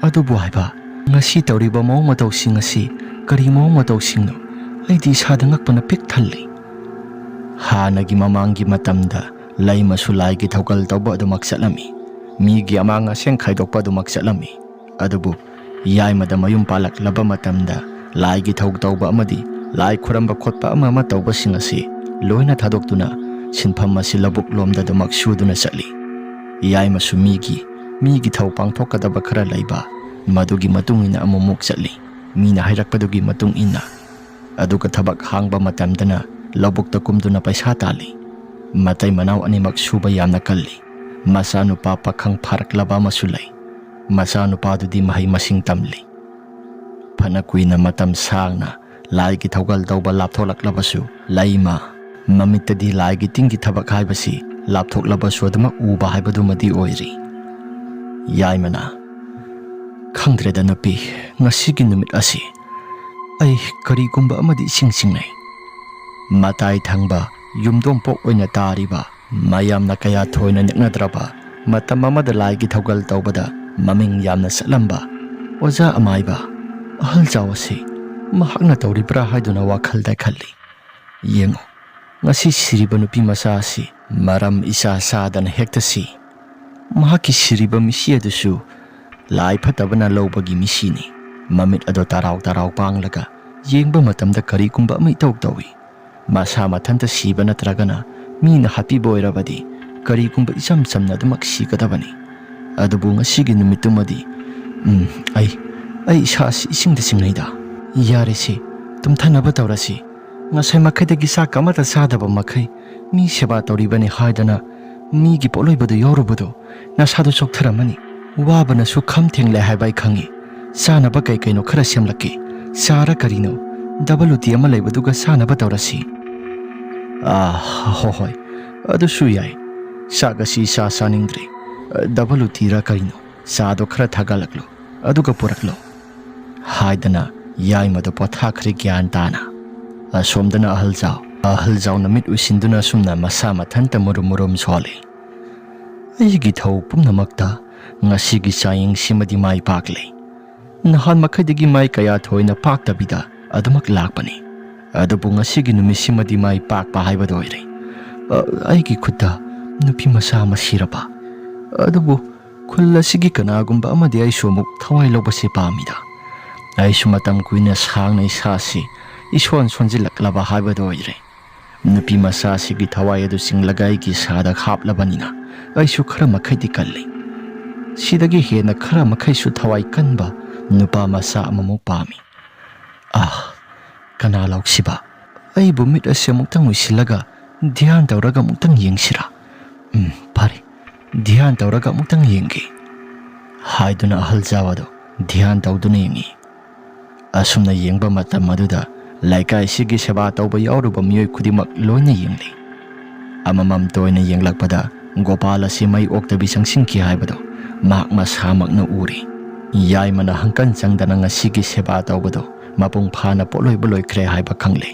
"ꯑꯗꯨꯕꯨ ꯍꯥꯏꯕ, ꯉꯁꯤ ꯇꯧꯔꯤꯕ ꯃꯑꯣꯡ ꯃꯇꯧꯁꯤꯡ ꯑꯁꯤ ꯀꯔꯤ ꯃꯑꯣꯡ ꯃꯇꯧꯁꯤꯡꯅꯣ? ꯑꯩꯗꯤ ꯏꯁꯥꯗ ꯉꯛꯄꯅ ꯄꯤꯛ ꯊꯜꯂꯤ"꯫ ꯍꯥꯟꯅꯒꯤ ꯃꯃꯥꯡꯒꯤ ꯃꯇꯝꯗ ꯂꯩꯃꯁꯨ ꯂꯥꯏꯒꯤ ꯊꯧꯒꯜ ꯇꯧꯕ ꯑꯗꯨꯃꯛ ꯆꯠꯂꯝꯃꯤ꯫ ꯃꯤꯒꯤ ꯑꯃꯥꯡ ꯑꯁꯦꯡ ꯈꯥꯏꯗꯣꯛꯄ ꯑꯗꯨꯃꯛ ꯆꯠꯂꯝꯃꯤ꯫ ꯑꯗꯨꯕꯨ ꯌꯥꯏꯃꯗ ꯃꯌꯨꯝ ꯄꯥꯜꯂꯛꯂꯕ ꯃꯇꯝꯗ ꯂꯥꯏꯒꯤ ꯊꯧ ꯇꯧꯕ ꯑꯃꯗꯤ ꯂꯥꯏ ꯈꯨꯔꯝꯕ ꯈꯣꯠꯄ ꯑꯃ ꯑꯃ ꯇꯧꯕꯁꯤꯡ ꯑꯁꯤ ꯂꯣꯏꯅ ꯊꯥꯗꯣꯛꯇꯨꯅ ꯁꯤꯟꯐꯝ ꯑꯁꯤ ꯂꯧꯕꯨꯛ ꯂꯣꯝꯗ ꯑꯗꯨꯃꯛ ꯁꯨꯗꯨꯅ ꯆꯠꯂꯤ꯫ ꯌꯥꯏꯃꯁꯨ ꯃꯤꯒꯤ, ꯃꯤꯒꯤ ꯊꯧ ꯄꯥꯡꯊꯣꯛꯀꯗꯕ ꯈꯔ ꯂꯩꯕ, ꯃꯗꯨꯒꯤ ꯃꯇꯨꯡ ꯏꯟꯅ ꯑꯃꯨꯛꯃꯨꯛ ꯆꯠꯂꯤ꯫ ꯃꯤꯅ ꯍꯥꯏꯔꯛꯄꯗꯨꯒꯤ ꯃꯇꯨꯡ ꯏꯟꯅ꯫ ꯑꯗꯨꯒ ꯊꯕꯛ ꯍꯥꯡꯕ ꯃꯇꯝꯗꯅ ꯂꯧꯕꯨꯛꯇ ꯀꯨꯝꯗꯨꯅ ꯄꯩꯁꯥ ꯇꯥꯜꯂꯤ꯫ ꯃꯇꯩ ꯃꯅꯥꯎ ꯑꯅꯤꯃꯛ ꯁꯨꯕ ꯌꯥꯝꯅ ꯀꯜꯂꯤ꯫ ꯃꯆꯥꯅꯨꯄꯥ ꯄꯥꯈꯪ ꯐꯥꯔꯛꯂꯕ ꯑꯃꯁꯨ ꯂꯩ꯫ ꯃꯆꯥꯅꯨꯄꯥꯗꯨꯗꯤ ꯃꯍꯩ ꯃꯁꯤꯡ ꯇꯝꯂꯤ꯫ ꯐꯅ ꯀꯨꯏꯅ ꯃꯇꯝ ꯁꯥꯡꯅ ꯂꯥꯏꯒꯤ ꯊꯧꯒꯜ ꯇꯧꯕ ꯂꯥꯞꯊꯣꯛꯂꯛꯂꯕꯁꯨ, ꯂꯩꯃ ꯃꯃꯤꯠꯇꯗꯤ ꯂꯥꯏꯒꯤ ꯇꯤꯟꯒꯤ ꯊꯕꯛ ꯍꯥꯏꯕꯁꯤ ꯂꯥꯞꯊꯣꯛꯂꯕꯁꯨ ꯑꯗꯨꯃꯛ ꯎꯕ ꯍꯥꯏꯕꯗꯨꯃꯗꯤ ꯑꯣꯏꯔꯤ꯫ ꯌꯥꯏꯃꯅ, "ꯈꯪꯗ꯭ꯔꯦꯗ ꯅꯨꯄꯤ, ꯉꯁꯤꯒꯤ ꯅꯨꯃꯤꯠ ꯑꯁꯤ ꯑꯩ ꯀꯔꯤꯒꯨꯝꯕ ꯑꯃꯗꯤ ꯏꯁꯤꯡ ꯆꯤꯡꯅꯩ"꯫ ꯃꯇꯥꯏ ꯊꯪꯕ ꯌꯨꯝꯗꯣꯡꯄꯣꯛ ꯑꯣꯏꯅ ꯇꯥꯔꯤꯕ, ꯃꯌꯥꯝꯅ ꯀꯌꯥ ꯊꯣꯏꯅ ꯅꯛꯅꯗ꯭ꯔꯕ, ꯃꯇꯝ ꯑꯃꯗ ꯂꯥꯏꯒꯤ ꯊꯧꯒꯜ ꯇꯧꯕꯗ ꯃꯃꯤꯡ ꯌꯥꯝꯅ ꯆꯠꯂꯝꯕ ꯑꯣꯖꯥ ꯑꯃꯥꯏꯕ ꯑꯍꯜ ꯆꯥꯎ ꯑꯁꯤ ꯃꯍꯥꯛꯅ ꯇꯧꯔꯤꯕ꯭ꯔꯥ ꯍꯥꯏꯗꯨꯅ ꯋꯥꯈꯜꯗ ꯈꯜꯂꯤ꯫ ꯌꯦꯡꯉꯨ, ꯉꯁꯤ ꯁꯤꯔꯤꯕ ꯅꯨꯄꯤ ꯃꯆꯥ ꯑꯁꯤ ꯃꯔꯝ ꯏꯆꯥ ꯆꯥꯗꯅ ꯍꯦꯛꯇ ꯁꯤ꯫ ꯃꯍꯥꯛꯀꯤ ꯁꯤꯔꯤꯕ ꯃꯤꯁꯤ ꯑꯗꯨꯁꯨ ꯂꯥꯏ ꯐꯠꯇꯕꯅ ꯂꯧꯕꯒꯤ ꯃꯤꯁꯤꯅꯤ꯫ ꯃꯃꯤꯠ ꯑꯗꯨ ꯇꯔꯥꯎ ꯇꯔꯥꯎ ꯄꯥꯡꯂꯒ ꯌꯦꯡꯕ ꯃꯇꯝꯗ ꯀꯔꯤꯒꯨꯝꯕ ꯑꯃ ꯏꯇꯧ ꯇꯧꯏ꯫ ꯃꯁꯥ ꯃꯊꯟꯇ ꯁꯤꯕ ꯅꯠꯇ꯭ꯔꯒꯅ ꯃꯤꯅ ꯍꯥꯠꯄꯤꯕ ꯑꯣꯏꯔꯕꯗꯤ ꯀꯔꯤꯒꯨꯝꯕ ꯏꯆꯝ ꯆꯝꯅ ꯑꯗꯨꯃꯛ ꯁꯤꯒꯗꯕꯅꯤ꯫ ꯑꯗꯨꯕꯨ ꯉꯁꯤꯒꯤ ꯅꯨꯃꯤꯠꯇꯨꯃꯗꯤ, ꯎꯝ, ꯑꯩ, ꯑꯩ ꯏꯁꯥꯁꯤ ꯏꯁꯤꯡꯗ ꯆꯤꯡꯅꯩꯗ꯫ ꯌꯥꯔꯦꯁꯦ, ꯇꯨꯝꯊꯅꯕ ꯇꯧꯔꯁꯤ꯫ ꯉꯁꯥꯏ ꯃꯈꯩꯗꯒꯤ ꯆꯥꯛ ꯑꯃꯠꯇ ꯆꯥꯗꯕ ꯃꯈꯩ ꯃꯤ ꯁꯦꯕꯥ ꯇꯧꯔꯤꯕꯅꯤ ꯍꯥꯏꯗꯅ ꯃꯤꯒꯤ ꯄꯣꯠꯂꯣꯏꯕꯗꯨ ꯌꯥꯎꯔꯨꯕꯗꯣ ꯅꯁꯥꯗꯨ ꯆꯣꯛꯊꯔꯝꯃꯅꯤ꯫ ꯋꯥꯕꯅꯁꯨ ꯈꯝ ꯊꯦꯡꯂꯦ ꯍꯥꯏꯕ ꯑꯩ ꯈꯪꯏ꯫ ꯆꯥꯅꯕ ꯀꯩ ꯀꯩꯅꯣ ꯈꯔ ꯁꯦꯝꯂꯛꯀꯦ꯫ ꯆꯥꯔ ꯀꯔꯤꯅꯣ? ꯗꯕꯜ ꯎꯇꯤ ꯑꯃ ꯂꯩꯕꯗꯨꯒ ꯆꯥꯅꯕ ꯇꯧꯔꯁꯤ꯫ ꯑꯥ, ꯍꯣ ꯍꯣꯏ, ꯑꯗꯨꯁꯨ ꯌꯥꯏ꯫ ꯆꯥꯛ ꯑꯁꯤ ꯏꯆꯥ ꯆꯥꯅꯤꯡꯗ꯭ꯔꯦ꯫ ꯗꯕꯜ ꯎꯇꯤꯔ ꯀꯔꯤꯅꯣ? ꯆꯥꯗꯣ ꯈꯔ ꯊꯥꯒꯠꯂꯛꯂꯣ, ꯑꯗꯨꯒ ꯄꯨꯔꯛꯂꯣ꯫ ꯍꯥꯏꯗꯅ ꯌꯥꯏꯃꯗꯨ ꯄꯣꯊꯥꯈ꯭ꯔꯦ ꯒ꯭ꯌꯥꯟ ꯇꯥꯅ꯫ ꯑꯁꯣꯝꯗꯅ ꯑꯍꯜ ꯆꯥꯎ, ꯑꯍꯜ ꯖꯥꯎꯅ ꯃꯤꯠ ꯎꯏꯁꯤꯟꯗꯨꯅ ꯑꯁꯨꯝꯅ ꯃꯁꯥ ꯃꯊꯟꯇ ꯃꯨꯔꯨꯝ ꯃꯨꯔꯨꯝ ꯁꯣꯜꯂꯤ꯫ ꯑꯩꯒꯤ ꯊꯧ ꯄꯨꯝꯅꯃꯛꯇ ꯉꯁꯤꯒꯤ ꯆꯥꯌꯦꯡꯁꯤꯃꯗꯤ ꯃꯥꯏ ꯄꯥꯛꯂꯦ꯫ ꯅꯍꯥꯟ ꯃꯈꯩꯗꯒꯤ ꯃꯥꯏ ꯀꯌꯥ ꯊꯣꯏꯅ ꯄꯥꯛꯇꯕꯤꯗ ꯑꯗꯨꯃꯛ ꯂꯥꯛꯄꯅꯤ꯫ ꯑꯗꯨꯕꯨ ꯉꯁꯤꯒꯤ ꯅꯨꯃꯤꯠꯁꯤꯃꯗꯤ ꯃꯥꯏ ꯄꯥꯛꯄ ꯍꯥꯏꯕꯗꯨ ꯑꯣꯏꯔꯦ꯫ ꯑ, ꯑꯩꯒꯤ ꯈꯨꯠꯇ ꯅꯨꯄꯤ ꯃꯆꯥ ꯑꯃ ꯁꯤꯔꯕ꯫ ꯑꯗꯨꯕꯨ ꯈꯨꯜ ꯑꯁꯤꯒꯤ ꯀꯅꯥꯒꯨꯝꯕ ꯑꯃꯗꯤ ꯑꯩꯁꯨ ꯑꯃꯨꯛ ꯊꯋꯥꯏ ꯂꯧꯕꯁꯤ ꯄꯥꯝꯃꯤꯗ꯫ ꯑꯩꯁꯨ ꯃꯇꯝ ꯀꯨꯏꯅ ꯁꯥꯡꯅ ꯏꯁꯥꯁꯤ ꯏꯁꯣꯟ ꯁꯣꯟꯖꯤꯜꯂꯛꯂꯕ ꯍꯥꯏꯕꯗꯨ ꯑꯣꯏꯔꯦ꯫ ꯅꯨꯄꯤ ꯃꯆꯥꯁꯤꯒꯤ ꯊꯋꯥꯏ ꯑꯗꯨ ꯆꯤꯡꯂꯒ ꯑꯩꯒꯤ ꯏꯁꯥꯗ ꯍꯥꯞꯂꯕꯅꯤꯅ ꯑꯩꯁꯨ ꯈꯔ ꯃꯈꯩꯗꯤ ꯀꯜꯂꯤ꯫ ꯁꯤꯗꯒꯤ ꯍꯦꯟꯅ ꯈꯔ ꯃꯈꯩꯁꯨ ꯊꯋꯥꯏ ꯀꯟꯕ ꯅꯨꯄꯥ ꯃꯆꯥ ꯑꯃꯃꯨꯛ ꯄꯥꯝꯃꯤ꯫ ꯑꯥ, ꯀꯅꯥ ꯂꯧꯁꯤꯕ? ꯑꯩꯕꯨ ꯃꯤꯠ ꯑꯁꯤ ꯑꯃꯨꯛꯇꯪ ꯎꯏꯁꯤꯜꯂꯒ ꯙ꯭ꯌꯥꯟ ꯇꯧꯔꯒ ꯑꯃꯨꯛꯇꯪ ꯌꯦꯡꯁꯤꯔꯥ? ꯎꯝ, ꯐꯔꯦ, ꯙ꯭ꯌꯥꯟ ꯇꯧꯔꯒ ꯑꯃꯨꯛꯇꯪ ꯌꯦꯡꯒꯦ, ꯍꯥꯏꯗꯨꯅ ꯑꯍꯜ ꯖꯥꯎ ꯑꯗꯨ ꯙ꯭ꯌꯥꯟ ꯇꯧꯗꯨꯅ ꯌꯦꯡꯉꯤ꯫ ꯑꯁꯨꯝꯅ ꯌꯦꯡꯕ ꯃꯇꯝ ꯑꯗꯨꯗ ꯂꯩꯀꯥꯏꯁꯤꯒꯤ ꯁꯦꯕꯥ ꯇꯧꯕ ꯌꯥꯎꯔꯨꯕ ꯃꯤꯑꯣꯏ ꯈꯨꯗꯤꯡꯃꯛ ꯂꯣꯏꯅ ꯌꯦꯡꯂꯤ꯫ ꯑꯃꯃꯝꯇ ꯑꯣꯏꯅ ꯌꯦꯡꯂꯛꯄꯗ ꯒꯣꯄꯥꯜ ꯑꯁꯤ ꯃꯩ ꯑꯣꯛꯇꯕꯤ ꯆꯪꯁꯤꯟꯈꯤ ꯍꯥꯏꯕꯗꯨ ꯃꯍꯥꯛ ꯃꯁꯥꯃꯛꯅ ꯎꯔꯤ꯫ ꯌꯥꯏꯃꯅ ꯍꯪꯀꯟ ꯆꯪꯗꯅ ꯉꯁꯤꯒꯤ ꯁꯦꯕꯥ ꯇꯧꯕꯗꯨ ꯃꯄꯨꯡ ꯐꯥꯅ ꯄꯣꯠꯂꯣꯏꯕ ꯂꯣꯏꯈ꯭ꯔꯦ ꯍꯥꯏꯕ ꯈꯪꯂꯦ꯫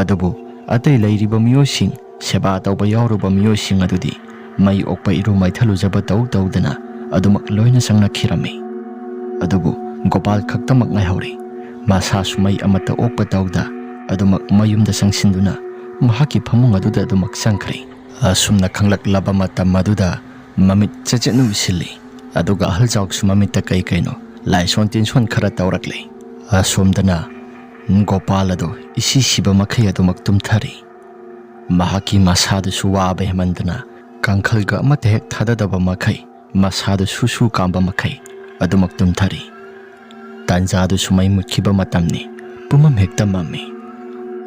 ꯑꯗꯨꯕꯨ ꯑꯇꯩ ꯂꯩꯔꯤꯕ ꯃꯤꯑꯣꯏꯁꯤꯡ, ꯁꯦꯕꯥ ꯇꯧꯕ ꯌꯥꯎꯔꯨꯕ ꯃꯤꯑꯣꯏꯁꯤꯡ ꯑꯗꯨꯗꯤ ꯃꯩ ꯑꯣꯛꯄ ꯏꯔꯨ ꯃꯩꯊꯜꯂꯨꯖꯕ ꯇꯧ ꯇꯧꯗꯅ ꯑꯗꯨꯃꯛ ꯂꯣꯏꯅ ꯆꯪꯅꯈꯤꯔꯝꯃꯤ꯫ ꯑꯗꯨꯕꯨ ꯒꯣꯄꯥꯜ ꯈꯛꯇꯃꯛ ꯉꯥꯏꯍꯧꯔꯤ꯫ ꯃꯁꯥꯁꯨ ꯃꯩ ꯑꯃꯠꯇ ꯑꯣꯛꯄ ꯇꯧꯗ ꯑꯗꯨꯃꯛ ꯃꯌꯨꯝꯗ ꯆꯪꯁꯤꯟꯗꯨꯅ ꯃꯍꯥꯛꯀꯤ ꯐꯃꯨꯡ ꯑꯗꯨꯗ ꯑꯗꯨꯃꯛ ꯆꯪꯈ꯭ꯔꯦ꯫ ꯑꯁꯨꯝꯅ ꯈꯪꯂꯛꯂꯕ ꯃꯇꯝ ꯑꯗꯨꯗ ꯃꯃꯤꯠ ꯆꯦꯠ ꯆꯦꯠꯅ ꯎꯏꯁꯤꯜꯂꯤ꯫ ꯑꯗꯨꯒ ꯑꯍꯜ ꯖꯥꯎꯁꯨ ꯃꯃꯤꯠꯇ ꯀꯩ ꯀꯩꯅꯣ ꯂꯥꯏꯁꯣꯟ ꯇꯤꯟꯁꯣꯟ ꯈꯔ ꯇꯧꯔꯛꯂꯤ꯫ ꯑꯁꯣꯝꯗꯅ ꯒꯣꯄꯥꯜ ꯑꯗꯨ ꯏꯁꯤ ꯁꯤꯕ ꯃꯈꯩ ꯑꯗꯨꯃꯛ ꯇꯨꯝꯊꯔꯤ꯫ ꯃꯍꯥꯛꯀꯤ ꯃꯁꯥꯗꯨꯁꯨ ꯋꯥꯕ ꯍꯦꯟꯃꯟꯗꯅ ꯀꯥꯡꯈꯜꯒ ꯑꯃꯠꯇ ꯍꯦꯛ ꯊꯥꯗꯗꯕ ꯃꯈꯩ, ꯃꯁꯥꯗꯨ ꯁꯨ ꯁꯨ ꯀꯥꯝꯕ ꯃꯈꯩ ꯑꯗꯨꯃꯛ ꯇꯨꯝꯊꯔꯤ꯫ ꯇꯥꯟꯖꯥꯗꯨꯁꯨ ꯃꯩ ꯃꯨꯠꯈꯤꯕ ꯃꯇꯝꯅꯤ꯫ ꯄꯨꯝꯃꯝ ꯍꯦꯛꯇ ꯃꯝꯃꯤ꯫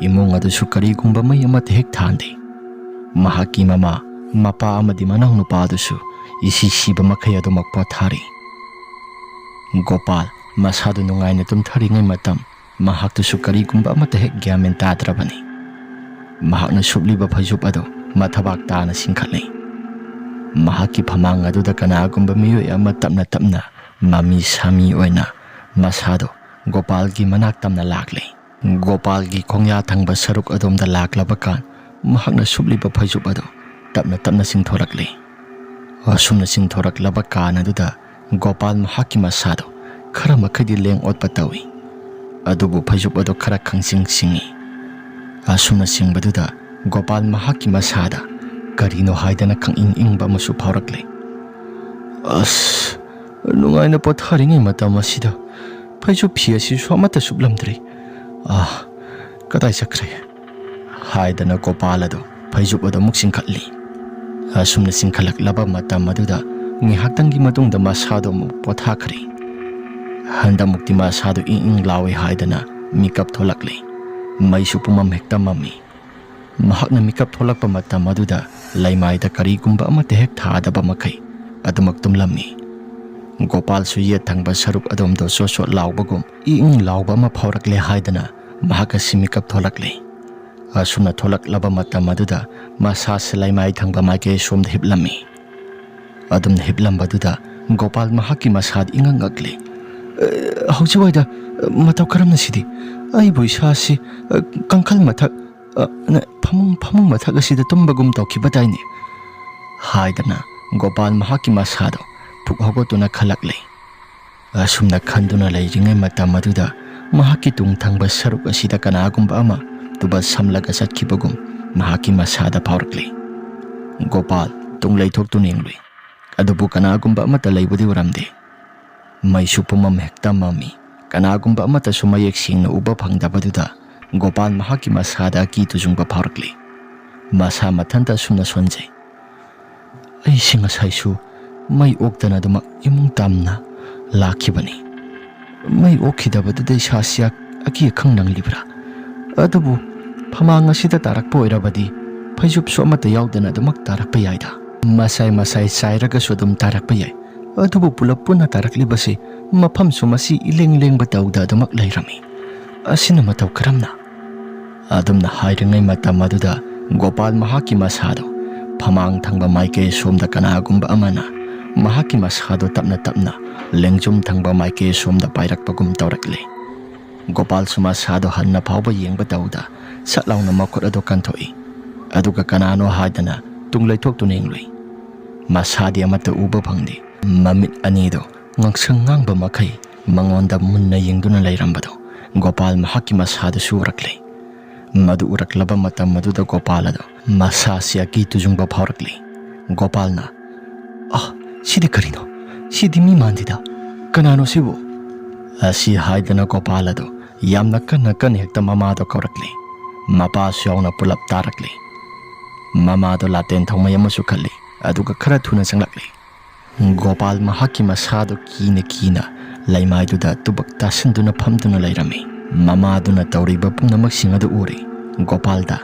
ꯏꯃꯨꯡ ꯑꯗꯨꯁꯨ ꯀꯔꯤꯒꯨꯝꯕ ꯃꯩ ꯑꯃꯠꯇ ꯍꯦꯛ ꯊꯥꯟꯗꯦ꯫ ꯃꯍꯥꯛꯀꯤ ꯃꯃꯥ, ꯃꯄꯥ ꯑꯃꯗꯤ ꯃꯅꯥꯎꯅꯨꯄꯥ ꯑꯗꯨꯁꯨ ꯏꯁꯤ ꯁꯤꯕ ꯃꯈꯩ ꯑꯗꯨꯃꯛ ꯄꯣꯊꯥꯔꯤ꯫ ꯒꯣꯄꯥꯜ ꯃꯁꯥꯗꯨ ꯅꯨꯡꯉꯥꯏꯅ ꯇꯨꯝꯊꯔꯤꯉꯩ ꯃꯇꯝ, ꯃꯍꯥꯛꯇꯨꯁꯨ ꯀꯔꯤꯒꯨꯝꯕ ꯑꯃꯠꯇ ꯍꯦꯛ ꯒ꯭ꯌꯥꯟ ꯃꯦꯟ ꯇꯥꯗ꯭ꯔꯕꯅꯤ꯫ ꯃꯍꯥꯛꯅ ꯁꯨꯞꯂꯤꯕ ꯐꯩꯖꯨꯞ ꯑꯗꯨ ꯃꯊꯕꯥꯛ ꯇꯥꯅ ꯆꯤꯡꯈꯠꯂꯤ꯫ ꯃꯍꯥꯛꯀꯤ ꯐꯃꯥꯡ ꯑꯗꯨꯗ ꯀꯅꯥꯒꯨꯝꯕ ꯃꯤꯑꯣꯏ ꯑꯃ ꯇꯞꯅ ꯇꯞꯅ ꯃꯃꯤ ꯁꯥꯃꯤ ꯑꯣꯏꯅ ꯃꯁꯥꯗꯨ ꯒꯣꯄꯥꯜꯒꯤ ꯃꯅꯥꯛ ꯇꯝꯅ ꯂꯥꯛꯂꯤ꯫ ꯒꯣꯄꯥꯜꯒꯤ ꯈꯣꯡꯌꯥ ꯊꯪꯕ ꯁꯔꯨꯛ ꯑꯗꯣꯝꯗ ꯂꯥꯛꯂꯕ ꯀꯥꯟ, ꯃꯍꯥꯛꯅ ꯁꯨꯞꯂꯤꯕ ꯐꯩꯖꯨꯞ ꯑꯗꯨ ꯇꯞꯅ ꯇꯞꯅ ꯆꯤꯡꯊꯣꯔꯛꯂꯤ꯫ ꯑꯁꯨꯝꯅ ꯆꯤꯡꯊꯣꯔꯛꯂꯕ ꯀꯥꯟ ꯑꯗꯨꯗ ꯒꯣꯄꯥꯜ ꯃꯍꯥꯛꯀꯤ ꯃꯁꯥꯗꯨ ꯈꯔ ꯃꯈꯩꯗꯤ ꯂꯦꯡ ꯑꯣꯠꯄ ꯇꯧꯏ꯫ ꯑꯗꯨꯕꯨ ꯐꯩꯖꯨꯞ ꯑꯗꯨ ꯈꯔ ꯈꯪꯆꯤꯡ ꯆꯤꯡꯏ꯫ ꯑꯁꯨꯝꯅ ꯆꯤꯡꯕꯗꯨꯗ ꯒꯣꯄꯥꯜ ꯃꯍꯥꯛꯀꯤ ꯃꯁꯥꯗ ꯀꯔꯤꯅꯣ ꯍꯥꯏꯗꯅ ꯈꯪꯏꯪ ꯏꯪꯕ ꯑꯃꯁꯨ ꯐꯥꯎꯔꯛꯂꯦ꯫ "ꯑꯁ, ꯅꯨꯡꯉꯥꯏꯅ ꯄꯣꯊꯥꯔꯤꯉꯩ ꯃꯇꯝ ꯑꯁꯤꯗ ꯐꯩꯖꯨꯞ ꯐꯤ ꯑꯁꯤꯁꯨ ꯑꯃꯠꯇ ꯁꯨꯞꯂꯝꯗ꯭ꯔꯤ꯫ ꯑꯥ, ꯀꯗꯥꯏ ꯆꯠꯈ꯭ꯔꯦ?" ꯍꯥꯏꯗꯅ ꯒꯣꯄꯥꯜ ꯑꯗꯨ ꯐꯩꯖꯨꯞ ꯑꯗꯨ ꯑꯃꯨꯛ ꯆꯤꯡꯈꯠꯂꯤ꯫ ꯑꯁꯨꯝꯅ ꯆꯤꯡꯈꯠꯂꯛꯂꯕ ꯃꯇꯝ ꯑꯗꯨꯗ ꯉꯥꯏꯍꯥꯛꯇꯪꯒꯤ ꯃꯇꯨꯡꯗ ꯃꯁꯥꯗꯣ ꯑꯃꯨꯛ ꯄꯣꯊꯥꯈ꯭ꯔꯦ꯫ ꯍꯟꯗꯛꯃꯨꯛꯇꯤ ꯃꯁꯥꯗꯨ ꯏꯪ ꯏꯪ ꯂꯥꯎꯏ ꯍꯥꯏꯗꯅ ꯃꯤꯀꯞ ꯊꯣꯛꯂꯛꯂꯦ꯫ ꯃꯩꯁꯨ ꯄꯨꯝꯃꯝ ꯍꯦꯛꯇ ꯃꯝꯃꯤ꯫ ꯃꯍꯥꯛꯅ ꯃꯤꯀꯞ ꯊꯣꯛꯂꯛꯄ ꯃꯇꯝ ꯑꯗꯨꯗ ꯂꯩꯃꯥꯏꯗ ꯀꯔꯤꯒꯨꯝꯕ ꯑꯃꯠꯇ ꯍꯦꯛ ꯊꯥꯗꯕ ꯃꯈꯩ ꯑꯗꯨꯃꯛ ꯇꯨꯝꯂꯝꯃꯤ꯫ ꯒꯣꯄꯥꯜꯁꯨ ꯌꯦꯠ ꯊꯪꯕ ꯁꯔꯨꯛ ꯑꯗꯣꯝꯗꯣ ꯆꯣꯠ ꯆꯣꯠ ꯂꯥꯎꯕꯒꯨꯝ ꯏꯪ ꯏꯪ ꯂꯥꯎꯕ ꯑꯃ ꯐꯥꯎꯔꯛꯂꯦ ꯍꯥꯏꯗꯅ ꯃꯍꯥꯛ ꯑꯁꯤ ꯃꯤꯀꯞ ꯊꯣꯛꯂꯛꯂꯦ꯫ ꯑꯁꯨꯝꯅ ꯊꯣꯛꯂꯛꯂꯕ ꯃꯇꯝ ꯑꯗꯨꯗ ꯃꯁꯥꯁꯤ ꯂꯩꯃꯥꯏ ꯊꯪꯕ ꯃꯥꯏꯀꯩ ꯁꯣꯝꯗ ꯍꯤꯞꯂꯝꯃꯤ꯫ ꯑꯗꯨꯝꯅ ꯍꯤꯞꯂꯝꯕꯗꯨꯗ ꯒꯣꯄꯥꯜ ꯃꯍꯥꯛꯀꯤ ꯃꯁꯥꯗ ꯏꯉꯛ ꯉꯛꯂꯦ꯫ "ꯑ, ꯍꯧꯖꯤꯛꯋꯥꯏꯗ, ꯑ, ꯃꯇꯧ ꯀꯔꯝꯅ ꯁꯤꯗꯤ? ꯑꯩꯕꯨ ꯏꯁꯥꯁꯤ, ꯑ, ꯀꯥꯡꯈꯜ ꯃꯊꯛ, ꯑ, ꯅ-, ꯐꯃꯨꯡ, ꯐꯃꯨꯡ ꯃꯊꯛ ꯑꯁꯤꯗ ꯇꯨꯝꯕꯒꯨꯝ ꯇꯧꯈꯤꯕꯗꯥꯏꯅꯦ?" ꯍꯥꯏꯗꯅ ꯒꯣꯄꯥꯜ ꯃꯍꯥꯛꯀꯤ ꯃꯁꯥꯗꯣ ꯄꯨꯛ ꯍꯧꯒꯠꯇꯨꯅ ꯈꯜꯂꯛꯂꯦ꯫ ꯑꯁꯨꯝꯅ ꯈꯟꯗꯨꯅ ꯂꯩꯔꯤꯉꯩ ꯃꯇꯝ ꯑꯗꯨꯗ ꯃꯍꯥꯛꯀꯤ ꯇꯨꯡ ꯊꯪꯕ ꯁꯔꯨꯛ ꯑꯁꯤꯗ ꯀꯅꯥꯒꯨꯝꯕ ꯑꯃ ꯇꯨꯕꯜ ꯁꯝꯂꯒ ꯆꯠꯈꯤꯕꯒꯨꯝ ꯃꯍꯥꯛꯀꯤ ꯃꯁꯥꯗ ꯐꯥꯎꯔꯛꯂꯦ꯫ ꯒꯣꯄꯥꯜ ꯇꯨꯡ ꯂꯩꯊꯣꯛꯇꯨꯅ ꯌꯦꯡꯂꯨꯏ꯫ ꯑꯗꯨꯕꯨ ꯀꯅꯥꯒꯨꯝꯕ ꯑꯃꯠꯇ ꯂꯩꯕꯗꯤ ꯎꯔꯝꯗꯦ꯫ ꯃꯩꯁꯨ ꯄꯨꯝꯃꯝ ꯍꯦꯛꯇ ꯃꯝꯃꯤ꯫ ꯀꯅꯥꯒꯨꯝꯕ ꯑꯃꯠꯇꯁꯨ ꯃꯌꯦꯛ ꯁꯦꯡꯅ ꯎꯕ ꯐꯪꯗꯕꯗꯨꯗ ꯒꯣꯄꯥꯜ ꯃꯍꯥꯛꯀꯤ ꯃꯁꯥꯗ ꯑꯀꯤ ꯇꯨꯖꯨꯡꯕ ꯐꯥꯎꯔꯛꯂꯤ꯫ ꯃꯁꯥ ꯃꯊꯟꯇ ꯑꯁꯨꯝꯅ ꯁꯣꯟꯖꯩ꯫ "ꯑꯩꯁꯦ ꯉꯁꯥꯏꯁꯨ ꯃꯩ ꯑꯣꯛꯇꯅ ꯑꯗꯨꯃꯛ ꯏꯃꯨꯡ ꯇꯝꯅ ꯂꯥꯛꯈꯤꯕꯅꯤ꯫ ꯃꯩ ꯑꯣꯛꯈꯤꯗꯕꯗꯨꯗ ꯏꯁꯥꯁꯤ ꯑ-, ꯑꯀꯤ ꯑꯈꯪ ꯅꯪꯂꯤꯕ꯭ꯔꯥ? ꯑꯗꯨꯕꯨ ꯐꯃꯥꯡ ꯑꯁꯤꯗ ꯇꯥꯔꯛꯄ ꯑꯣꯏꯔꯕꯗꯤ ꯐꯩꯖꯨꯞꯁꯨ ꯑꯃꯠꯇ ꯌꯥꯎꯗꯅ ꯑꯗꯨꯃꯛ ꯇꯥꯔꯛꯄ ꯌꯥꯏꯗ꯫ ꯃꯁꯥꯏ ꯃꯁꯥꯏ ꯆꯥꯏꯔꯒꯁꯨ ꯑꯗꯨꯝ ꯇꯥꯔꯛꯄ ꯌꯥꯏ꯫ ꯑꯗꯨꯕꯨ ꯄꯨꯂꯞ ꯄꯨꯟꯅ ꯇꯥꯔꯛꯂꯤꯕꯁꯤ ꯃꯐꯝꯁꯨ ꯃꯁꯤ ꯏꯂꯦꯡ ꯂꯦꯡꯕ ꯇꯧꯗ ꯑꯗꯨꯃꯛ ꯂꯩꯔꯝꯃꯤ꯫ ꯑꯁꯤꯅ ꯃꯇꯧ ꯀꯔꯝꯅ?" ꯑꯗꯨꯝꯅ ꯍꯥꯏꯔꯤꯉꯩ ꯃꯇꯝ ꯑꯗꯨꯗ ꯒꯣꯄꯥꯜ ꯃꯍꯥꯛꯀꯤ ꯃꯁꯥꯗꯨ ꯐꯃꯥꯡ ꯊꯪꯕ ꯃꯥꯏꯀꯩ ꯁꯣꯝꯗ ꯀꯅꯥꯒꯨꯝꯕ ꯑꯃꯅ ꯃꯍꯥꯛꯀꯤ ꯃꯁꯥꯗꯨ ꯇꯞꯅ ꯇꯞꯅ ꯂꯦꯡꯖꯨꯝ ꯊꯪꯕ ꯃꯥꯏꯀꯩ ꯁꯣꯝꯗ ꯄꯥꯏꯔꯛꯄꯒꯨꯝ ꯇꯧꯔꯛꯂꯦ꯫ ꯒꯣꯄꯥꯜꯁꯨ ꯃꯁꯥꯗꯣ ꯍꯟꯅ ꯐꯥꯎꯕ ꯌꯦꯡꯕ ꯇꯧꯗ ꯁꯠ ꯂꯥꯎꯅ ꯃꯈꯨꯠ ꯑꯗꯨ ꯀꯟꯊꯣꯛꯏ꯫ ꯑꯗꯨꯒ ꯀꯅꯥꯅꯣ ꯍꯥꯏꯗꯅ ꯇꯨꯡ ꯂꯩꯊꯣꯛꯇꯨꯅ ꯌꯦꯡꯂꯨꯏ꯫ ꯃꯁꯥꯗꯤ ꯑꯃꯠꯇ ꯎꯕ ꯐꯪꯗꯦ꯫ ꯃꯃꯤꯠ ꯑꯅꯤꯗꯣ ꯉꯥꯡꯁꯪ ꯉꯥꯡꯕ ꯃꯈꯩ ꯃꯉꯣꯟꯗ ꯃꯨꯟꯅ ꯌꯦꯡꯗꯨꯅ ꯂꯩꯔꯝꯕꯗꯣ ꯒꯣꯄꯥꯜ ꯃꯍꯥꯛꯀꯤ ꯃꯁꯥꯗꯁꯨ ꯎꯔꯛꯂꯦ꯫ ꯃꯗꯨ ꯎꯔꯛꯂꯕ ꯃꯇꯝ ꯑꯗꯨꯗ ꯒꯣꯄꯥꯜ ꯑꯗꯣ ꯃꯁꯥꯁꯤ ꯑꯀꯤ ꯇꯨꯖꯨꯡꯕ ꯐꯥꯎꯔꯛꯂꯦ꯫ ꯒꯣꯄꯥꯜꯅ, "ꯑ, ꯁꯤꯗꯤ ꯀꯔꯤꯅꯣ? ꯁꯤꯗꯤ ꯃꯤ ꯃꯥꯟꯗꯦꯗ꯫ ꯀꯅꯥꯅꯣ ꯁꯤꯕꯨ?" ꯑꯁꯤ ꯍꯥꯏꯗꯅ ꯒꯣꯄꯥꯜ ꯑꯗꯣ ꯌꯥꯝꯅ ꯀꯟꯅ ꯀꯟꯅ ꯍꯦꯛꯇ ꯃꯃꯥꯗꯣ ꯀꯧꯔꯛꯂꯦ꯫ ꯃꯄꯥꯁꯨ ꯌꯥꯎꯅ ꯄꯨꯂꯞ ꯇꯥꯔꯛꯂꯦ꯫ ꯃꯃꯥꯗꯣ ꯂꯥꯇꯦꯟ ꯊꯧꯃꯩ ꯑꯃꯁꯨ ꯈꯜꯂꯤ, ꯑꯗꯨꯒ ꯈꯔ ꯊꯨꯅ ꯆꯪꯂꯛꯂꯦ꯫ ꯒꯣꯄꯥꯜ ꯃꯍꯥꯛꯀꯤ ꯃꯁꯥꯗꯨ ꯀꯤꯅ ꯀꯤꯅ ꯂꯩꯃꯥꯏꯗꯨꯗ ꯇꯨꯕꯛ ꯇꯥꯁꯤꯟꯗꯨꯅ ꯐꯝꯗꯨꯅ ꯂꯩꯔꯝꯃꯤ꯫ ꯃꯃꯥꯗꯨꯅ ꯇꯧꯔꯤꯕ ꯄꯨꯝꯅꯃꯛꯁꯤꯡ ꯑꯗꯨ ꯎꯔꯦ꯫ ꯒꯣꯄꯥꯜꯗ,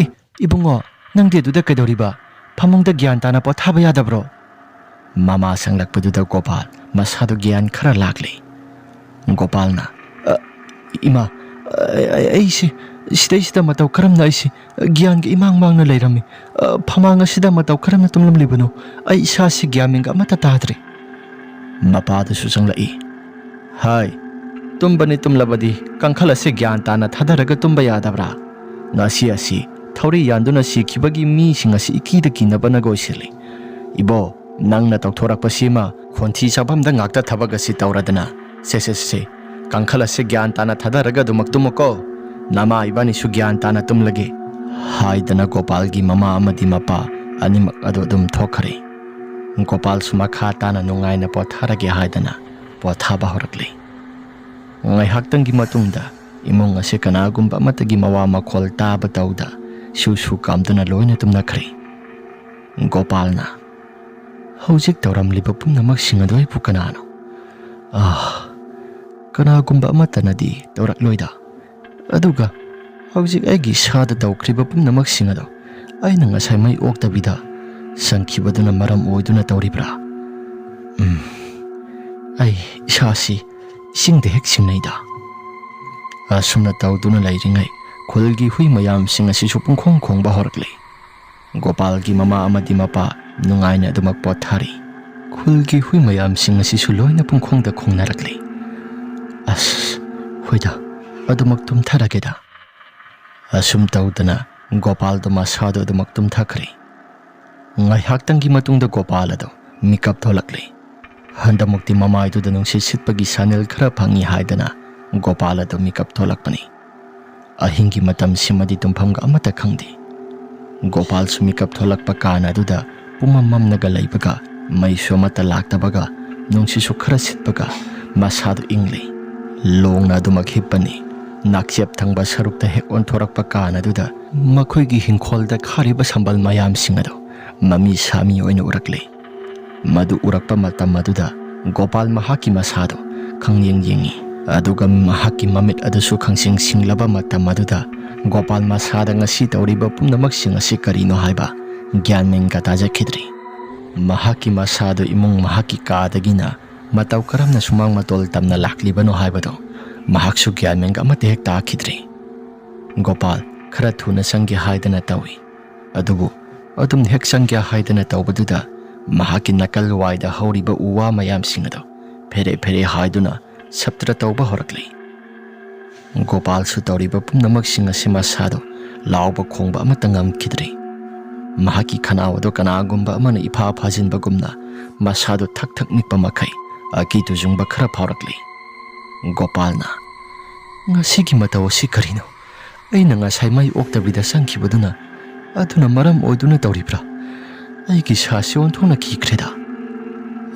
"ꯑꯦ, ꯏꯕꯨꯡꯉꯣ, ꯅꯪꯗꯤ ꯑꯗꯨꯗ ꯀꯩꯗꯧꯔꯤꯕ? ꯐꯃꯨꯡꯗ ꯒ꯭ꯌꯥꯟ ꯇꯥꯅ ꯄꯣꯊꯥꯕ ꯌꯥꯗꯕ꯭ꯔꯣ?" ꯃꯃꯥ ꯆꯪꯂꯛꯄꯗꯨꯗ ꯒꯣꯄꯥꯜ ꯃꯁꯥꯗꯨ ꯒ꯭ꯌꯥꯟ ꯈꯔ ꯂꯥꯛꯂꯦ꯫ ꯒꯣꯄꯥꯜꯅ, "ꯑ, ꯏꯃꯥ, ꯑ, ꯑꯩꯁꯦ ꯁꯤꯗꯩꯁꯤꯗ ꯃꯇꯧ ꯀꯔꯝꯅ ꯑꯩꯁꯦ ꯒ꯭ꯌꯥꯟꯒ ꯏꯃꯥꯡ ꯃꯥꯡꯅ ꯂꯩꯔꯝꯃꯤ꯫ ꯑ, ꯐꯃꯥꯡ ꯑꯁꯤꯗ ꯃꯇꯧ ꯀꯔꯝꯅ ꯇꯨꯝꯂꯝꯂꯤꯕꯅꯣ? ꯑꯩ ꯏꯁꯥꯁꯤ ꯒ꯭ꯌꯥꯟ ꯃꯦꯟꯒ ꯑꯃꯠꯇ ꯇꯥꯗ꯭ꯔꯦ꯫" ꯃꯄꯥꯗꯨꯁꯨ ꯆꯪꯂꯛꯏ꯫ "ꯍꯥꯏ, ꯇꯨꯝꯕꯅꯤ ꯇꯨꯝꯂꯕꯗꯤ ꯀꯥꯡꯈꯜ ꯑꯁꯤ ꯒ꯭ꯌꯥꯟ ꯇꯥꯅ ꯊꯥꯗꯔꯒ ꯇꯨꯝꯕ ꯌꯥꯗꯕ꯭ꯔꯥ? ꯉꯁꯤ ꯑꯁꯤ ꯊꯧꯔꯤ ꯌꯥꯟꯗꯨꯅ ꯁꯤꯈꯤꯕꯒꯤ ꯃꯤꯁꯤꯡ ꯑꯁꯤ ꯏꯀꯤꯗ ꯀꯤꯅꯕꯅ ꯂꯣꯏꯁꯤꯜꯂꯤ꯫ ꯏꯕꯣ, ꯅꯪꯅ ꯇꯧꯊꯣꯔꯛꯄꯁꯤꯃ ꯈꯣꯟꯊꯤ ꯆꯥꯐꯝꯗ ꯉꯥꯛꯇ ꯊꯕꯛ ꯑꯁꯤ ꯇꯧꯔꯗꯅ꯫ ꯁꯦ, ꯁꯦ, ꯁꯦ, ꯁꯦ, ꯀꯥꯡꯈꯜ ꯑꯁꯤ ꯒ꯭ꯌꯥꯟ ꯇꯥꯅ ꯊꯥꯗꯔꯒ ꯑꯗꯨꯃꯛ ꯇꯨꯝꯃꯨꯀꯣ꯫ ꯅꯃꯥ ꯏꯕꯥꯅꯤꯁꯨ ꯒ꯭ꯌꯥꯟ ꯇꯥꯅ ꯇꯨꯝꯂꯒꯦ," ꯍꯥꯏꯗꯅ ꯒꯣꯄꯥꯜꯒꯤ ꯃꯃꯥ ꯑꯃꯗꯤ ꯃꯄꯥ ꯑꯅꯤꯃꯛ ꯑꯗꯨ ꯑꯗꯨꯝ ꯊꯣꯛꯈ꯭ꯔꯦ꯫ ꯒꯣꯄꯥꯜꯁꯨ ꯃꯈꯥ ꯇꯥꯅ ꯅꯨꯡꯉꯥꯏꯅ ꯄꯣꯊꯥꯔꯒꯦ ꯍꯥꯏꯗꯅ ꯄꯣꯊꯥꯕ ꯍꯧꯔꯛꯂꯦ꯫ ꯉꯥꯏꯍꯥꯛꯇꯪꯒꯤ ꯃꯇꯨꯡꯗ ꯏꯃꯨꯡ ꯑꯁꯤ ꯀꯅꯥꯒꯨꯝꯕ ꯑꯃꯠꯇꯒꯤ ꯃꯋꯥ ꯃꯈꯣꯜ ꯇꯥꯕ ꯇꯧꯗ ꯁꯨ ꯁꯨ ꯀꯥꯝꯗꯨꯅ ꯂꯣꯏꯅ ꯇꯨꯝꯅꯈ꯭ꯔꯦ꯫ ꯒꯣꯄꯥꯜꯅ, "ꯍꯧꯖꯤꯛ ꯇꯧꯔꯝꯂꯤꯕ ꯄꯨꯝꯅꯃꯛꯁꯤꯡ ꯑꯗꯨ ꯑꯩꯕꯨ ꯀꯅꯥꯅꯣ? ꯑꯥ, ꯀꯅꯥꯒꯨꯝꯕ ꯑꯃꯠꯇꯅꯗꯤ ꯇꯧꯔꯛꯂꯣꯏꯗ꯫ ꯑꯗꯨꯒ ꯍꯧꯖꯤꯛ ꯑꯩꯒꯤ ꯏꯁꯥꯗ ꯇꯧꯈ꯭ꯔꯤꯕ ꯄꯨꯝꯅꯃꯛꯁꯤꯡ ꯑꯗꯣ ꯑꯩꯅ ꯉꯁꯥꯏ ꯃꯩ ꯑꯣꯛꯇꯕꯤꯗ ꯆꯪꯈꯤꯕꯗꯨꯅ ꯃꯔꯝ ꯑꯣꯏꯗꯨꯅ ꯇꯧꯔꯤꯕ꯭ꯔꯥ? ꯎꯝ, ꯑꯩ ꯏꯁꯥꯁꯤ ꯏꯁꯤꯡꯗ ꯍꯦꯛ ꯁꯤꯡꯅꯩꯗ꯫" ꯑꯁꯨꯝꯅ ꯇꯧꯗꯨꯅ ꯂꯩꯔꯤꯉꯩ ꯈꯨꯜꯒꯤ ꯍꯨꯏ ꯃꯌꯥꯝꯁꯤꯡ ꯑꯁꯤꯁꯨ ꯄꯨꯡꯈꯣꯡ ꯈꯣꯡꯕ ꯍꯧꯔꯛꯂꯦ꯫ ꯒꯣꯄꯥꯜꯒꯤ ꯃꯃꯥ ꯑꯃꯗꯤ ꯃꯄꯥ ꯅꯨꯡꯉꯥꯏꯅ ꯑꯗꯨꯃꯛ ꯄꯣꯊꯥꯔꯤ꯫ ꯈꯨꯜꯒꯤ ꯍꯨꯏ ꯃꯌꯥꯝꯁꯤꯡ ꯑꯁꯤꯁꯨ ꯂꯣꯏꯅ ꯄꯨꯡꯈꯣꯡꯗ ꯈꯣꯡꯅꯔꯛꯂꯤ꯫ "ꯑꯁ, "ꯍꯣꯏꯗ, ꯑꯗꯨꯃꯛ ꯇꯨꯝꯊꯔꯒꯦꯗ"꯫ ꯑꯁꯨꯝ ꯇꯧꯗꯅ ꯒꯣꯄꯥꯜꯗꯣ ꯃꯁꯥꯗꯣ ꯑꯗꯨꯃꯛ ꯇꯨꯝꯊꯈ꯭ꯔꯦ꯫ ꯉꯥꯏꯍꯥꯛꯇꯪꯒꯤ ꯃꯇꯨꯡꯗ ꯒꯣꯄꯥꯜ ꯑꯗꯣ ꯃꯤꯀꯞ ꯊꯣꯛꯂꯛꯂꯦ꯫ ꯍꯟꯗꯛꯃꯨꯛꯇꯤ ꯃꯃꯥꯏꯗꯨꯗ ꯅꯨꯡꯁꯤꯠ ꯁꯤꯠꯄꯒꯤ ꯁꯥꯅꯦꯜ ꯈꯔ ꯐꯪꯉꯤ ꯍꯥꯏꯗꯅ ꯒꯣꯄꯥꯜ ꯑꯗꯣ ꯃꯤꯀꯞ ꯊꯣꯛꯂꯛꯄꯅꯤ꯫ ꯑꯍꯤꯡꯒꯤ ꯃꯇꯝꯁꯤꯃꯗꯤ ꯇꯨꯝꯐꯝꯒ ꯑꯃꯠꯇ ꯈꯪꯗꯦ꯫ ꯒꯣꯄꯥꯜꯁꯨ ꯃꯤꯀꯞ ꯊꯣꯛꯂꯛꯄ ꯀꯥꯟ ꯑꯗꯨꯗ ꯄꯨꯝꯃꯝ ꯃꯝꯅꯒ ꯂꯩꯕꯒ, ꯃꯩꯁꯨ ꯑꯃꯠꯇ ꯂꯥꯛꯇꯕꯒ, ꯅꯨꯡꯁꯤꯠꯁꯨ ꯈꯔ ꯁꯤꯠꯄꯒ ꯃꯁꯥꯗꯨ ꯏꯪꯂꯤ꯫ ꯂꯣꯡꯅ ꯑꯗꯨꯃꯛ ꯍꯤꯞꯄꯅꯤ꯫ ꯅꯥꯛꯆꯦꯞ ꯊꯪꯕ ꯁꯔꯨꯛꯇ ꯍꯦꯛ ꯑꯣꯟꯊꯣꯔꯛꯄ ꯀꯥꯟ ꯑꯗꯨꯗ ꯃꯈꯣꯏꯒꯤ ꯍꯤꯡꯈꯣꯜꯗ ꯈꯥꯔꯤꯕ ꯁꯝꯕꯜ ꯃꯌꯥꯝꯁꯤꯡ ꯑꯗꯨ ꯃꯃꯤ ꯁꯥꯃꯤ ꯑꯣꯏꯅ ꯎꯔꯛꯂꯤ꯫ ꯃꯗꯨ ꯎꯔꯛꯄ ꯃꯇꯝ ꯑꯗꯨꯗ ꯒꯣꯄꯥꯜ ꯃꯍꯥꯛꯀꯤ ꯃꯁꯥꯗꯨ ꯈꯪꯌꯦꯡ ꯌꯦꯡꯉꯤ꯫ ꯑꯗꯨꯒ ꯃꯍꯥꯛꯀꯤ ꯃꯃꯤꯠ ꯑꯗꯨꯁꯨ ꯈꯪꯁꯤꯡ ꯁꯤꯡꯂꯕ ꯃꯇꯝ ꯑꯗꯨꯗ ꯒꯣꯄꯥꯜ ꯃꯁꯥꯗ ꯉꯁꯤ ꯇꯧꯔꯤꯕ ꯄꯨꯝꯅꯃꯛꯁꯤꯡ ꯑꯁꯤ ꯀꯔꯤꯅꯣ ꯍꯥꯏꯕ ꯒ꯭ꯌꯥꯟ ꯃꯦꯟꯒ ꯇꯥꯖꯈꯤꯗ꯭ꯔꯤ꯫ ꯃꯍꯥꯛꯀꯤ ꯃꯁꯥꯗꯨ ꯏꯃꯨꯡ ꯃꯍꯥꯛꯀꯤ ꯀꯥꯗꯒꯤꯅ ꯃꯇꯧ ꯀꯔꯝꯅ ꯁꯨꯃꯥꯡ ꯃꯇꯣꯜ ꯇꯝꯅ ꯂꯥꯛꯂꯤꯕꯅꯣ ꯍꯥꯏꯕꯗꯨ ꯃꯍꯥꯛꯁꯨ ꯒ꯭ꯌꯥꯟ ꯃꯦꯟꯒ ꯑꯃꯠꯇ ꯍꯦꯛ ꯇꯥꯈꯤꯗ꯭ꯔꯤ꯫ ꯒꯣꯄꯥꯜ ꯈꯔ ꯊꯨꯅ ꯆꯪꯒꯦ ꯍꯥꯏꯗꯅ ꯇꯧꯏ꯫ ꯑꯗꯨꯕꯨ ꯑꯗꯨꯝ ꯍꯦꯛ ꯆꯪꯒꯦ ꯍꯥꯏꯗꯅ ꯇꯧꯕꯗꯨꯗ ꯃꯍꯥꯛꯀꯤ ꯅꯥꯀꯜ ꯋꯥꯏꯗ ꯍꯧꯔꯤꯕ ꯎ ꯋꯥ ꯃꯌꯥꯝꯁꯤꯡ ꯑꯗꯨ ꯐꯦꯔꯦ ꯐꯦꯔꯦ ꯍꯥꯏꯗꯨꯅ ꯁꯞꯇ꯭ꯔ ꯇꯧꯕ ꯍꯧꯔꯛꯂꯤ꯫ ꯒꯣꯄꯥꯜꯁꯨ ꯇꯧꯔꯤꯕ ꯄꯨꯝꯅꯃꯛꯁꯤꯡ ꯑꯁꯤ ꯃꯁꯥꯗꯣ ꯂꯥꯎꯕ ꯈꯣꯡꯕ ꯑꯃꯠꯇ ꯉꯝꯈꯤꯗ꯭ꯔꯤ꯫ ꯃꯍꯥꯛꯀꯤ ꯈꯅꯥꯎ ꯑꯗꯨ ꯀꯅꯥꯒꯨꯝꯕ ꯑꯃꯅ ꯏꯐꯥ ꯐꯥꯖꯤꯟꯕꯒꯨꯝꯅ ꯃꯁꯥꯗꯨ ꯊꯛ ꯊꯛ ꯅꯤꯛꯄ ꯃꯈꯩ ꯑꯀꯤ ꯇꯨꯖꯨꯡꯕ ꯈꯔ ꯐꯥꯎꯔꯛꯂꯤ꯫ ꯒꯣꯄꯥꯜꯅ, "ꯉꯁꯤꯒꯤ ꯃꯇꯧ ꯑꯁꯤ ꯀꯔꯤꯅꯣ? ꯑꯩꯅ ꯉꯁꯥꯏ ꯃꯩ ꯑꯣꯛꯇꯕꯤꯗ ꯆꯪꯈꯤꯕꯗꯨꯅ ꯑꯗꯨꯅ ꯃꯔꯝ ꯑꯣꯏꯗꯨꯅ ꯇꯧꯔꯤꯕ꯭ꯔꯥ? ꯑꯩꯒꯤ ꯁꯥꯁꯤ ꯑꯣꯟꯊꯣꯛꯅ ꯀꯤꯈ꯭ꯔꯦꯗ"꯫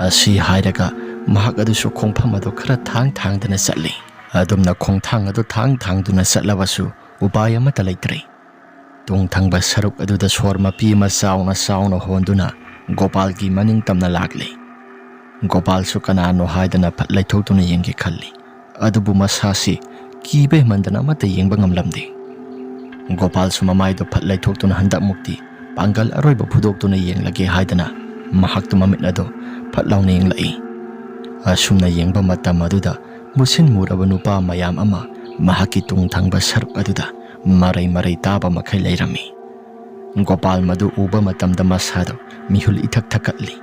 ꯑꯁꯤ ꯍꯥꯏꯔꯒ ꯃꯍꯥꯛ ꯑꯗꯨꯁꯨ ꯈꯣꯡꯐꯝ ꯑꯗꯨ ꯈꯔ ꯊꯥꯡ ꯊꯥꯡꯗꯅ ꯆꯠꯂꯤ꯫ ꯑꯗꯨꯝꯅ ꯈꯣꯡꯊꯥꯡ ꯑꯗꯨ ꯊꯥꯡ ꯊꯥꯡꯗꯨꯅ ꯆꯠꯂꯕꯁꯨ ꯎꯄꯥꯏ ꯑꯃꯠꯇ ꯂꯩꯇ꯭ꯔꯦ꯫ ꯇꯨꯡ ꯊꯪꯕ ꯁꯔꯨꯛ ꯑꯗꯨꯗ ꯁꯣꯔ ꯃꯄꯤ ꯑꯃ ꯆꯥꯎꯅ ꯆꯥꯎꯅ ꯍꯣꯟꯗꯨꯅ ꯒꯣꯄꯥꯜꯒꯤ ꯃꯅꯤꯡ ꯇꯝꯅ ꯂꯥꯛꯂꯤ꯫ ꯒꯣꯄꯥꯜꯁꯨ ꯀꯅꯥꯅꯣ ꯍꯥꯏꯗꯅ ꯐꯠ ꯂꯩꯊꯣꯛꯇꯨꯅ ꯌꯦꯡꯒꯦ ꯈꯜꯂꯤ꯫ ꯑꯗꯨꯕꯨ ꯃꯁꯥꯁꯤ ꯀꯤꯕ ꯍꯦꯟꯃꯟꯗꯅ ꯑꯃꯠꯇ ꯌꯦꯡꯕ ꯉꯝꯂꯝꯗꯦ꯫ ꯒꯣꯄꯥꯜꯁꯨ ꯃꯃꯥꯏꯗꯨ ꯐꯠ ꯂꯩꯊꯣꯛꯇꯨꯅ ꯍꯟꯗꯛꯃꯨꯛꯇꯤ ꯄꯥꯡꯒꯜ ꯑꯔꯣꯏꯕ ꯐꯨꯗꯣꯛꯇꯨꯅ ꯌꯦꯡꯂꯒꯦ ꯍꯥꯏꯗꯅ ꯃꯍꯥꯛꯇꯨ ꯃꯃꯤꯠ ꯑꯗꯨ ꯐꯠ ꯂꯥꯎꯅ ꯌꯦꯡꯂꯛꯏ꯫ ꯑꯁꯨꯝꯅ ꯌꯦꯡꯕ ꯃꯇꯝ ꯑꯗꯨꯗ ꯃꯨꯁꯤꯟ ꯃꯨꯔꯕ ꯅꯨꯄꯥ ꯃꯌꯥꯝ ꯑꯃ ꯃꯍꯥꯛꯀꯤ ꯇꯨꯡ ꯊꯪꯕ ꯁꯔꯨꯛ ꯑꯗꯨꯗ ꯃꯔꯩ ꯃꯔꯩ ꯇꯥꯕ ꯃꯈꯩ ꯂꯩꯔꯝꯃꯤ꯫ ꯒꯣꯄꯥꯜ ꯃꯗꯨ ꯎꯕ ꯃꯇꯝꯗ ꯃꯁꯥꯗꯨ ꯃꯤꯍꯨꯜ ꯏꯊꯛ ꯊꯛꯀꯠꯂꯤ꯫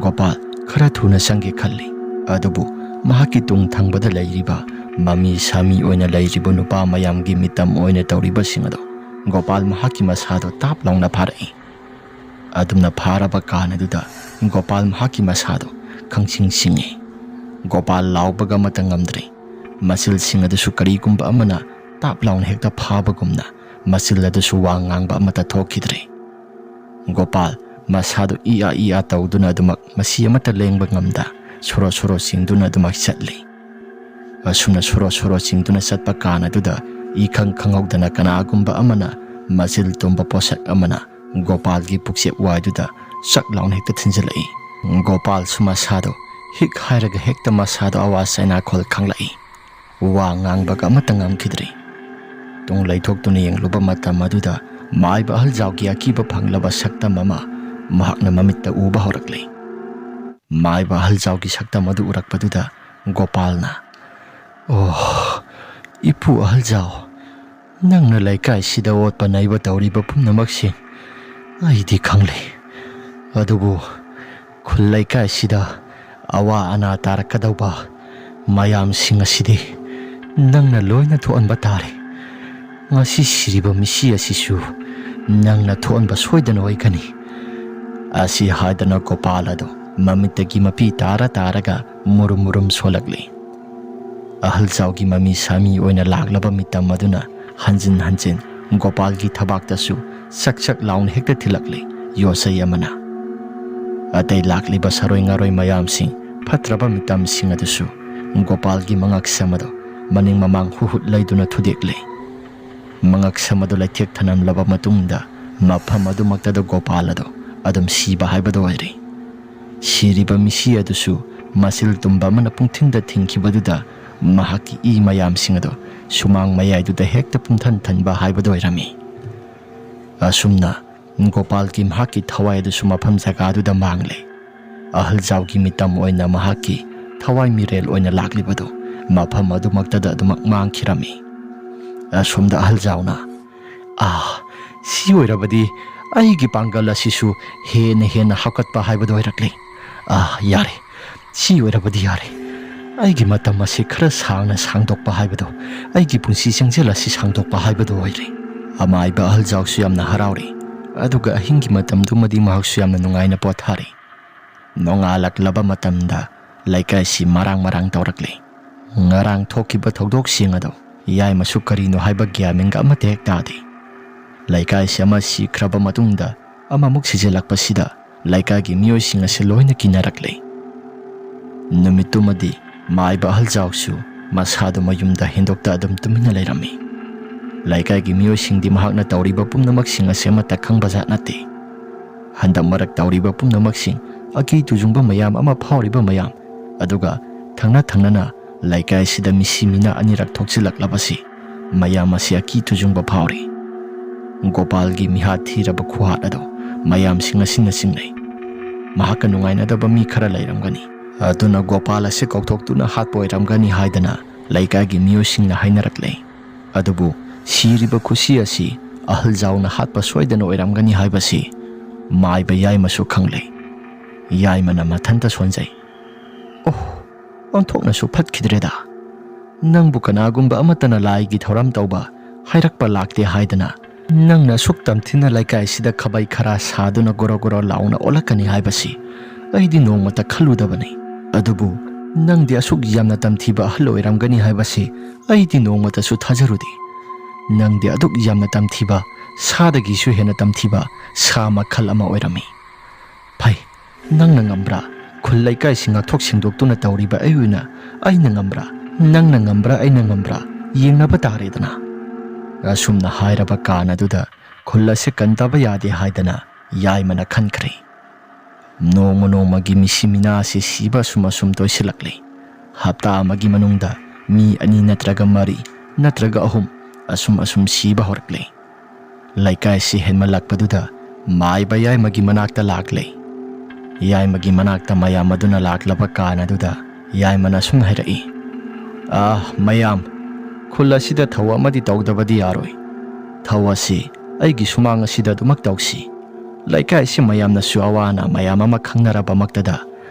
ꯒꯣꯄꯥꯜ ꯈꯔ ꯊꯨꯅ ꯆꯪꯒꯦ ꯈꯜꯂꯤ, ꯑꯗꯨꯕꯨ ꯃꯍꯥꯛꯀꯤ ꯇꯨꯡ ꯊꯪꯕꯗ ꯂꯩꯔꯤꯕ ꯃꯃꯤ ꯁꯥꯃꯤ ꯑꯣꯏꯅ ꯂꯩꯔꯤꯕ ꯅꯨꯄꯥ ꯃꯌꯥꯝꯒꯤ ꯃꯤꯇꯝ ꯑꯣꯏꯅ ꯇꯧꯔꯤꯕꯁꯤꯡ ꯑꯗꯣ ꯒꯣꯄꯥꯜ ꯃꯍꯥꯛꯀꯤ ꯃꯁꯥꯗꯣ ꯇꯥꯞ ꯂꯥꯎꯅ ꯐꯥꯔꯛꯏ꯫ ꯑꯗꯨꯝꯅ ꯐꯥꯔꯕ ꯀꯥꯟ ꯑꯗꯨꯗ ꯒꯣꯄꯥꯜ ꯃꯍꯥꯛꯀꯤ ꯃꯁꯥꯗꯣ ꯈꯪꯁꯤꯡ ꯁꯤꯡꯉꯤ꯫ ꯒꯣꯄꯥꯜ ꯂꯥꯎꯕꯒ ꯑꯃꯠꯇ ꯉꯝꯗ꯭ꯔꯦ꯫ ꯃꯆꯤꯜꯁꯤꯡ ꯑꯗꯨꯁꯨ ꯀꯔꯤꯒꯨꯝꯕ ꯑꯃꯅ ꯇꯥꯞ ꯂꯥꯎꯅ ꯍꯦꯛꯇ ꯐꯥꯕꯒꯨꯝꯅ ꯃꯆꯤꯜ ꯑꯗꯨꯁꯨ ꯋꯥ ꯉꯥꯡꯕ ꯑꯃꯠꯇ ꯊꯣꯛꯈꯤꯗ꯭ꯔꯦ꯫ ꯒꯣꯄꯥꯜ ꯃꯁꯥꯗꯨ ꯏ ꯑꯥ ꯏ ꯑꯥ ꯇꯧꯗꯨꯅ ꯑꯗꯨꯃꯛ ꯃꯁꯤ ꯑꯃꯠꯇ ꯂꯦꯡꯕ ꯉꯝꯗ ꯁꯣꯔꯣ ꯁꯣꯔꯣ ꯆꯤꯡꯗꯨꯅ ꯑꯗꯨꯃꯛ ꯆꯠꯂꯤ꯫ ꯑꯁꯨꯝꯅ ꯁꯣꯔꯣ ꯁꯣꯔꯣ ꯆꯤꯡꯗꯨꯅ ꯆꯠꯄ ꯀꯥꯟ ꯑꯗꯨꯗ ꯏꯈꯪ ꯈꯪꯍꯧꯗꯅ ꯀꯅꯥꯒꯨꯝꯕ ꯑꯃꯅ ꯃꯆꯤꯜ ꯇꯨꯝꯕ ꯄꯣꯠꯁꯛ ꯑꯃꯅ ꯒꯣꯄꯥꯜꯒꯤ ꯄꯨꯛꯆꯦꯞ ꯋꯥꯏꯗꯨꯗ ꯆꯛ ꯂꯥꯎꯅ ꯍꯦꯛꯇ ꯊꯤꯟꯖꯤꯜꯂꯛꯏ꯫ ꯒꯣꯄꯥꯜꯁꯨ ꯃꯁꯥꯗꯣ ꯍꯤꯛ ꯍꯥꯏꯔꯒ ꯍꯦꯛꯇ ꯃꯁꯥꯗꯣ ꯑꯋꯥ ꯆꯩꯅꯥꯈꯣꯜ ꯈꯪꯂꯛꯏ꯫ ꯋꯥ ꯉꯥꯡꯕꯒ ꯑꯃꯠꯇ ꯉꯝꯈꯤꯗ꯭ꯔꯤ꯫ ꯇꯨꯡ ꯂꯩꯊꯣꯛꯇꯨꯅ ꯌꯦꯡꯂꯨꯕ ꯃꯇꯝ ꯑꯗꯨꯗ ꯃꯥꯏꯕ ꯑꯍꯜꯖꯥꯎꯒꯤ ꯑꯀꯤꯕ ꯐꯪꯂꯕ ꯁꯛꯇꯝ ꯑꯃ ꯃꯍꯥꯛꯅ ꯃꯃꯤꯠꯇ ꯎꯕ ꯍꯧꯔꯛꯂꯦ꯫ ꯃꯥꯏꯕ ꯑꯍꯜꯖꯥꯎꯒꯤ ꯁꯛꯇꯝ ꯑꯗꯨ ꯎꯔꯛꯄꯗꯨꯗ ꯒꯣꯄꯥꯜꯅ, "ꯑꯣ, ꯏꯄꯨ ꯑꯍꯜꯖꯥꯎ, ꯅꯪꯅ ꯂꯩꯀꯥꯏꯁꯤꯗ ꯑꯣꯠꯄ ꯅꯩꯕ ꯇꯧꯔꯤꯕ ꯄꯨꯝꯅꯃꯛꯁꯤ ꯑꯩꯗꯤ ꯈꯪꯂꯦ꯫ ꯑꯗꯨꯕꯨ ꯈꯨꯜ ꯂꯩꯀꯥꯏꯁꯤꯗ ꯑꯋꯥ ꯑꯅꯥ ꯇꯥꯔꯛꯀꯗꯧꯕ ꯃꯌꯥꯝꯁꯤꯡ ꯑꯁꯤꯗꯤ ꯅꯪꯅ ꯂꯣꯏꯅ ꯊꯣꯛꯍꯟꯕ ꯇꯥꯔꯦ꯫ ꯉꯁꯤ ꯁꯤꯔꯤꯕ ꯃꯤꯁꯤ ꯑꯁꯤꯁꯨ ꯅꯪꯅ ꯊꯣꯛꯍꯟꯕ ꯁꯣꯏꯗꯅ ꯑꯣꯏꯒꯅꯤ"꯫ ꯑꯁꯤ ꯍꯥꯏꯗꯅ ꯒꯣꯄꯥꯜ ꯑꯗꯨ ꯃꯃꯤꯠꯇꯒꯤ ꯃꯄꯤ ꯇꯥꯔ ꯇꯥꯔꯒ ꯃꯨꯔꯨꯝ ꯃꯨꯔꯨꯝ ꯁꯣꯜꯂꯛꯂꯤ꯫ ꯑꯍꯜꯖꯥꯎꯒꯤ ꯃꯃꯤ ꯁꯥꯃꯤ ꯑꯣꯏꯅ ꯂꯥꯛꯂꯕ ꯃꯤꯇꯝ ꯑꯗꯨꯅ ꯍꯟꯖꯤꯟ ꯍꯟꯖꯤꯟ ꯒꯣꯄꯥꯜꯒꯤ ꯊꯕꯥꯛꯇꯁꯨ ꯆꯛ ꯆꯛ ꯂꯥꯎꯅ ꯍꯦꯛꯇ ꯊꯤꯜꯂꯛꯂꯤ ꯌꯣꯠꯆꯩ ꯑꯃꯅ꯫ ꯑꯇꯩ ꯂꯥꯛꯂꯤꯕ ꯁꯥꯔꯣꯏ ꯉꯥꯔꯣꯏ ꯃꯌꯥꯝꯁꯤꯡ, ꯐꯠꯇ꯭ꯔꯕ ꯃꯤꯇꯝꯁꯤꯡ ꯑꯗꯨꯁꯨ ꯒꯣꯄꯥꯜꯒꯤ ꯃꯉꯛꯁꯝ ꯑꯗꯨ ꯃꯅꯤꯡ ꯃꯃꯥꯡ ꯍꯨ ꯍꯨꯠ ꯂꯩꯗꯨꯅ ꯊꯨꯗꯦꯛꯂꯤ꯫ ꯃꯉꯛꯁꯝ ꯑꯗꯨ ꯂꯩꯊꯦꯛ ꯊꯅꯝꯂꯕ ꯃꯇꯨꯡꯗ ꯃꯐꯝ ꯑꯗꯨꯃꯛꯇꯗ ꯒꯣꯄꯥꯜ ꯑꯗꯨ ꯑꯗꯨꯝ ꯁꯤꯕ ꯍꯥꯏꯕꯗꯨ ꯑꯣꯏꯔꯦ꯫ ꯁꯤꯔꯤꯕ ꯃꯤꯁꯤ ꯑꯗꯨꯁꯨ ꯃꯆꯤꯜ ꯇꯨꯝꯕ ꯑꯃꯅ ꯄꯨꯡꯊꯤꯡꯗ ꯊꯤꯡꯈꯤꯕꯗꯨꯗ ꯃꯍꯥꯛꯀꯤ ꯏ ꯃꯌꯥꯝꯁꯤꯡ ꯑꯗꯨ ꯁꯨꯃꯥꯡ ꯃꯌꯥꯏꯗꯨꯗ ꯍꯦꯛꯇ ꯄꯨꯡꯊꯟ ꯊꯟꯕ ꯍꯥꯏꯕꯗꯨ ꯑꯣꯏꯔꯝꯃꯤ꯫ ꯑꯁꯨꯝꯅ ꯒꯣꯄꯥꯜꯒꯤ ꯃꯍꯥꯛꯀꯤ ꯊꯋꯥꯏ ꯑꯗꯨꯁꯨ ꯃꯐꯝ ꯖꯒꯥꯗꯨꯗ ꯃꯥꯡꯂꯦ꯫ ꯑꯍꯜꯖꯥꯎꯒꯤ ꯃꯤꯇꯝ ꯑꯣꯏꯅ ꯃꯍꯥꯛꯀꯤ ꯊꯋꯥꯏ ꯃꯤꯔꯦꯜ ꯑꯣꯏꯅ ꯂꯥꯛꯂꯤꯕꯗꯨ ꯃꯐꯝ ꯑꯗꯨꯃꯛꯇꯗ ꯑꯗꯨꯃꯛ ꯃꯥꯡꯈꯤꯔꯝꯃꯤ꯫ ꯑꯁꯣꯝꯗ ꯑꯍꯜꯖꯥꯎꯅ, "ꯑꯥ, ꯁꯤ ꯑꯣꯏꯔꯕꯗꯤ ꯑꯩꯒꯤ ꯄꯥꯡꯒꯜ ꯑꯁꯤꯁꯨ ꯍꯦꯟꯅ ꯍꯦꯟꯅ ꯍꯥꯞꯀꯠꯄ ꯍꯥꯏꯕꯗꯨ ꯑꯣꯏꯔꯛꯂꯦ꯫ ꯑꯥ, ꯌꯥꯔꯦ, ꯁꯤ ꯑꯣꯏꯔꯕꯗꯤ ꯌꯥꯔꯦ꯫ ꯑꯩꯒꯤ ꯃꯇꯝ ꯑꯁꯤ ꯈꯔ ꯁꯥꯡꯅ ꯁꯥꯡꯗꯣꯛꯄ ꯍꯥꯏꯕꯗꯨ, ꯑꯩꯒꯤ ꯄꯨꯟꯁꯤ ꯆꯦꯡꯖꯦꯜ ꯑꯁꯤ ꯁꯥꯡꯗꯣꯛꯄ ꯍꯥꯏꯕꯗꯨ ꯑꯣꯏꯔꯦ꯫ ꯑꯃꯥꯏꯕ ꯑꯍꯜ ꯖꯥꯎꯁꯨ ꯌꯥꯝꯅ ꯍꯔꯥꯎꯔꯤ, ꯑꯗꯨꯒ ꯑꯍꯤꯡꯒꯤ ꯃꯇꯝꯗꯨꯃꯗꯤ ꯃꯍꯥꯛꯁꯨ ꯌꯥꯝꯅ ꯅꯨꯡꯉꯥꯏꯅ ꯄꯣꯊꯥꯔꯤ꯫ ꯅꯣꯡꯉꯥꯜꯂꯛꯂꯕ ꯃꯇꯝꯗ ꯂꯩꯀꯥꯏꯁꯤ ꯃꯔꯥꯡ ꯃꯔꯥꯡ ꯇꯧꯔꯛꯂꯤ꯫ ꯉꯔꯥꯡ ꯊꯣꯛꯈꯤꯕ ꯊꯧꯗꯣꯛꯁꯤꯡ ꯑꯗꯨ ꯌꯥꯏꯃꯁꯨ ꯀꯔꯤꯅꯣ ꯍꯥꯏꯕ ꯒ꯭ꯌꯥꯟ ꯃꯦꯟꯒ ꯑꯃꯠꯇ ꯍꯦꯛ ꯇꯥꯗꯦ꯫ ꯂꯩꯀꯥꯏꯁꯤ ꯑꯃ ꯁꯤꯈ꯭ꯔꯕ ꯃꯇꯨꯡꯗ ꯑꯃꯃꯨꯛ ꯁꯤꯖꯤꯜꯂꯛꯄꯁꯤꯗ ꯂꯩꯀꯥꯏꯒꯤ ꯃꯤꯑꯣꯏꯁꯤꯡ ꯑꯁꯤ ꯂꯣꯏꯅ ꯀꯤꯅꯔꯛꯂꯦ꯫ ꯅꯨꯃꯤꯠꯇꯨꯃꯗꯤ ꯃꯥꯏꯕ ꯑꯍꯜ ꯖꯥꯎꯁꯨ ꯃꯁꯥꯗꯨ ꯃꯌꯨꯝꯗ ꯍꯦꯟꯗꯣꯛꯇ ꯑꯗꯨꯝ ꯇꯨꯃꯤꯟꯅ ꯂꯩꯔꯝꯃꯤ꯫ ꯂꯩꯀꯥꯏꯒꯤ ꯃꯤꯑꯣꯏꯁꯤꯡꯗꯤ ꯃꯍꯥꯛꯅ ꯇꯧꯔꯤꯕ ꯄꯨꯝꯅꯃꯛꯁꯤꯡ ꯑꯁꯤ ꯑꯃꯠꯇ ꯈꯪꯕ ꯖꯥꯠ ꯅꯠꯇꯦ꯫ ꯍꯟꯗꯛ ꯃꯔꯛ ꯇꯧꯔꯤꯕ ꯄꯨꯝꯅꯃꯛꯁꯤꯡ, ꯑꯀꯤ ꯇꯨꯖꯨꯡꯕ ꯃꯌꯥꯝ ꯑꯃ ꯐꯥꯎꯔꯤꯕ ꯃꯌꯥꯝ, ꯑꯗꯨꯒ ꯊꯪꯅ ꯊꯪꯅꯅ ꯂꯩꯀꯥꯏꯁꯤꯗ ꯃꯤꯁꯤ ꯃꯤꯅꯥ ꯑꯅꯤꯔꯛ ꯊꯣꯛꯆꯤꯜꯂꯛꯂꯕꯁꯤ, ꯃꯌꯥꯝ ꯑꯁꯤ ꯑꯀꯤ ꯇꯨꯖꯨꯡꯕ ꯐꯥꯎꯔꯤ꯫ ꯒꯣꯄꯥꯜꯒꯤ ꯃꯤꯍꯥꯠ ꯊꯤꯔꯕ ꯈꯨꯍꯥꯠ ꯑꯗꯨ ꯃꯌꯥꯝꯁꯤꯡ ꯑꯁꯤꯅ ꯆꯤꯡꯅꯩ꯫ ꯃꯍꯥꯛꯀ ꯅꯨꯡꯉꯥꯏꯅꯗꯕ ꯃꯤ ꯈꯔ ꯂꯩꯔꯝꯒꯅꯤ꯫ ꯑꯗꯨꯅ ꯒꯣꯄꯥꯜ ꯑꯁꯤ ꯀꯧꯊꯣꯛꯇꯨꯅ ꯍꯥꯠꯄ ꯑꯣꯏꯔꯝꯒꯅꯤ ꯍꯥꯏꯗꯅ ꯂꯩꯀꯥꯏꯒꯤ ꯃꯤꯑꯣꯏꯁꯤꯡꯅ ꯍꯥꯏꯅꯔꯛꯂꯦ꯫ ꯑꯗꯨꯕꯨ ꯁꯤꯔꯤꯕ ꯈꯨꯁꯤ ꯑꯁꯤ ꯑꯍꯜ ꯖꯥꯎꯅ ꯍꯥꯠꯄ ꯁꯣꯏꯗꯅ ꯑꯣꯏꯔꯝꯒꯅꯤ ꯍꯥꯏꯕꯁꯤ ꯃꯥꯏꯕ ꯌꯥꯏꯃꯁꯨ ꯈꯪꯂꯦ꯫ ꯌꯥꯏꯃꯅ ꯃꯊꯟꯇ ꯁꯣꯟꯖꯩ꯫ "ꯑꯣꯍ, ꯑꯣꯟꯊꯣꯛꯅꯁꯨ ꯐꯠꯈꯤꯗ꯭ꯔꯦꯗ꯫ ꯅꯪꯕꯨ ꯀꯅꯥꯒꯨꯝꯕ ꯑꯃꯠꯇꯅ ꯂꯥꯏꯒꯤ ꯊꯧꯔꯝ ꯇꯧꯕ ꯍꯥꯏꯔꯛꯄ ꯂꯥꯛꯇꯦ ꯍꯥꯏꯗꯅ ꯅꯪꯅ ꯑꯁꯨꯛ ꯇꯝꯊꯤꯅ ꯂꯩꯀꯥꯏꯁꯤꯗ ꯈꯕꯩ ꯈꯔꯥ ꯁꯥꯗꯨꯅ ꯒꯣꯔꯣ ꯒꯣꯔꯣ ꯂꯥꯎꯅ ꯑꯣꯜꯂꯛꯀꯅꯤ ꯍꯥꯏꯕꯁꯤ ꯑꯩꯗꯤ ꯅꯣꯡꯃꯇ ꯈꯜꯂꯨꯗꯕꯅꯤ꯫ ꯑꯗꯨꯕꯨ ꯅꯪꯗꯤ ꯑꯁꯨꯛ ꯌꯥꯝꯅ ꯇꯝꯊꯤꯕ ꯑꯍꯜ ꯑꯣꯏꯔꯝꯒꯅꯤ ꯍꯥꯏꯕꯁꯤ ꯑꯩꯗꯤ ꯅꯣꯡꯃꯇꯁꯨ ꯊꯥꯖꯔꯨꯗꯦ꯫ ꯅꯪꯗꯤ ꯑꯗꯨꯛ ꯌꯥꯝꯅ ꯇꯝꯊꯤꯕ, ꯁꯥꯗꯒꯤꯁꯨ ꯍꯦꯟꯅ ꯇꯝꯊꯤꯕ ꯁꯥ ꯃꯈꯜ ꯑꯃ ꯑꯣꯏꯔꯝꯃꯤ꯫ ꯐꯩ, ꯅꯪꯅ ꯉꯝꯕ꯭ꯔꯥ? ꯈꯨꯜ ꯂꯩꯀꯥꯏꯁꯤ ꯉꯥꯛꯊꯣꯛ ꯁꯦꯡꯗꯣꯛꯇꯨꯅ ꯇꯧꯔꯤꯕ ꯑꯩ ꯑꯣꯏꯅ ꯑꯩꯅ ꯉꯝꯕ꯭ꯔꯥ? ꯅꯪꯅ ꯉꯝꯕ꯭ꯔꯥ, ꯑꯩꯅ ꯉꯝꯕ꯭ꯔꯥ? ꯌꯦꯡꯅꯕ ꯇꯥꯔꯦꯗꯅ꯫" ꯑꯁꯨꯝꯅ ꯍꯥꯏꯔꯕ ꯀꯥꯟ ꯑꯗꯨꯗ ꯈꯨꯜ ꯑꯁꯤ ꯀꯟꯗꯕ ꯌꯥꯗꯦ ꯍꯥꯏꯗꯅ ꯌꯥꯏꯃꯅ ꯈꯟꯈ꯭ꯔꯦ꯫ ꯅꯣꯡꯃ ꯅꯣꯡꯃꯒꯤ ꯃꯤꯁꯤ ꯃꯤꯅꯥ ꯑꯁꯤ ꯁꯤꯕ ꯑꯁꯨꯝ ꯑꯁꯨꯝ ꯇꯣꯏꯁꯤꯜꯂꯛꯂꯤ꯫ ꯍꯞꯇꯥ ꯑꯃꯒꯤ ꯃꯅꯨꯡꯗ ꯃꯤ ꯑꯅꯤ ꯅꯠꯇ꯭ꯔꯒ ꯃꯔꯤ ꯅꯠꯇ꯭ꯔꯒ ꯑꯍꯨꯝ ꯑꯁꯨꯝ ꯑꯁꯨꯝ ꯁꯤꯕ ꯍꯧꯔꯛꯂꯤ꯫ ꯂꯩꯀꯥꯏꯁꯤ ꯍꯦꯟꯃꯜꯂꯛꯄꯗꯨꯗ ꯃꯥꯏꯕ ꯌꯥꯏꯃꯒꯤ ꯃꯅꯥꯛꯇ ꯂꯥꯛꯂꯦ꯫ ꯌꯥꯏꯃꯒꯤ ꯃꯅꯥꯛꯇ ꯃꯌꯥꯝ ꯑꯗꯨꯅ ꯂꯥꯛꯂꯕ ꯀꯥꯟ ꯑꯗꯨꯗ ꯌꯥꯏꯃꯅ ꯑꯁꯨꯝ ꯍꯥꯏꯔꯛꯏ, "ꯑꯥ, ꯃꯌꯥꯝ, ꯈꯨꯜ ꯑꯁꯤꯗ ꯊꯧ ꯑꯃꯗꯤ ꯇꯧꯗꯕꯗꯤ ꯌꯥꯔꯣꯏ꯫ ꯊꯧ ꯑꯁꯤ ꯑꯩꯒꯤ ꯁꯨꯃꯥꯡ ꯑꯁꯤꯗ ꯑꯗꯨꯃꯛ ꯇꯧꯁꯤ꯫ ꯂꯩꯀꯥꯏꯁꯤ ꯃꯌꯥꯝꯅꯁꯨ ꯑꯋꯥ ꯑꯅꯥ ꯃꯌꯥꯝ ꯑꯃ ꯈꯪꯅꯔꯕꯃꯛꯇꯗ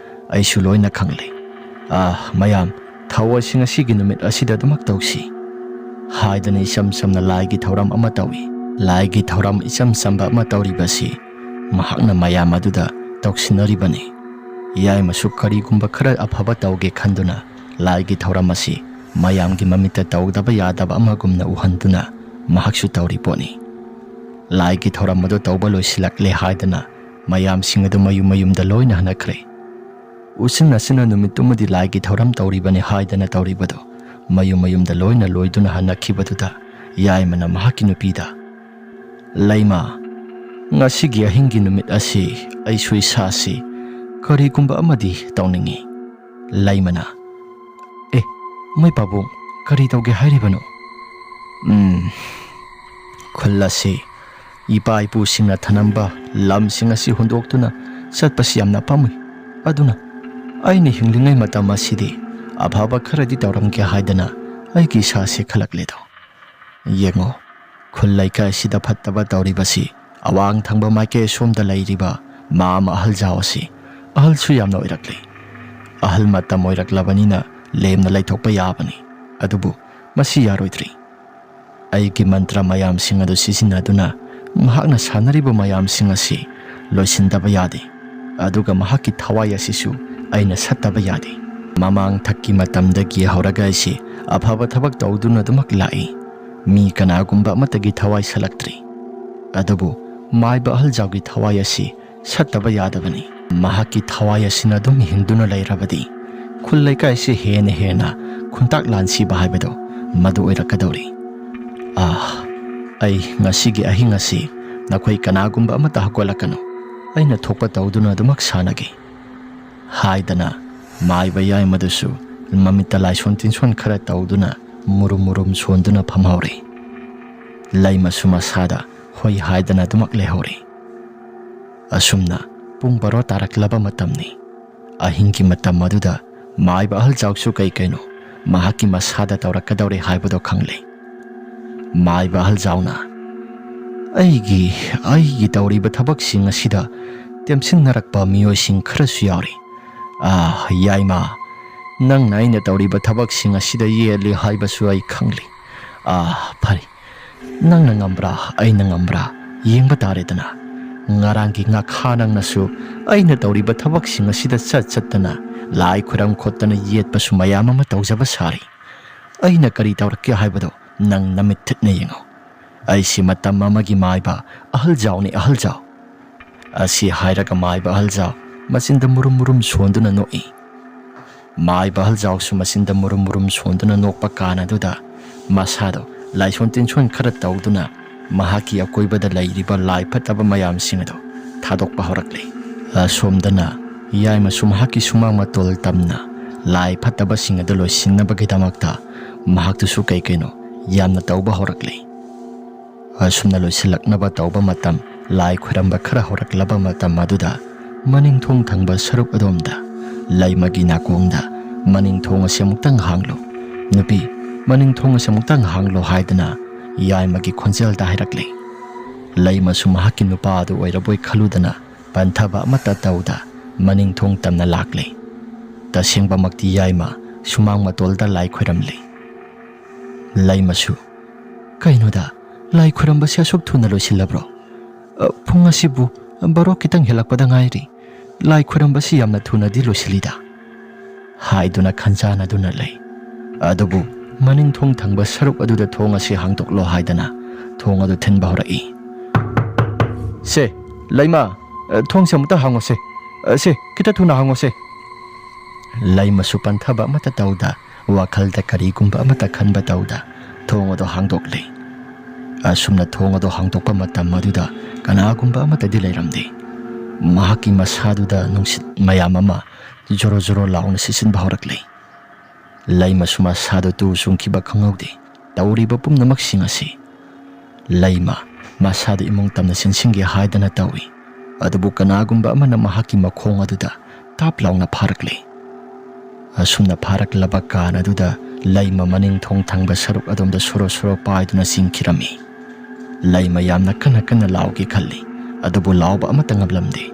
ꯑꯩꯁꯨ ꯂꯣꯏꯅ ꯈꯪꯂꯦ꯫ "ꯑꯥ, ꯃꯌꯥꯝ, ꯊꯧꯑꯣꯏꯁꯤ ꯉꯁꯤꯒꯤ ꯅꯨꯃꯤꯠ ꯑꯁꯤꯗ ꯑꯗꯨꯃꯛ ꯇꯧꯁꯤ" ꯍꯥꯏꯗꯅ ꯏꯆꯝ ꯆꯝꯅ ꯂꯥꯏꯒꯤ ꯊꯧꯔꯝ ꯑꯃ ꯇꯧꯏ꯫ ꯂꯥꯏꯒꯤ ꯊꯧꯔꯝ ꯏꯆꯝ ꯆꯝꯕ ꯑꯃ ꯇꯧꯔꯤꯕꯁꯤ ꯃꯍꯥꯛꯅ ꯃꯌꯥꯝ ꯑꯗꯨꯗ ꯇꯧꯁꯤꯟꯅꯔꯤꯕꯅꯤ꯫ ꯌꯥꯏꯃꯁꯨ ꯀꯔꯤꯒꯨꯝꯕ ꯈꯔ ꯑꯐꯕ ꯇꯧꯒꯦ ꯈꯟꯗꯨꯅ ꯂꯥꯏꯒꯤ ꯊꯧꯔꯝ ꯑꯁꯤ ꯃꯌꯥꯝꯒꯤ ꯃꯃꯤꯠꯇ ꯇꯧꯗꯕ ꯌꯥꯗꯕ ꯑꯃꯒꯨꯝꯅ ꯎꯍꯟꯗꯨꯅ ꯃꯍꯥꯛꯁꯨ ꯇꯧꯔꯤ ꯄꯣꯠꯅꯤ꯫ ꯂꯥꯏꯒꯤ ꯊꯧꯔꯝ ꯑꯗꯨ ꯇꯧꯕ ꯂꯣꯏꯁꯤꯜꯂꯛꯂꯦ ꯍꯥꯏꯗꯅ ꯃꯌꯥꯝꯁꯤꯡ ꯑꯗꯨ ꯃꯌꯨꯝ ꯃꯌꯨꯝꯗ ꯂꯣꯏꯅ ꯍꯟꯅꯈ꯭ꯔꯦ꯫ ꯎꯆꯤꯟ ꯅꯥꯆꯤꯟꯅ ꯅꯨꯃꯤꯠꯇꯨꯃꯗꯤ ꯂꯥꯏꯒꯤ ꯊꯧꯔꯝ ꯇꯧꯔꯤꯕꯅꯤ ꯍꯥꯏꯗꯅ ꯇꯧꯔꯤꯕꯗꯨ ꯃꯌꯨꯝ ꯃꯌꯨꯝꯗ ꯂꯣꯏꯅ ꯂꯣꯏꯗꯨꯅ ꯍꯟꯅꯈꯤꯕꯗꯨꯗ ꯌꯥꯏꯃꯅ ꯃꯍꯥꯛꯀꯤ ꯅꯨꯄꯤꯗ, "ꯂꯩꯃ, ꯉꯁꯤꯒꯤ ꯑꯍꯤꯡꯒꯤ ꯅꯨꯃꯤꯠ ꯑꯁꯤ ꯑꯩꯁꯨ ꯏꯁꯥꯁꯤ ꯀꯔꯤꯒꯨꯝꯕ ꯑꯃꯗꯤ ꯇꯧꯅꯤꯡꯏ"꯫ ꯂꯩꯃꯅ, "ꯑꯦ, ꯃꯣꯏ ꯄꯥꯕꯨꯡ, ꯀꯔꯤ ꯇꯧꯒꯦ ꯍꯥꯏꯔꯤꯕꯅꯣ?" "ꯎꯝ, ꯈꯨꯜ ꯑꯁꯤ ꯏꯄꯥ ꯏꯄꯨꯁꯤꯡꯅ ꯊꯅꯝꯕ ꯂꯝꯁꯤꯡ ꯑꯁꯤ ꯍꯨꯟꯗꯣꯛꯇꯨꯅ ꯆꯠꯄꯁꯤ ꯌꯥꯝꯅ ꯄꯥꯝꯃꯨꯏ꯫ ꯑꯗꯨꯅ ꯑꯩꯅ ꯍꯤꯡꯂꯤꯉꯩ ꯃꯇꯝ ꯑꯁꯤꯗꯤ ꯑꯐꯕ ꯈꯔꯗꯤ ꯇꯧꯔꯝꯒꯦ ꯍꯥꯏꯗꯅ ꯑꯩꯒꯤ ꯏꯁꯥꯁꯦ ꯈꯜꯂꯛꯂꯦꯗꯣ꯫ ꯌꯦꯡꯉꯣ, ꯈꯨꯜ ꯂꯩꯀꯥꯏꯁꯤꯗ ꯐꯠꯇꯕ ꯇꯧꯔꯤꯕꯁꯤ ꯑꯋꯥꯡ ꯊꯪꯕ ꯃꯥꯏꯀꯩ ꯑꯁꯣꯝꯗ ꯂꯩꯔꯤꯕ ꯃꯥꯝꯃ ꯑꯍꯜ ꯖꯥꯎ ꯑꯁꯤ ꯑꯍꯜꯁꯨ ꯌꯥꯝꯅ ꯑꯣꯏꯔꯛꯂꯦ꯫ ꯑꯍꯜ ꯃꯇꯝ ꯑꯣꯏꯔꯛꯂꯕꯅꯤꯅ ꯂꯦꯝꯅ ꯂꯩꯊꯣꯛꯄ ꯌꯥꯕꯅꯤ꯫ ꯑꯗꯨꯕꯨ ꯃꯁꯤ ꯌꯥꯔꯣꯏꯗ꯭ꯔꯤ꯫ ꯑꯩꯒꯤ ꯃꯟꯇ꯭ꯔ ꯃꯌꯥꯝꯁꯤꯡ ꯑꯗꯨ ꯁꯤꯖꯤꯟꯅꯗꯨꯅ ꯃꯍꯥꯛꯅ ꯁꯥꯟꯅꯔꯤꯕ ꯃꯌꯥꯝꯁꯤꯡ ꯑꯁꯤ ꯂꯣꯏꯁꯤꯟꯗꯕ ꯌꯥꯗꯦ꯫ ꯑꯗꯨꯒ ꯃꯍꯥꯛꯀꯤ ꯊꯋꯥꯏ ꯑꯁꯤꯁꯨ ꯑꯩꯅ ꯁꯠꯇꯕ ꯌꯥꯗꯦ꯫ ꯃꯃꯥꯡ ꯊꯛꯀꯤ ꯃꯇꯝꯗꯒꯤ ꯍꯧꯔꯒ ꯑꯩꯁꯤ ꯑꯐꯕ ꯊꯕꯛ ꯇꯧꯗꯨꯅ ꯑꯗꯨꯃꯛ ꯂꯥꯛꯏ꯫ ꯃꯤ ꯀꯅꯥꯒꯨꯝꯕ ꯑꯃꯠꯇꯒꯤ ꯊꯋꯥꯏ ꯁꯠꯂꯛꯇ꯭ꯔꯤ꯫ ꯑꯗꯨꯕꯨ ꯃꯥꯏꯕ ꯑꯍꯜ ꯖꯥꯎꯒꯤ ꯊꯋꯥꯏ ꯑꯁꯤ ꯁꯠꯇꯕ ꯌꯥꯗꯕꯅꯤ꯫ ꯃꯍꯥꯛꯀꯤ ꯊꯋꯥꯏ ꯑꯁꯤꯅ ꯑꯗꯨꯝ ꯍꯤꯡꯗꯨꯅ ꯂꯩꯔꯕꯗꯤ ꯈꯨꯜ ꯂꯩꯀꯥꯏꯁꯤ ꯍꯦꯟꯅ ꯍꯦꯟꯅ ꯈꯨꯟꯇꯥꯛ ꯂꯥꯟꯁꯤꯕ ꯍꯥꯏꯕꯗꯨ ꯃꯗꯨ ꯑꯣꯏꯔꯛꯀꯗꯧꯔꯤ꯫ ꯑꯥ, ꯑꯩ ꯉꯁꯤꯒꯤ ꯑꯍꯤꯡ ꯑꯁꯤ ꯅꯈꯣꯏ ꯀꯅꯥꯒꯨꯝꯕ ꯑꯃꯠꯇ ꯍꯧꯒꯠꯂꯛꯀꯅꯨ꯫ ꯑꯩꯅ ꯊꯣꯛꯄ ꯇꯧꯗꯨꯅ ꯑꯗꯨꯃꯛ ꯁꯥꯟꯅꯒꯦ" ꯍꯥꯏꯗꯅ ꯃꯥꯏꯕ ꯌꯥꯏꯃꯗꯨꯁꯨ ꯃꯃꯤꯠꯇ ꯂꯥꯏꯁꯣꯟ ꯇꯤꯟꯁꯣꯟ ꯈꯔ ꯇꯧꯗꯨꯅ ꯃꯨꯔꯨꯝ ꯃꯨꯔꯨꯝ ꯁꯣꯟꯗꯨꯅ ꯐꯝꯍꯧꯔꯦ꯫ ꯂꯩꯃꯁꯨ ꯃꯁꯥꯗ ꯍꯣꯏ ꯍꯥꯏꯗꯅ ꯑꯗꯨꯃꯛ ꯂꯩꯍꯧꯔꯦ꯫ ꯑꯁꯨꯝꯅ ꯄꯨꯡ ꯕꯥꯔꯣ ꯇꯥꯔꯛꯂꯕ ꯃꯇꯝꯅꯤ꯫ ꯑꯍꯤꯡꯒꯤ ꯃꯇꯝ ꯑꯗꯨꯗ ꯃꯥꯏꯕ ꯑꯍꯜ ꯖꯥꯎꯁꯨ ꯀꯩ ꯀꯩꯅꯣ ꯃꯍꯥꯛꯀꯤ ꯃꯁꯥꯗ ꯇꯧꯔꯛꯀꯗꯧꯔꯦ ꯍꯥꯏꯕꯗꯣ ꯈꯪꯂꯦ꯫ ꯃꯥꯏꯕ ꯑꯍꯜ ꯖꯥꯎꯅ, "ꯑꯩꯒꯤ, ꯑꯩꯒꯤ ꯇꯧꯔꯤꯕ ꯊꯕꯛꯁꯤꯡ ꯑꯁꯤꯗ ꯇꯦꯝꯁꯤꯟꯅꯔꯛꯄ ꯃꯤꯑꯣꯏꯁꯤꯡ ꯈꯔꯁꯨ ꯌꯥꯎꯔꯤ꯫ ꯑꯥ, ꯌꯥꯏꯃ, ꯅꯪꯅ ꯑꯩꯅ ꯇꯧꯔꯤꯕ ꯊꯕꯛꯁꯤꯡ ꯑꯁꯤꯗ ꯌꯦꯠꯂꯤ ꯍꯥꯏꯕꯁꯨ ꯑꯩ ꯈꯪꯂꯤ꯫ ꯑꯥ, ꯐꯔꯦ꯫ ꯅꯪꯅ ꯉꯝꯕ꯭ꯔꯥ, ꯑꯩꯅ ꯉꯝꯕ꯭ꯔꯥ, ꯌꯦꯡꯕ ꯇꯥꯔꯦꯗꯅ꯫ ꯉꯔꯥꯡꯒꯤ ꯉꯥꯈꯥ ꯅꯪꯅꯁꯨ ꯑꯩꯅ ꯇꯧꯔꯤꯕ ꯊꯕꯛꯁꯤꯡ ꯑꯁꯤꯗ ꯆꯠ ꯆꯠꯇꯅ ꯂꯥꯏ ꯈꯨꯔꯝ ꯈꯣꯠꯇꯅ ꯌꯦꯠꯄꯁꯨ ꯃꯌꯥꯝ ꯑꯃ ꯇꯧꯖꯕ ꯁꯥꯔꯤ꯫ ꯑꯩꯅ ꯀꯔꯤ ꯇꯧꯔꯛꯀꯦ ꯍꯥꯏꯕꯗꯣ ꯅꯪ ꯅꯃꯤꯠ ꯊꯤꯠꯅ ꯌꯦꯡꯉꯨ꯫ ꯑꯩꯁꯤ ꯃꯇꯝ ꯑꯃꯒꯤ ꯃꯥꯏꯕ ꯑꯍꯜ ꯖꯥꯎꯅꯤ, ꯑꯍꯜ ꯖꯥꯎ꯫ ꯑꯁꯤ ꯍꯥꯏꯔꯒ ꯃꯥꯏꯕ ꯑꯍꯜ ꯖꯥꯎ ꯃꯆꯤꯟꯗ ꯃꯨꯔꯨꯝ ꯃꯨꯔꯨꯝ ꯁꯣꯟꯗꯨꯅ ꯅꯣꯛꯏ꯫ ꯃꯥꯏꯕ ꯑꯍꯜ ꯖꯥꯎꯁꯨ ꯃꯆꯤꯟꯗ ꯃꯨꯔꯨꯝ ꯃꯨꯔꯨꯝ ꯁꯣꯟꯗꯨꯅ ꯅꯣꯛꯄ ꯀꯥꯟ ꯑꯗꯨꯗ ꯃꯁꯥꯗꯣ ꯂꯥꯏꯁꯣꯟ ꯇꯤꯟꯁꯣꯟ ꯈꯔ ꯇꯧꯗꯨꯅ ꯃꯍꯥꯛꯀꯤ ꯑꯀꯣꯏꯕꯗ ꯂꯩꯔꯤꯕ ꯂꯥꯏ ꯐꯠꯇꯕ ꯃꯌꯥꯝꯁꯤꯡ ꯑꯗꯨ ꯊꯥꯗꯣꯛꯄ ꯍꯧꯔꯛꯂꯦ꯫ ꯑꯁꯣꯝꯗꯅ ꯌꯥꯏꯃꯁꯨ ꯃꯍꯥꯛꯀꯤ ꯁꯨꯃꯥꯡ ꯃꯇꯣꯜ ꯇꯝꯅ ꯂꯥꯏ ꯐꯠꯇꯕꯁꯤꯡ ꯑꯗꯨ ꯂꯣꯏꯁꯤꯟꯅꯕꯒꯤꯗꯃꯛꯇ ꯃꯍꯥꯛꯇꯨꯁꯨ ꯀꯩ ꯀꯩꯅꯣ ꯌꯥꯝꯅ ꯇꯧꯕ ꯍꯧꯔꯛꯂꯦ꯫ ꯑꯁꯨꯝꯅ ꯂꯣꯏꯁꯤꯜꯂꯛꯅꯕ ꯇꯧꯕ ꯃꯇꯝ, ꯂꯥꯏ ꯈꯣꯏꯔꯝꯕ ꯈꯔ ꯍꯧꯔꯛꯂꯕ ꯃꯇꯝ ꯑꯗꯨꯗ ꯃꯅꯤꯡ ꯊꯣꯡ ꯊꯪꯕ ꯁꯔꯨꯛ ꯑꯗꯣꯝꯗ ꯂꯩꯃꯒꯤ ꯅꯥꯀꯣꯡꯗ "ꯃꯅꯤꯡ ꯊꯣꯡ ꯑꯁꯤ ꯑꯃꯨꯛꯇꯪ ꯍꯥꯡꯂꯨ, ꯅꯨꯄꯤ, ꯃꯅꯤꯡ ꯊꯣꯡ ꯑꯁꯤ ꯑꯃꯨꯛꯇꯪ ꯍꯥꯡꯂꯨ" ꯍꯥꯏꯗꯨꯅ ꯌꯥꯏꯃꯒꯤ ꯈꯣꯟꯖꯦꯜꯗ ꯍꯥꯏꯔꯛꯂꯦ꯫ ꯂꯩꯃꯁꯨ ꯃꯍꯥꯛꯀꯤ ꯅꯨꯄꯥ ꯑꯗꯨ ꯑꯣꯏꯔꯕꯣꯏ ꯈꯜꯂꯨꯗꯅ ꯄꯟꯊꯕ ꯑꯃꯠꯇ ꯇꯧꯗ ꯃꯅꯤꯡ ꯊꯣꯡ ꯇꯝꯅ ꯂꯥꯛꯂꯦ꯫ ꯇꯁꯦꯡꯕꯃꯛꯇꯤ ꯌꯥꯏꯃ ꯁꯨꯃꯥꯡ ꯃꯇꯣꯜꯗ ꯂꯥꯏ ꯈꯣꯏꯔꯝꯂꯤ꯫ ꯂꯩꯃꯁꯨ, "ꯀꯩꯅꯣꯗ, ꯂꯥꯏ ꯈꯣꯏꯔꯝꯕꯁꯦ ꯑꯁꯨꯛ ꯊꯨꯅ ꯂꯣꯏꯁꯤꯜꯂꯕ꯭ꯔꯣ? ꯑ, ꯄꯨꯡ ꯑꯁꯤꯕꯨ ꯕꯥꯔꯣ ꯈꯤꯇꯪ ꯍꯦꯜꯂꯛꯄꯗ ꯉꯥꯏꯔꯤ꯫ ꯂꯥꯏ ꯈꯣꯏꯔꯝꯕꯁꯤ ꯌꯥꯝꯅ ꯊꯨꯅꯗꯤ ꯂꯣꯏꯁꯤꯜꯂꯤꯗ" ꯍꯥꯏꯗꯨꯅ ꯈꯟꯖꯥꯅꯗꯨꯅ ꯂꯩ꯫ ꯑꯗꯨꯕꯨ ꯃꯅꯤꯡ ꯊꯣꯡ ꯊꯪꯕ ꯁꯔꯨꯛ ꯑꯗꯨꯗ "ꯊꯣꯡ ꯑꯁꯤ ꯍꯥꯡꯗꯣꯛꯂꯣ" ꯍꯥꯏꯗꯅ ꯊꯣꯡ ꯑꯗꯨ ꯊꯤꯟꯕ ꯍꯧꯔꯛꯏ꯫ "ꯁꯦ, ꯂꯩꯃ, ꯑ, ꯊꯣꯡꯁꯦ ꯑꯃꯨꯛꯇ ꯍꯥꯡꯉꯣꯁꯦ꯫ ꯑ, ꯁꯦ, ꯈꯤꯇ ꯊꯨꯅ ꯍꯥꯡꯉꯣꯁꯦ꯫" ꯂꯩꯃꯁꯨ ꯄꯟꯊꯕ ꯑꯃꯠꯇ ꯇꯧꯗ, ꯋꯥꯈꯜꯗ ꯀꯔꯤꯒꯨꯝꯕ ꯑꯃꯠꯇ ꯈꯟꯕ ꯇꯧꯗ ꯊꯣꯡ ꯑꯗꯨ ꯍꯥꯡꯗꯣꯛꯂꯦ꯫ ꯑꯁꯨꯝꯅ ꯊꯣꯡ ꯑꯗꯨ ꯍꯥꯡꯗꯣꯛꯄ ꯃꯇꯝ ꯑꯗꯨꯗ ꯀꯅꯥꯒꯨꯝꯕ ꯑꯃꯠꯇꯗꯤ ꯂꯩꯔꯝꯗꯦ꯫ ꯃꯍꯥꯛꯀꯤ ꯃꯁꯥꯗꯨꯗ ꯅꯨꯡꯁꯤꯠ ꯃꯌꯥꯝ ꯑꯃ ꯖꯣꯔꯣ ꯖꯣꯔꯣ ꯂꯥꯎꯅ ꯁꯤꯠꯆꯤꯟꯕ ꯍꯧꯔꯛꯂꯦ꯫ ꯂꯩꯃꯁꯨ ꯃꯁꯥꯗꯨ ꯇꯨ ꯆꯨꯡꯈꯤꯕ ꯈꯪꯍꯧꯗꯦ꯫ ꯇꯧꯔꯤꯕ ꯄꯨꯝꯅꯃꯛꯁꯤꯡ ꯑꯁꯤ ꯂꯩꯃ ꯃꯁꯥꯗ ꯏꯃꯨꯡ ꯇꯝꯅ ꯆꯦꯟꯁꯤꯟꯒꯦ ꯍꯥꯏꯗꯅ ꯇꯧꯏ꯫ ꯑꯗꯨꯕꯨ ꯀꯅꯥꯒꯨꯝꯕ ꯑꯃꯅ ꯃꯍꯥꯛꯀꯤ ꯃꯈꯣꯡ ꯑꯗꯨꯗ ꯇꯥꯞ ꯂꯥꯎꯅ ꯐꯥꯔꯛꯂꯦ꯫ ꯑꯁꯨꯝꯅ ꯐꯥꯔꯛꯂꯕ ꯀꯥꯟ ꯑꯗꯨꯗ ꯂꯩꯃ ꯃꯅꯤꯡ ꯊꯣꯡ ꯊꯪꯕ ꯁꯔꯨꯛ ꯑꯗꯣꯝꯗ ꯁꯣꯔꯣ ꯁꯣꯔꯣ ꯄꯥꯏꯗꯨꯅ ꯆꯦꯟꯈꯤꯔꯝꯃꯤ꯫ ꯂꯩꯃ ꯌꯥꯝꯅ ꯀꯟꯅ ꯀꯟꯅ ꯂꯥꯎꯒꯦ ꯈꯜꯂꯤ, ꯑꯗꯨꯕꯨ ꯂꯥꯎꯕ ꯑꯃꯠꯇ ꯉꯝꯂꯝꯗꯦ꯫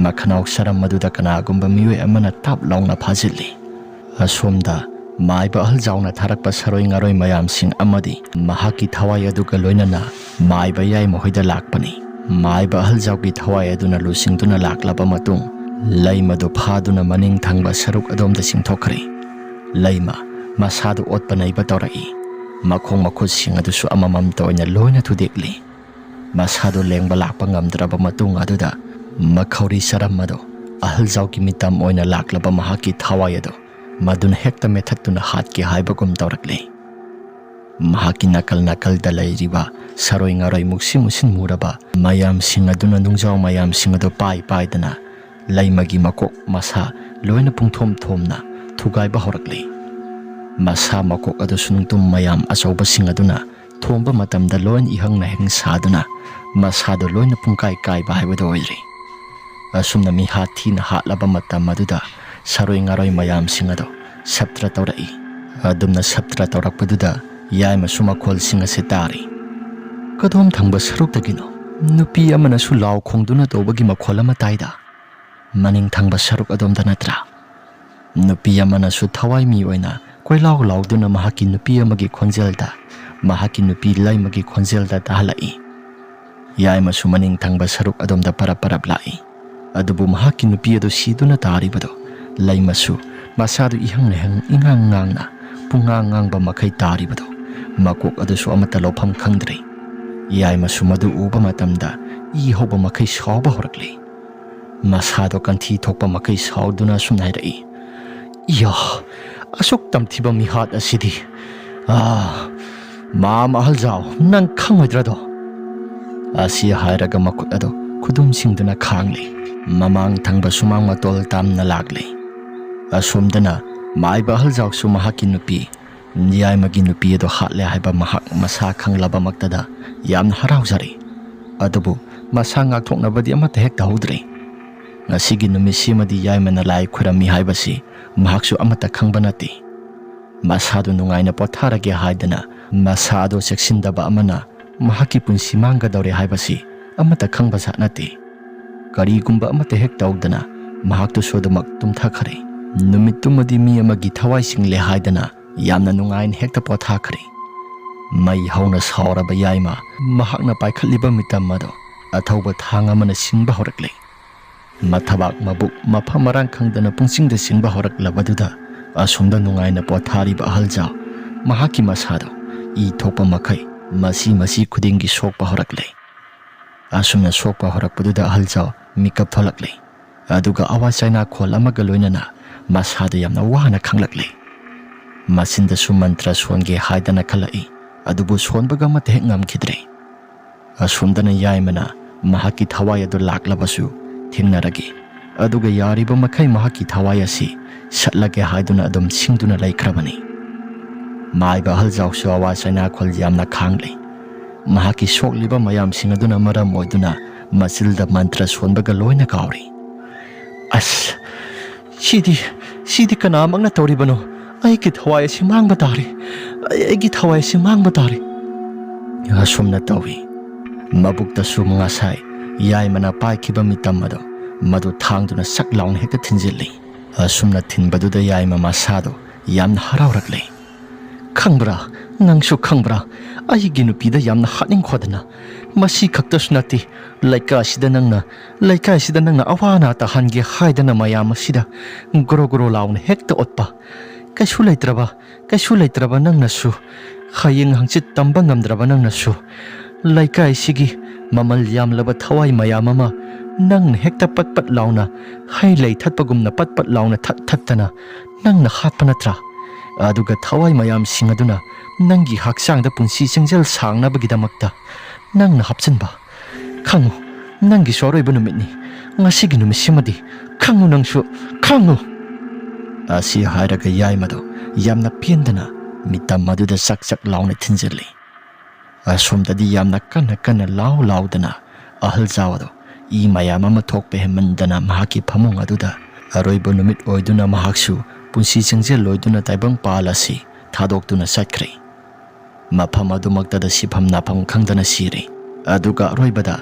ꯃꯈꯅꯥꯎ ꯁꯔꯝ ꯑꯗꯨꯗ ꯀꯅꯥꯒꯨꯝꯕ ꯃꯤꯑꯣꯏ ꯑꯃꯅ ꯇꯥꯞ ꯂꯥꯎꯅ ꯐꯥꯖꯤꯜꯂꯤ꯫ ꯑꯁꯣꯝꯗ ꯃꯥꯏꯕ ꯑꯍꯜ ꯖꯥꯎꯅ ꯊꯥꯔꯛꯄ ꯁꯔꯣꯏ ꯉꯥꯔꯣꯏ ꯃꯌꯥꯝꯁꯤꯡ ꯑꯃꯗꯤ ꯃꯍꯥꯛꯀꯤ ꯊꯋꯥꯏ ꯑꯗꯨꯒ ꯂꯣꯏꯅꯅ ꯃꯥꯏꯕ ꯌꯥꯏꯃ ꯍꯣꯏꯗ ꯂꯥꯛꯄꯅꯤ꯫ ꯃꯥꯏꯕ ꯑꯍꯜ ꯖꯥꯎꯒꯤ ꯊꯋꯥꯏ ꯑꯗꯨꯅ ꯂꯨꯆꯤꯡꯗꯨꯅ ꯂꯥꯛꯂꯕ ꯃꯇꯨꯡ, ꯂꯩꯃꯗꯨ ꯐꯥꯗꯨꯅ ꯃꯅꯤꯡ ꯊꯪꯕ ꯁꯔꯨꯛ ꯑꯗꯣꯝꯗ ꯆꯤꯡꯊꯣꯛꯈ꯭ꯔꯦ꯫ ꯂꯩꯃ ꯃꯁꯥꯗꯨ ꯑꯣꯠꯄ ꯅꯩꯕ ꯇꯧꯔꯛꯏ꯫ ꯃꯈꯣꯡ ꯃꯈꯨꯠꯁꯤꯡ ꯑꯗꯨꯁꯨ ꯑꯃꯃꯝꯇ ꯑꯣꯏꯅ ꯂꯣꯏꯅ ꯊꯨꯗꯦꯛꯂꯤ꯫ ꯃꯁꯥꯗꯨ ꯂꯦꯡꯕ ꯂꯥꯛꯄ ꯉꯝꯗ꯭ꯔꯕ ꯃꯇꯨꯡ ꯑꯗꯨꯗ, ꯃꯈꯧꯔꯤ ꯆꯔꯝ ꯑꯗꯨ ꯑꯍꯜ ꯖꯥꯎꯒꯤ ꯃꯤꯇꯝ ꯑꯣꯏꯅ ꯂꯥꯛꯂꯕ ꯃꯍꯥꯛꯀꯤ ꯊꯋꯥꯏ ꯑꯗꯨ ꯃꯗꯨꯅ ꯍꯦꯛꯇ ꯃꯦꯠꯊꯠꯇꯨꯅ ꯍꯥꯠꯀꯦ ꯍꯥꯏꯕꯒꯨꯝ ꯇꯧꯔꯛꯂꯦ꯫ ꯃꯍꯥꯛꯀꯤ ꯅꯥꯀꯜ ꯅꯥꯀꯜꯗ ꯂꯩꯔꯤꯕ ꯁꯔꯣꯏ ꯉꯥꯔꯣꯏ ꯃꯨꯛꯁꯤ ꯃꯨꯁꯤꯟ ꯃꯨꯔꯕ ꯃꯌꯥꯝꯁꯤꯡ ꯑꯗꯨꯅ ꯅꯨꯡꯖꯥꯎ ꯃꯌꯥꯝꯁꯤꯡ ꯑꯗꯨ ꯄꯥꯏ ꯄꯥꯏꯗꯅ ꯂꯩꯃꯒꯤ ꯃꯀꯣꯛ ꯃꯁꯥ ꯂꯣꯏꯅ ꯄꯨꯡꯊꯣꯝ ꯊꯣꯝꯅ ꯊꯨꯒꯥꯏꯕ ꯍꯧꯔꯛꯂꯤ꯫ ꯃꯁꯥ ꯃꯀꯣꯛ ꯑꯗꯨꯁꯨ ꯅꯨꯡꯇꯨꯝ ꯃꯌꯥꯝ ꯑꯆꯧꯕꯁꯤꯡ ꯑꯗꯨꯅ ꯊꯣꯝꯕ ꯃꯇꯝꯗ ꯂꯣꯏꯅ ꯏꯍꯪ ꯅꯍꯪ ꯁꯥꯗꯨꯅ ꯃꯁꯥꯗꯣ ꯂꯣꯏꯅ ꯄꯨꯡꯀꯥꯏ ꯀꯥꯏꯕ ꯍꯥꯏꯕꯗꯨ ꯑꯣꯏꯔꯦ꯫ ꯑꯁꯨꯝꯅ ꯃꯤꯍꯥꯠ ꯊꯤꯅ ꯍꯥꯠꯂꯕ ꯃꯇꯝ ꯑꯗꯨꯗ ꯁꯔꯣꯏ ꯉꯥꯔꯣꯏ ꯃꯌꯥꯝꯁꯤꯡ ꯑꯗꯣ ꯁꯞꯇ꯭ꯔ ꯇꯧꯔꯛꯏ꯫ ꯑꯗꯨꯝꯅ ꯁꯞꯇ꯭ꯔ ꯇꯧꯔꯛꯄꯗꯨꯗ ꯌꯥꯏꯃꯁꯨ ꯃꯈꯣꯜꯁꯤꯡ ꯑꯁꯤ ꯇꯥꯔꯤ꯫ "ꯀꯗꯣꯝ ꯊꯪꯕ ꯁꯔꯨꯛꯇꯒꯤꯅꯣ ꯅꯨꯄꯤ ꯑꯃꯅꯁꯨ ꯂꯥꯎ ꯈꯣꯡꯗꯨꯅ ꯇꯧꯕꯒꯤ ꯃꯈꯣꯜ ꯑꯃ ꯇꯥꯏꯗ? ꯃꯅꯤꯡ ꯊꯪꯕ ꯁꯔꯨꯛ ꯑꯗꯣꯝꯗ ꯅꯠꯇ꯭ꯔꯥ?" ꯅꯨꯄꯤ ꯑꯃꯅꯁꯨ ꯊꯋꯥꯏ ꯃꯤ ꯑꯣꯏꯅ ꯀꯣꯏꯂꯥꯎ ꯂꯥꯎꯗꯨꯅ ꯃꯍꯥꯛꯀꯤ ꯅꯨꯄꯤ ꯑꯃꯒꯤ ꯈꯣꯟꯖꯦꯜꯗ, ꯃꯍꯥꯛꯀꯤ ꯅꯨꯄꯤ ꯂꯩꯃꯒꯤ ꯈꯣꯟꯖꯦꯜꯗ ꯇꯥꯍꯜꯂꯛꯏ꯫ ꯌꯥꯏꯃꯁꯨ ꯃꯅꯤꯡ ꯊꯪꯕ ꯁꯔꯨꯛ ꯑꯗꯣꯝꯗ ꯄꯔꯞ ꯄꯔꯞ ꯂꯥꯛꯏ꯫ ꯑꯗꯨꯕꯨ ꯃꯍꯥꯛꯀꯤ ꯅꯨꯄꯤ ꯑꯗꯨ ꯁꯤꯗꯨꯅ ꯇꯥꯔꯤꯕꯗꯣ ꯂꯩꯃꯁꯨ ꯃꯁꯥꯗꯨ ꯏꯍꯪ ꯅꯍꯪ ꯏꯉꯥꯡ ꯉꯥꯡꯅ ꯄꯨꯡꯉꯥꯡ ꯉꯥꯡꯕ ꯃꯈꯩ ꯇꯥꯔꯤꯕꯗꯣ ꯃꯀꯣꯛ ꯑꯗꯨꯁꯨ ꯑꯃꯠꯇ ꯂꯧꯐꯝ ꯈꯪꯗ꯭ꯔꯦ꯫ ꯌꯥꯏꯃꯁꯨ ꯃꯗꯨ ꯎꯕ ꯃꯇꯝꯗ ꯏ ꯍꯧꯕ ꯃꯈꯩ ꯁꯥꯎꯕ ꯍꯧꯔꯛꯂꯤ꯫ ꯃꯁꯥꯗꯣ ꯀꯟꯊꯤ ꯊꯣꯛꯄ ꯃꯈꯩ ꯁꯥꯎꯗꯨꯅ ꯑꯁꯨꯝꯅ ꯍꯥꯏꯔꯛꯏ, "ꯏꯌꯥ, ꯑꯁꯨꯛ ꯇꯝꯊꯤꯕ ꯃꯤꯍꯥꯠ ꯑꯁꯤꯗꯤ! ꯑꯥ, ꯃꯥꯝ ꯑꯍꯜ ꯖꯥꯎ, ꯅꯪ ꯈꯪꯉꯣꯏꯗ꯭ꯔꯗꯣ?" ꯑꯁꯤ ꯍꯥꯏꯔꯒ ꯃꯈꯨꯠ ꯑꯗꯨ ꯈꯨꯗꯨꯝꯁꯤꯡꯗꯨꯅ ꯈꯥꯡꯂꯤ꯫ ꯃꯃꯥꯡ ꯊꯪꯕ ꯁꯨꯃꯥꯡ ꯃꯇꯣꯜ ꯇꯥꯝꯅ ꯂꯥꯛꯂꯤ꯫ ꯑꯁꯣꯝꯗꯅ ꯃꯥꯏꯕ ꯑꯍꯜ ꯖꯥꯎꯁꯨ ꯃꯍꯥꯛꯀꯤ ꯅꯨꯄꯤ ꯌꯥꯏꯃꯒꯤ ꯅꯨꯄꯤ ꯑꯗꯨ ꯍꯥꯠꯂꯦ ꯍꯥꯏꯕ ꯃꯍꯥꯛ ꯃꯁꯥ ꯈꯪꯂꯕꯃꯛꯇꯗ ꯌꯥꯝꯅ ꯍꯔꯥꯎꯖꯔꯤ꯫ ꯑꯗꯨꯕꯨ ꯃꯁꯥ ꯉꯥꯛꯊꯣꯛꯅꯕꯗꯤ ꯑꯃꯠꯇ ꯍꯦꯛ ꯇꯧꯍꯧꯗ꯭ꯔꯦ꯫ ꯉꯁꯤꯒꯤ ꯅꯨꯃꯤꯠꯁꯤꯃꯗꯤ ꯌꯥꯏꯃꯅ ꯂꯥꯏ ꯈꯨꯔꯝꯃꯤ ꯍꯥꯏꯕꯁꯤ ꯃꯍꯥꯛꯁꯨ ꯑꯃꯠꯇ ꯈꯪꯕ ꯅꯠꯇꯦ꯫ ꯃꯁꯥꯗꯨ ꯅꯨꯡꯉꯥꯏꯅ ꯄꯣꯊꯥꯔꯒꯦ ꯍꯥꯏꯗꯅ ꯃꯁꯥꯗꯨ ꯆꯦꯛꯁꯤꯟꯗꯕ ꯑꯃꯅ ꯃꯍꯥꯛꯀꯤ ꯄꯨꯟꯁꯤ ꯃꯥꯡꯒꯗꯧꯔꯦ ꯍꯥꯏꯕꯁꯤ ꯑꯃꯠꯇ ꯈꯪꯕ ꯖꯥꯠ ꯅꯠꯇꯦ꯫ ꯀꯔꯤꯒꯨꯝꯕ ꯑꯃꯠꯇ ꯍꯦꯛ ꯇꯧꯗꯅ ꯃꯍꯥꯛꯇꯨꯁꯨ ꯑꯗꯨꯃꯛ ꯇꯨꯝꯊꯈ꯭ꯔꯦ꯫ ꯅꯨꯃꯤꯠꯇꯨꯃꯗꯤ ꯃꯤ ꯑꯃꯒꯤ ꯊꯋꯥꯏ ꯁꯤꯡꯂꯦ ꯍꯥꯏꯗꯅ ꯌꯥꯝꯅ ꯅꯨꯡꯉꯥꯏꯅ ꯍꯦꯛꯇ ꯄꯣꯊꯥꯈ꯭ꯔꯦ꯫ ꯃꯩ ꯍꯧꯅ ꯁꯥꯎꯔꯕ ꯌꯥꯏꯃ ꯃꯍꯥꯛꯅ ꯄꯥꯏꯈꯠꯂꯤꯕ ꯃꯤꯇꯝ ꯑꯗꯣ ꯑꯊꯧꯕ ꯊꯥꯡ ꯑꯃꯅ ꯁꯤꯟꯕ ꯍꯧꯔꯛꯂꯦ꯫ ꯃꯊꯕꯥꯛ ꯃꯕꯨꯛ ꯃꯐꯝ ꯃꯔꯥꯡ ꯈꯪꯗꯅ ꯄꯨꯡꯁꯤꯡꯗ ꯁꯤꯟꯕ ꯍꯧꯔꯛꯂꯕꯗꯨꯗ ꯑꯁꯣꯝꯗ ꯅꯨꯡꯉꯥꯏꯅ ꯄꯣꯊꯥꯔꯤꯕ ꯑꯍꯜꯖꯥꯎ ꯃꯍꯥꯛꯀꯤ ꯃꯁꯥꯗꯣ ꯏ ꯊꯣꯛꯄ ꯃꯈꯩ ꯃꯁꯤ ꯃꯁꯤ ꯈꯨꯗꯤꯡꯒꯤ ꯁꯣꯛꯄ ꯍꯧꯔꯛꯂꯦ꯫ ꯑꯁꯨꯝꯅ ꯁꯣꯛꯄ ꯍꯧꯔꯛꯄꯗꯨꯗ ꯑꯍꯜꯖꯥꯎ ꯃꯤꯀꯞ ꯊꯣꯛꯂꯛꯂꯦ꯫ ꯑꯗꯨꯒ ꯑꯋꯥ ꯆꯩꯅꯥꯈꯣꯜ ꯑꯃꯒ ꯂꯣꯏꯅꯅ ꯃꯁꯥꯗ ꯌꯥꯝꯅ ꯋꯥꯅ ꯈꯪꯂꯛꯂꯦ꯫ ꯃꯆꯤꯟꯗꯁꯨ ꯃꯟꯇ꯭ꯔ ꯁꯣꯟꯒꯦ ꯍꯥꯏꯗꯅ ꯈꯜꯂꯛꯏ, ꯑꯗꯨꯕꯨ ꯁꯣꯟꯕꯒ ꯑꯃꯠꯇ ꯍꯦꯛ ꯉꯝꯈꯤꯗ꯭ꯔꯦ꯫ ꯑꯁꯣꯝꯗꯅ ꯌꯥꯏꯃꯅ ꯃꯍꯥꯛꯀꯤ ꯊꯋꯥꯏ ꯑꯗꯨ ꯂꯥꯛꯂꯕꯁꯨ ꯊꯦꯡꯅꯔꯒꯦ, ꯑꯗꯨꯒ ꯌꯥꯔꯤꯕ ꯃꯈꯩ ꯃꯍꯥꯛꯀꯤ ꯊꯋꯥꯏ ꯑꯁꯤ ꯁꯠꯂꯒꯦ ꯍꯥꯏꯗꯨꯅ ꯑꯗꯨꯝ ꯁꯤꯡꯗꯨꯅ ꯂꯩꯈ꯭ꯔꯕꯅꯤ꯫ ꯃꯥꯏꯕ ꯑꯍꯜꯖꯥꯎꯁꯨ ꯑꯋꯥ ꯆꯩꯅꯥꯈꯣꯜ ꯌꯥꯝꯅ ꯈꯥꯡꯂꯦ꯫ ꯃꯍꯥꯛꯀꯤ ꯁꯣꯛꯂꯤꯕ ꯃꯌꯥꯝꯁꯤꯡ ꯑꯗꯨꯅ ꯃꯔꯝ ꯑꯣꯏꯗꯨꯅ ꯃꯆꯤꯜꯗ ꯃꯟꯇ꯭ꯔ ꯁꯣꯟꯕꯒ ꯂꯣꯏꯅ ꯀꯥꯎꯔꯤ꯫ "ꯑꯁ, ꯁꯤꯗꯤ, ꯁꯤꯗꯤ ꯀꯅꯥꯃꯛꯅ ꯇꯧꯔꯤꯕꯅꯣ? ꯑꯩꯒꯤ ꯊꯋꯥꯏ ꯑꯁꯤ ꯃꯥꯡꯕ ꯇꯥꯔꯦ꯫ ꯑꯩ, ꯑꯩꯒꯤ ꯊꯋꯥꯏ ꯑꯁꯤ ꯃꯥꯡꯕ ꯇꯥꯔꯦ꯫" ꯑꯁꯨꯝꯅ ꯇꯧꯏ꯫ ꯃꯕꯨꯛꯇꯁꯨ ꯉꯁꯥꯏ ꯌꯥꯏꯃꯅ ꯄꯥꯏꯈꯤꯕ ꯃꯤꯇꯝ ꯑꯗꯣ ꯃꯗꯨ ꯊꯥꯡꯗꯨꯅ ꯁꯛ ꯂꯥꯎꯅ ꯍꯦꯛꯇ ꯊꯤꯟꯖꯤꯜꯂꯤ꯫ ꯑꯁꯨꯝꯅ ꯊꯤꯟꯕꯗꯨꯗ ꯌꯥꯏꯃ ꯃꯁꯥꯗꯣ ꯌꯥꯝꯅ ꯍꯔꯥꯎꯔꯛꯂꯦ꯫ "ꯈꯪꯕ꯭ꯔꯥ? ꯅꯪꯁꯨ ꯈꯪꯕ꯭ꯔꯥ? ꯑꯩꯒꯤ ꯅꯨꯄꯤꯗ ꯌꯥꯝꯅ ꯍꯥꯠꯅꯤꯡꯈꯣꯗꯅ꯫ ꯃꯁꯤ ꯈꯛꯇꯁꯨ ꯅꯠꯇꯦ, ꯂꯩꯀꯥꯏꯁꯤꯗ ꯅꯪꯅ, ꯂꯩꯀꯥꯏꯁꯤꯗ ꯅꯪꯅ ꯑꯋꯥ ꯑꯅꯥ ꯇꯥꯍꯟꯒꯦ ꯍꯥꯏꯗꯅ ꯃꯌꯥꯝ ꯑꯁꯤꯗ ꯒꯣꯔꯣ ꯒꯣꯔꯣ ꯂꯥꯎꯅ ꯍꯦꯛꯇ ꯑꯣꯠꯄ꯫ ꯀꯩꯁꯨ ꯂꯩꯇ꯭ꯔꯕ, ꯀꯩꯁꯨ ꯂꯩꯇ꯭ꯔꯕ ꯅꯪꯅꯁꯨ, ꯍꯌꯦꯡ ꯍꯪꯆꯤꯠ ꯇꯝꯕ ꯉꯝꯗ꯭ꯔꯕ ꯅꯪꯅꯁꯨ, ꯂꯩꯀꯥꯏꯁꯤꯒꯤ ꯃꯃꯜ ꯌꯥꯝꯂꯕ ꯊꯋꯥꯏ ꯃꯌꯥꯝ ꯑꯃ ꯅꯪꯅ ꯍꯦꯛꯇ ꯄꯠ ꯄꯠ ꯂꯥꯎꯅ ꯍꯩ ꯂꯩ ꯊꯠꯄꯒꯨꯝꯅ ꯄꯠ ꯄꯠ ꯂꯥꯎꯅ ꯊꯠ ꯊꯠꯇꯅ ꯅꯪꯅ ꯍꯥꯠꯄ ꯅꯠꯇ꯭ꯔꯥ? ꯑꯗꯨꯒ ꯊꯋꯥꯏ ꯃꯌꯥꯝꯁꯤꯡ ꯑꯗꯨꯅ ꯅꯪꯒꯤ ꯍꯛꯆꯥꯡꯗ ꯄꯨꯟꯁꯤ ꯆꯦꯡꯖꯦꯜ ꯁꯥꯡꯅꯕꯒꯤꯗꯃꯛꯇ ꯅꯪꯅ ꯍꯥꯞꯆꯤꯟꯕ꯫ ꯈꯪꯉꯨ, ꯅꯪꯒꯤꯁꯨ ꯑꯔꯣꯏꯕ ꯅꯨꯃꯤꯠꯅꯤ꯫ ꯉꯁꯤꯒꯤ ꯅꯨꯃꯤꯠꯁꯤꯃꯗꯤ ꯈꯪꯉꯨ, ꯅꯪꯁꯨ ꯈꯪꯉꯨ꯫" ꯑꯁꯤ ꯍꯥꯏꯔꯒ ꯌꯥꯏꯃꯗꯣ ꯌꯥꯝꯅ ꯄꯦꯟꯗꯅ ꯃꯤꯇꯝ ꯑꯗꯨꯗ ꯆꯛ ꯆꯛ ꯂꯥꯎꯅ ꯊꯤꯟꯖꯤꯜꯂꯤ꯫ ꯑꯁꯣꯝꯗꯗꯤ ꯌꯥꯝꯅ ꯀꯟꯅ ꯀꯟꯅ ꯂꯥꯎ ꯂꯥꯎꯗꯅ ꯑꯍꯜ ꯖꯥꯎ ꯑꯗꯣ ꯏ ꯃꯌꯥꯝ ꯑꯃ ꯊꯣꯛꯄ ꯍꯦꯟꯃꯟꯗꯅ ꯃꯍꯥꯛꯀꯤ ꯐꯃꯨꯡ ꯑꯗꯨꯗ ꯑꯔꯣꯏꯕ ꯅꯨꯃꯤꯠ ꯑꯣꯏꯗꯨꯅ ꯃꯍꯥꯛꯁꯨ ꯄꯨꯟꯁꯤ ꯆꯦꯡꯖꯦꯜ ꯂꯣꯏꯗꯨꯅ ꯇꯥꯏꯕꯪꯄꯥꯜ ꯑꯁꯤ ꯊꯥꯗꯣꯛꯇꯨꯅ ꯆꯠꯈ꯭ꯔꯦ꯫ ꯃꯐꯝ ꯑꯗꯨꯃꯛꯇꯗ ꯁꯤꯐꯝ ꯅꯥꯐꯝ ꯈꯪꯗꯅ ꯁꯤꯔꯦ꯫ ꯑꯗꯨꯒ ꯑꯔꯣꯏꯕꯗ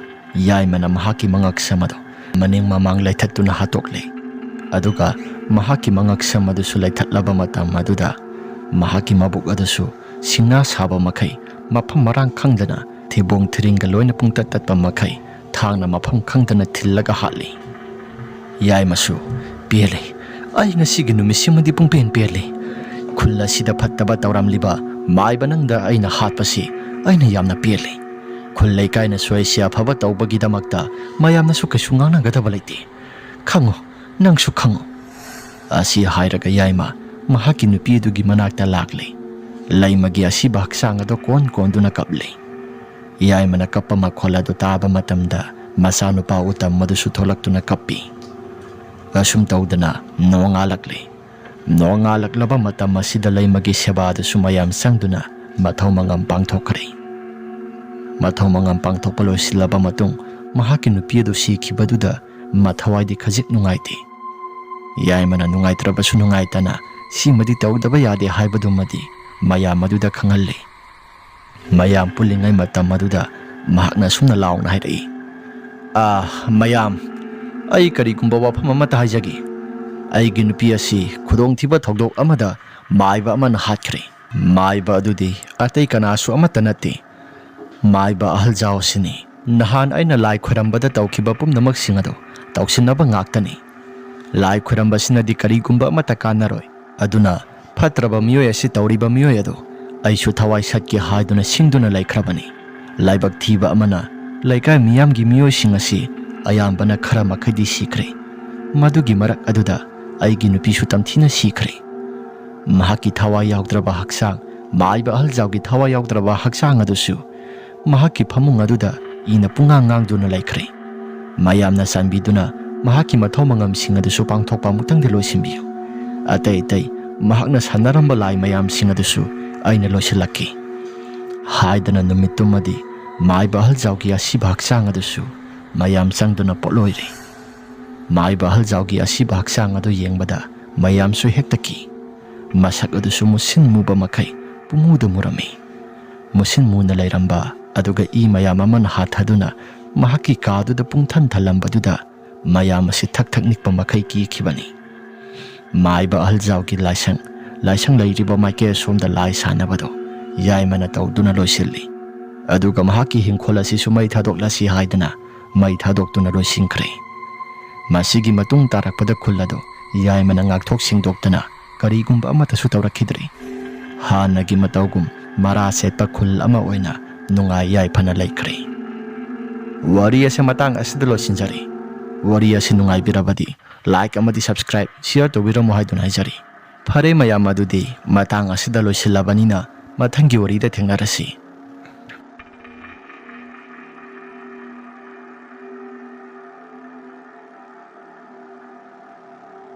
ꯌꯥꯏꯃꯅ ꯃꯍꯥꯛꯀꯤ ꯃꯉꯛꯁꯝ ꯑꯗꯨ ꯃꯅꯤꯡ ꯃꯃꯥꯡ ꯂꯩꯊꯠꯇꯨꯅ ꯍꯥꯠꯇꯣꯛꯂꯦ꯫ ꯑꯗꯨꯒ ꯃꯍꯥꯛꯀꯤ ꯃꯉꯛꯁꯝ ꯑꯗꯨꯁꯨ ꯂꯩꯊꯠꯂꯕ ꯃꯇꯝ ꯑꯗꯨꯗ ꯃꯍꯥꯛꯀꯤ ꯃꯕꯨꯛ ꯑꯗꯨꯁꯨ ꯁꯤꯡꯅꯥ ꯁꯥꯕ ꯃꯈꯩ, ꯃꯐꯝ ꯃꯔꯥꯡ ꯈꯪꯗꯅ ꯊꯤꯕꯣꯡ ꯊꯤꯔꯤꯡꯒ ꯂꯣꯏꯅ ꯄꯨꯡꯇꯠ ꯇꯠꯄ ꯃꯈꯩ ꯊꯥꯡꯅ ꯃꯐꯝ ꯈꯪꯗꯅ ꯊꯤꯜꯂꯒ ꯍꯥꯠꯂꯤ꯫ ꯌꯥꯏꯃꯁꯨ, "ꯄꯦꯜꯂꯦ, ꯑꯩ ꯉꯁꯤꯒꯤ ꯅꯨꯃꯤꯠꯁꯤꯃꯗꯤ ꯄꯨꯡꯄꯦꯟ ꯄꯦꯜꯂꯦ꯫ ꯈꯨꯜ ꯑꯁꯤꯗ ꯐꯠꯇꯕ ꯇꯧꯔꯝꯂꯤꯕ ꯃꯥꯏꯕ ꯅꯪꯗ ꯑꯩꯅ ꯍꯥꯠꯄꯁꯤ ꯑꯩꯅ ꯌꯥꯝꯅ ꯄꯦꯜꯂꯦ꯫ ꯈꯨꯜ ꯂꯩꯀꯥꯏꯅꯁꯨ ꯑꯩꯁꯦ ꯑꯐꯕ ꯇꯧꯕꯒꯤꯗꯃꯛꯇ ꯃꯌꯥꯝꯅꯁꯨ ꯀꯩꯁꯨ ꯉꯥꯡꯅꯒꯗꯕ ꯂꯩꯇꯦ꯫ ꯈꯪꯉꯨ, ꯅꯪꯁꯨ ꯈꯪꯉꯨ꯫" ꯑꯁꯤ ꯍꯥꯏꯔꯒ ꯌꯥꯏꯃ ꯃꯍꯥꯛꯀꯤ ꯅꯨꯄꯤ ꯑꯗꯨꯒꯤ ꯃꯅꯥꯛꯇ ꯂꯥꯛꯂꯦ꯫ ꯂꯩꯃꯒꯤ ꯑꯁꯤꯕ ꯍꯛꯆꯥꯡ ꯑꯗꯨ ꯀꯣꯟ ꯀꯣꯟꯗꯨꯅ ꯀꯞꯂꯦ꯫ ꯌꯥꯏꯃꯅ ꯀꯞꯄ ꯃꯈꯣꯜ ꯑꯗꯨ ꯇꯥꯕ ꯃꯇꯝꯗ ꯃꯆꯥꯅꯨꯄꯥ ꯎꯇꯝ ꯑꯗꯨꯁꯨ ꯊꯣꯛꯂꯛꯇꯨꯅ ꯀꯞꯄꯤ꯫ ꯑꯁꯨꯝ ꯇꯧꯗꯅ ꯅꯣꯡꯉꯥꯜꯂꯛꯂꯦ꯫ ꯅꯣꯡꯉꯥꯜꯂꯛꯂꯕ ꯃꯇꯝ ꯑꯁꯤꯗ ꯂꯩꯃꯒꯤ ꯁꯦꯕꯥꯗꯨꯁꯨ ꯃꯌꯥꯝ ꯆꯪꯗꯨꯅ ꯃꯊꯧ ꯃꯉꯝ ꯄꯥꯡꯊꯣꯛꯈ꯭ꯔꯦ꯫ ꯃꯊꯧ ꯃꯉꯝ ꯄꯥꯡꯊꯣꯛꯄ ꯂꯣꯏꯁꯤꯜꯂꯕ ꯃꯇꯨꯡ ꯃꯍꯥꯛꯀꯤ ꯅꯨꯄꯤ ꯑꯗꯨ ꯁꯤꯈꯤꯕꯗꯨꯗ ꯃꯊꯋꯥꯏꯗꯤ ꯈꯖꯤꯛ ꯅꯨꯡꯉꯥꯏꯇꯦ꯫ ꯌꯥꯏꯃꯅ ꯅꯨꯡꯉꯥꯏꯇ꯭ꯔꯕꯁꯨ ꯅꯨꯡꯉꯥꯏꯇꯅ ꯁꯤꯃꯗꯤ ꯇꯧꯗꯕ ꯌꯥꯗꯦ ꯍꯥꯏꯕꯗꯨꯃꯗꯤ ꯃꯌꯥꯝ ꯑꯗꯨꯗ ꯈꯪꯍꯜꯂꯤ꯫ ꯃꯌꯥꯝ ꯄꯨꯜꯂꯤꯉꯩ ꯃꯇꯝ ꯑꯗꯨꯗ ꯃꯍꯥꯛꯅ ꯑꯁꯨꯝꯅ ꯂꯥꯎꯅ ꯍꯥꯏꯔꯛꯏ, "ꯑꯥ, ꯃꯌꯥꯝ, ꯑꯩ ꯀꯔꯤꯒꯨꯝꯕ ꯋꯥꯐꯝ ꯑꯃꯠꯇ ꯍꯥꯏꯖꯒꯦ꯫ ꯑꯩꯒꯤ ꯅꯨꯄꯤ ꯑꯁꯤ ꯈꯨꯗꯣꯡꯊꯤꯕ ꯊꯧꯗꯣꯛ ꯑꯃꯗ ꯃꯥꯏꯕ ꯑꯃꯅ ꯍꯥꯠꯈ꯭ꯔꯦ꯫ ꯃꯥꯏꯕ ꯑꯗꯨꯗꯤ ꯑꯇꯩ ꯀꯅꯥꯁꯨ ꯑꯃꯠꯇ ꯅꯠꯇꯦ꯫ ꯃꯥꯏꯕ ꯑꯍꯜꯖꯥꯎ ꯑꯁꯤꯅꯤ꯫ ꯅꯍꯥꯟ ꯑꯩꯅ ꯂꯥꯏ ꯈꯣꯏꯔꯝꯕꯗ ꯇꯧꯈꯤꯕ ꯄꯨꯝꯅꯃꯛꯁꯤꯡ ꯑꯗꯨ ꯇꯧꯁꯤꯟꯅꯕ ꯉꯥꯛꯇꯅꯤ꯫ ꯂꯥꯏ ꯈꯣꯏꯔꯝꯕꯁꯤꯅꯗꯤ ꯀꯔꯤꯒꯨꯝꯕ ꯑꯃꯠꯇ ꯀꯥꯟꯅꯔꯣꯏ꯫ ꯑꯗꯨꯅ ꯐꯠꯇ꯭ꯔꯕ ꯃꯤꯑꯣꯏ ꯑꯁꯤ ꯇꯧꯔꯤꯕ ꯃꯤꯑꯣꯏ ꯑꯗꯨ ꯑꯩꯁꯨ ꯊꯋꯥꯏ ꯁꯠꯀꯦ ꯍꯥꯏꯗꯨꯅ ꯁꯤꯡꯗꯨꯅ ꯂꯩꯈ꯭ꯔꯕꯅꯤ꯫ ꯂꯥꯏꯕꯛ ꯊꯤꯕ ꯑꯃꯅ ꯂꯩꯀꯥꯏ ꯃꯤꯌꯥꯝꯒꯤ ꯃꯤꯑꯣꯏꯁꯤꯡ ꯑꯁꯤ ꯑꯌꯥꯝꯕꯅ ꯈꯔ ꯃꯈꯩꯗꯤ ꯁꯤꯈ꯭ꯔꯦ꯫ ꯃꯗꯨꯒꯤ ꯃꯔꯛ ꯑꯗꯨꯗ ꯑꯩꯒꯤ ꯅꯨꯄꯤꯁꯨ ꯇꯝꯊꯤꯅ ꯁꯤꯈ꯭ꯔꯦ꯫ ꯃꯍꯥꯛꯀꯤ ꯊꯋꯥꯏ ꯌꯥꯎꯗ꯭ꯔꯕ ꯍꯛꯆꯥꯡ ꯃꯥꯏꯕ ꯑꯍꯜꯖꯥꯎꯒꯤ ꯊꯋꯥꯏ ꯌꯥꯎꯗ꯭ꯔꯕ ꯍꯛꯆꯥꯡ ꯑꯗꯨꯁꯨ ꯃꯍꯥꯛꯀꯤ ꯐꯃꯨꯡ ꯑꯗꯨꯗ ꯏꯅ ꯄꯨꯡꯉꯥꯡ ꯉꯥꯡꯗꯨꯅ ꯂꯩꯈ꯭ꯔꯦ꯫ ꯃꯌꯥꯝꯅ ꯆꯥꯟꯕꯤꯗꯨꯅ ꯃꯍꯥꯛꯀꯤ ꯃꯊꯧ ꯃꯉꯝꯁꯤꯡ ꯑꯗꯨꯁꯨ ꯄꯥꯡꯊꯣꯛꯄ ꯑꯃꯨꯛꯇꯪꯗꯤ ꯂꯣꯏꯁꯤꯟꯕꯤꯌꯨ꯫ ꯑꯇꯩ ꯑꯇꯩ ꯃꯍꯥꯛꯅ ꯁꯥꯟꯅꯔꯝꯕ ꯂꯥꯏ ꯃꯌꯥꯝꯁꯤꯡ ꯑꯗꯨꯁꯨ ꯑꯩꯅ ꯂꯣꯏꯁꯤꯜꯂꯛꯀꯦ" ꯍꯥꯏꯗꯅ ꯅꯨꯃꯤꯠꯇꯨꯃꯗꯤ ꯃꯥꯏꯕ ꯑꯍꯜꯖꯥꯎꯒꯤ ꯑꯁꯤꯕ ꯍꯛꯆꯥꯡ ꯑꯗꯨꯁꯨ ꯃꯌꯥꯝ ꯆꯪꯗꯨꯅ ꯄꯣꯠꯂꯣꯏꯔꯦ꯫ ꯃꯥꯏꯕ ꯑꯍꯜꯖꯥꯎꯒꯤ ꯑꯁꯤꯕ ꯍꯛꯆꯥꯡ ꯑꯗꯨ ꯌꯦꯡꯕꯗ ꯃꯌꯥꯝꯁꯨ ꯍꯦꯛꯇ ꯀꯤ꯫ ꯃꯁꯛ ꯑꯗꯨꯁꯨ ꯃꯨꯁꯤꯟ ꯃꯨꯕ ꯃꯈꯩ ꯄꯨꯡꯃꯨꯗ ꯃꯨꯔꯝꯃꯤ꯫ ꯃꯨꯁꯤꯟ ꯃꯨꯅ ꯂꯩꯔꯝꯕ ꯑꯗꯨꯒ ꯏ ꯃꯌꯥꯝ ꯑꯃꯅ ꯍꯥꯊꯗꯨꯅ ꯃꯍꯥꯛꯀꯤ ꯀꯥꯗꯨꯗ ꯄꯨꯡꯊꯟ ꯊꯜꯂꯝꯕꯗꯨꯗ ꯃꯌꯥꯝ ꯑꯁꯤ ꯊꯛ ꯊꯛ ꯅꯤꯛꯄ ꯃꯈꯩ ꯀꯤꯈꯤꯕꯅꯤ꯫ ꯃꯥꯏꯕ ꯑꯍꯜꯖꯥꯎꯒꯤ ꯂꯥꯏꯁꯪ, ꯂꯥꯏꯁꯪ ꯂꯩꯔꯤꯕ ꯃꯥꯏꯀꯩ ꯑꯁꯣꯝꯗ ꯂꯥꯏ ꯁꯥꯟꯅꯕꯗꯣ ꯌꯥꯏꯃꯅ ꯇꯧꯗꯨꯅ ꯂꯣꯏꯁꯤꯜꯂꯤ꯫ ꯑꯗꯨꯒ ꯃꯍꯥꯛꯀꯤ ꯍꯤꯡꯈꯣꯜ ꯑꯁꯤꯁꯨ ꯃꯩ ꯊꯥꯗꯣꯛꯂꯁꯤ ꯍꯥꯏꯗꯨꯅ ꯃꯩ ꯊꯥꯗꯣꯛꯇꯨꯅ ꯂꯣꯏꯁꯤꯟꯈ꯭ꯔꯦ꯫ ꯃꯁꯤꯒꯤ ꯃꯇꯨꯡ ꯇꯥꯔꯛꯄꯗ ꯈꯨꯜ ꯑꯗꯨ ꯌꯥꯏꯃꯅ ꯉꯥꯛꯊꯣꯛ ꯁꯦꯡꯗꯣꯛꯇꯅ ꯀꯔꯤꯒꯨꯝꯕ ꯑꯃꯠꯇꯁꯨ ꯇꯧꯔꯛꯈꯤꯗ꯭ꯔꯦ꯫ ꯍꯥꯟꯅꯒꯤ ꯃꯇꯧꯒꯨꯝ ꯃꯔꯥ ꯁꯦꯠꯄ ꯈꯨꯜ ꯑꯃ ꯑꯣꯏꯅ ꯅꯨꯡꯉꯥꯏ ꯌꯥꯏꯐꯅ ꯂꯩꯈ꯭ꯔꯦ꯫ ꯋꯥꯔꯤ ꯑꯁꯤ ꯃꯇꯥꯡ ꯑꯁꯤꯗ ꯂꯣꯏꯁꯤꯟꯖꯔꯦ꯫ ꯋꯥꯔꯤ ꯑꯁꯤ ꯅꯨꯡꯉꯥꯏꯕꯤꯔꯕꯗꯤ like ꯑꯃꯗꯤ subscribe, share ꯇꯧꯕꯤꯔꯝꯃꯨ ꯍꯥꯏꯗꯨꯅ ꯍꯥꯏꯖꯔꯤ꯫ ꯐꯔꯦ ꯃꯌꯥꯝ, ꯑꯗꯨꯗꯤ ꯃꯇꯥꯡ ꯑꯁꯤꯗ ꯂꯣꯏꯁꯤꯜꯂꯕꯅꯤꯅ ꯃꯊꯪꯒꯤ ꯋꯥꯔꯤꯗ ꯊꯦꯡꯅꯔꯁꯤ꯫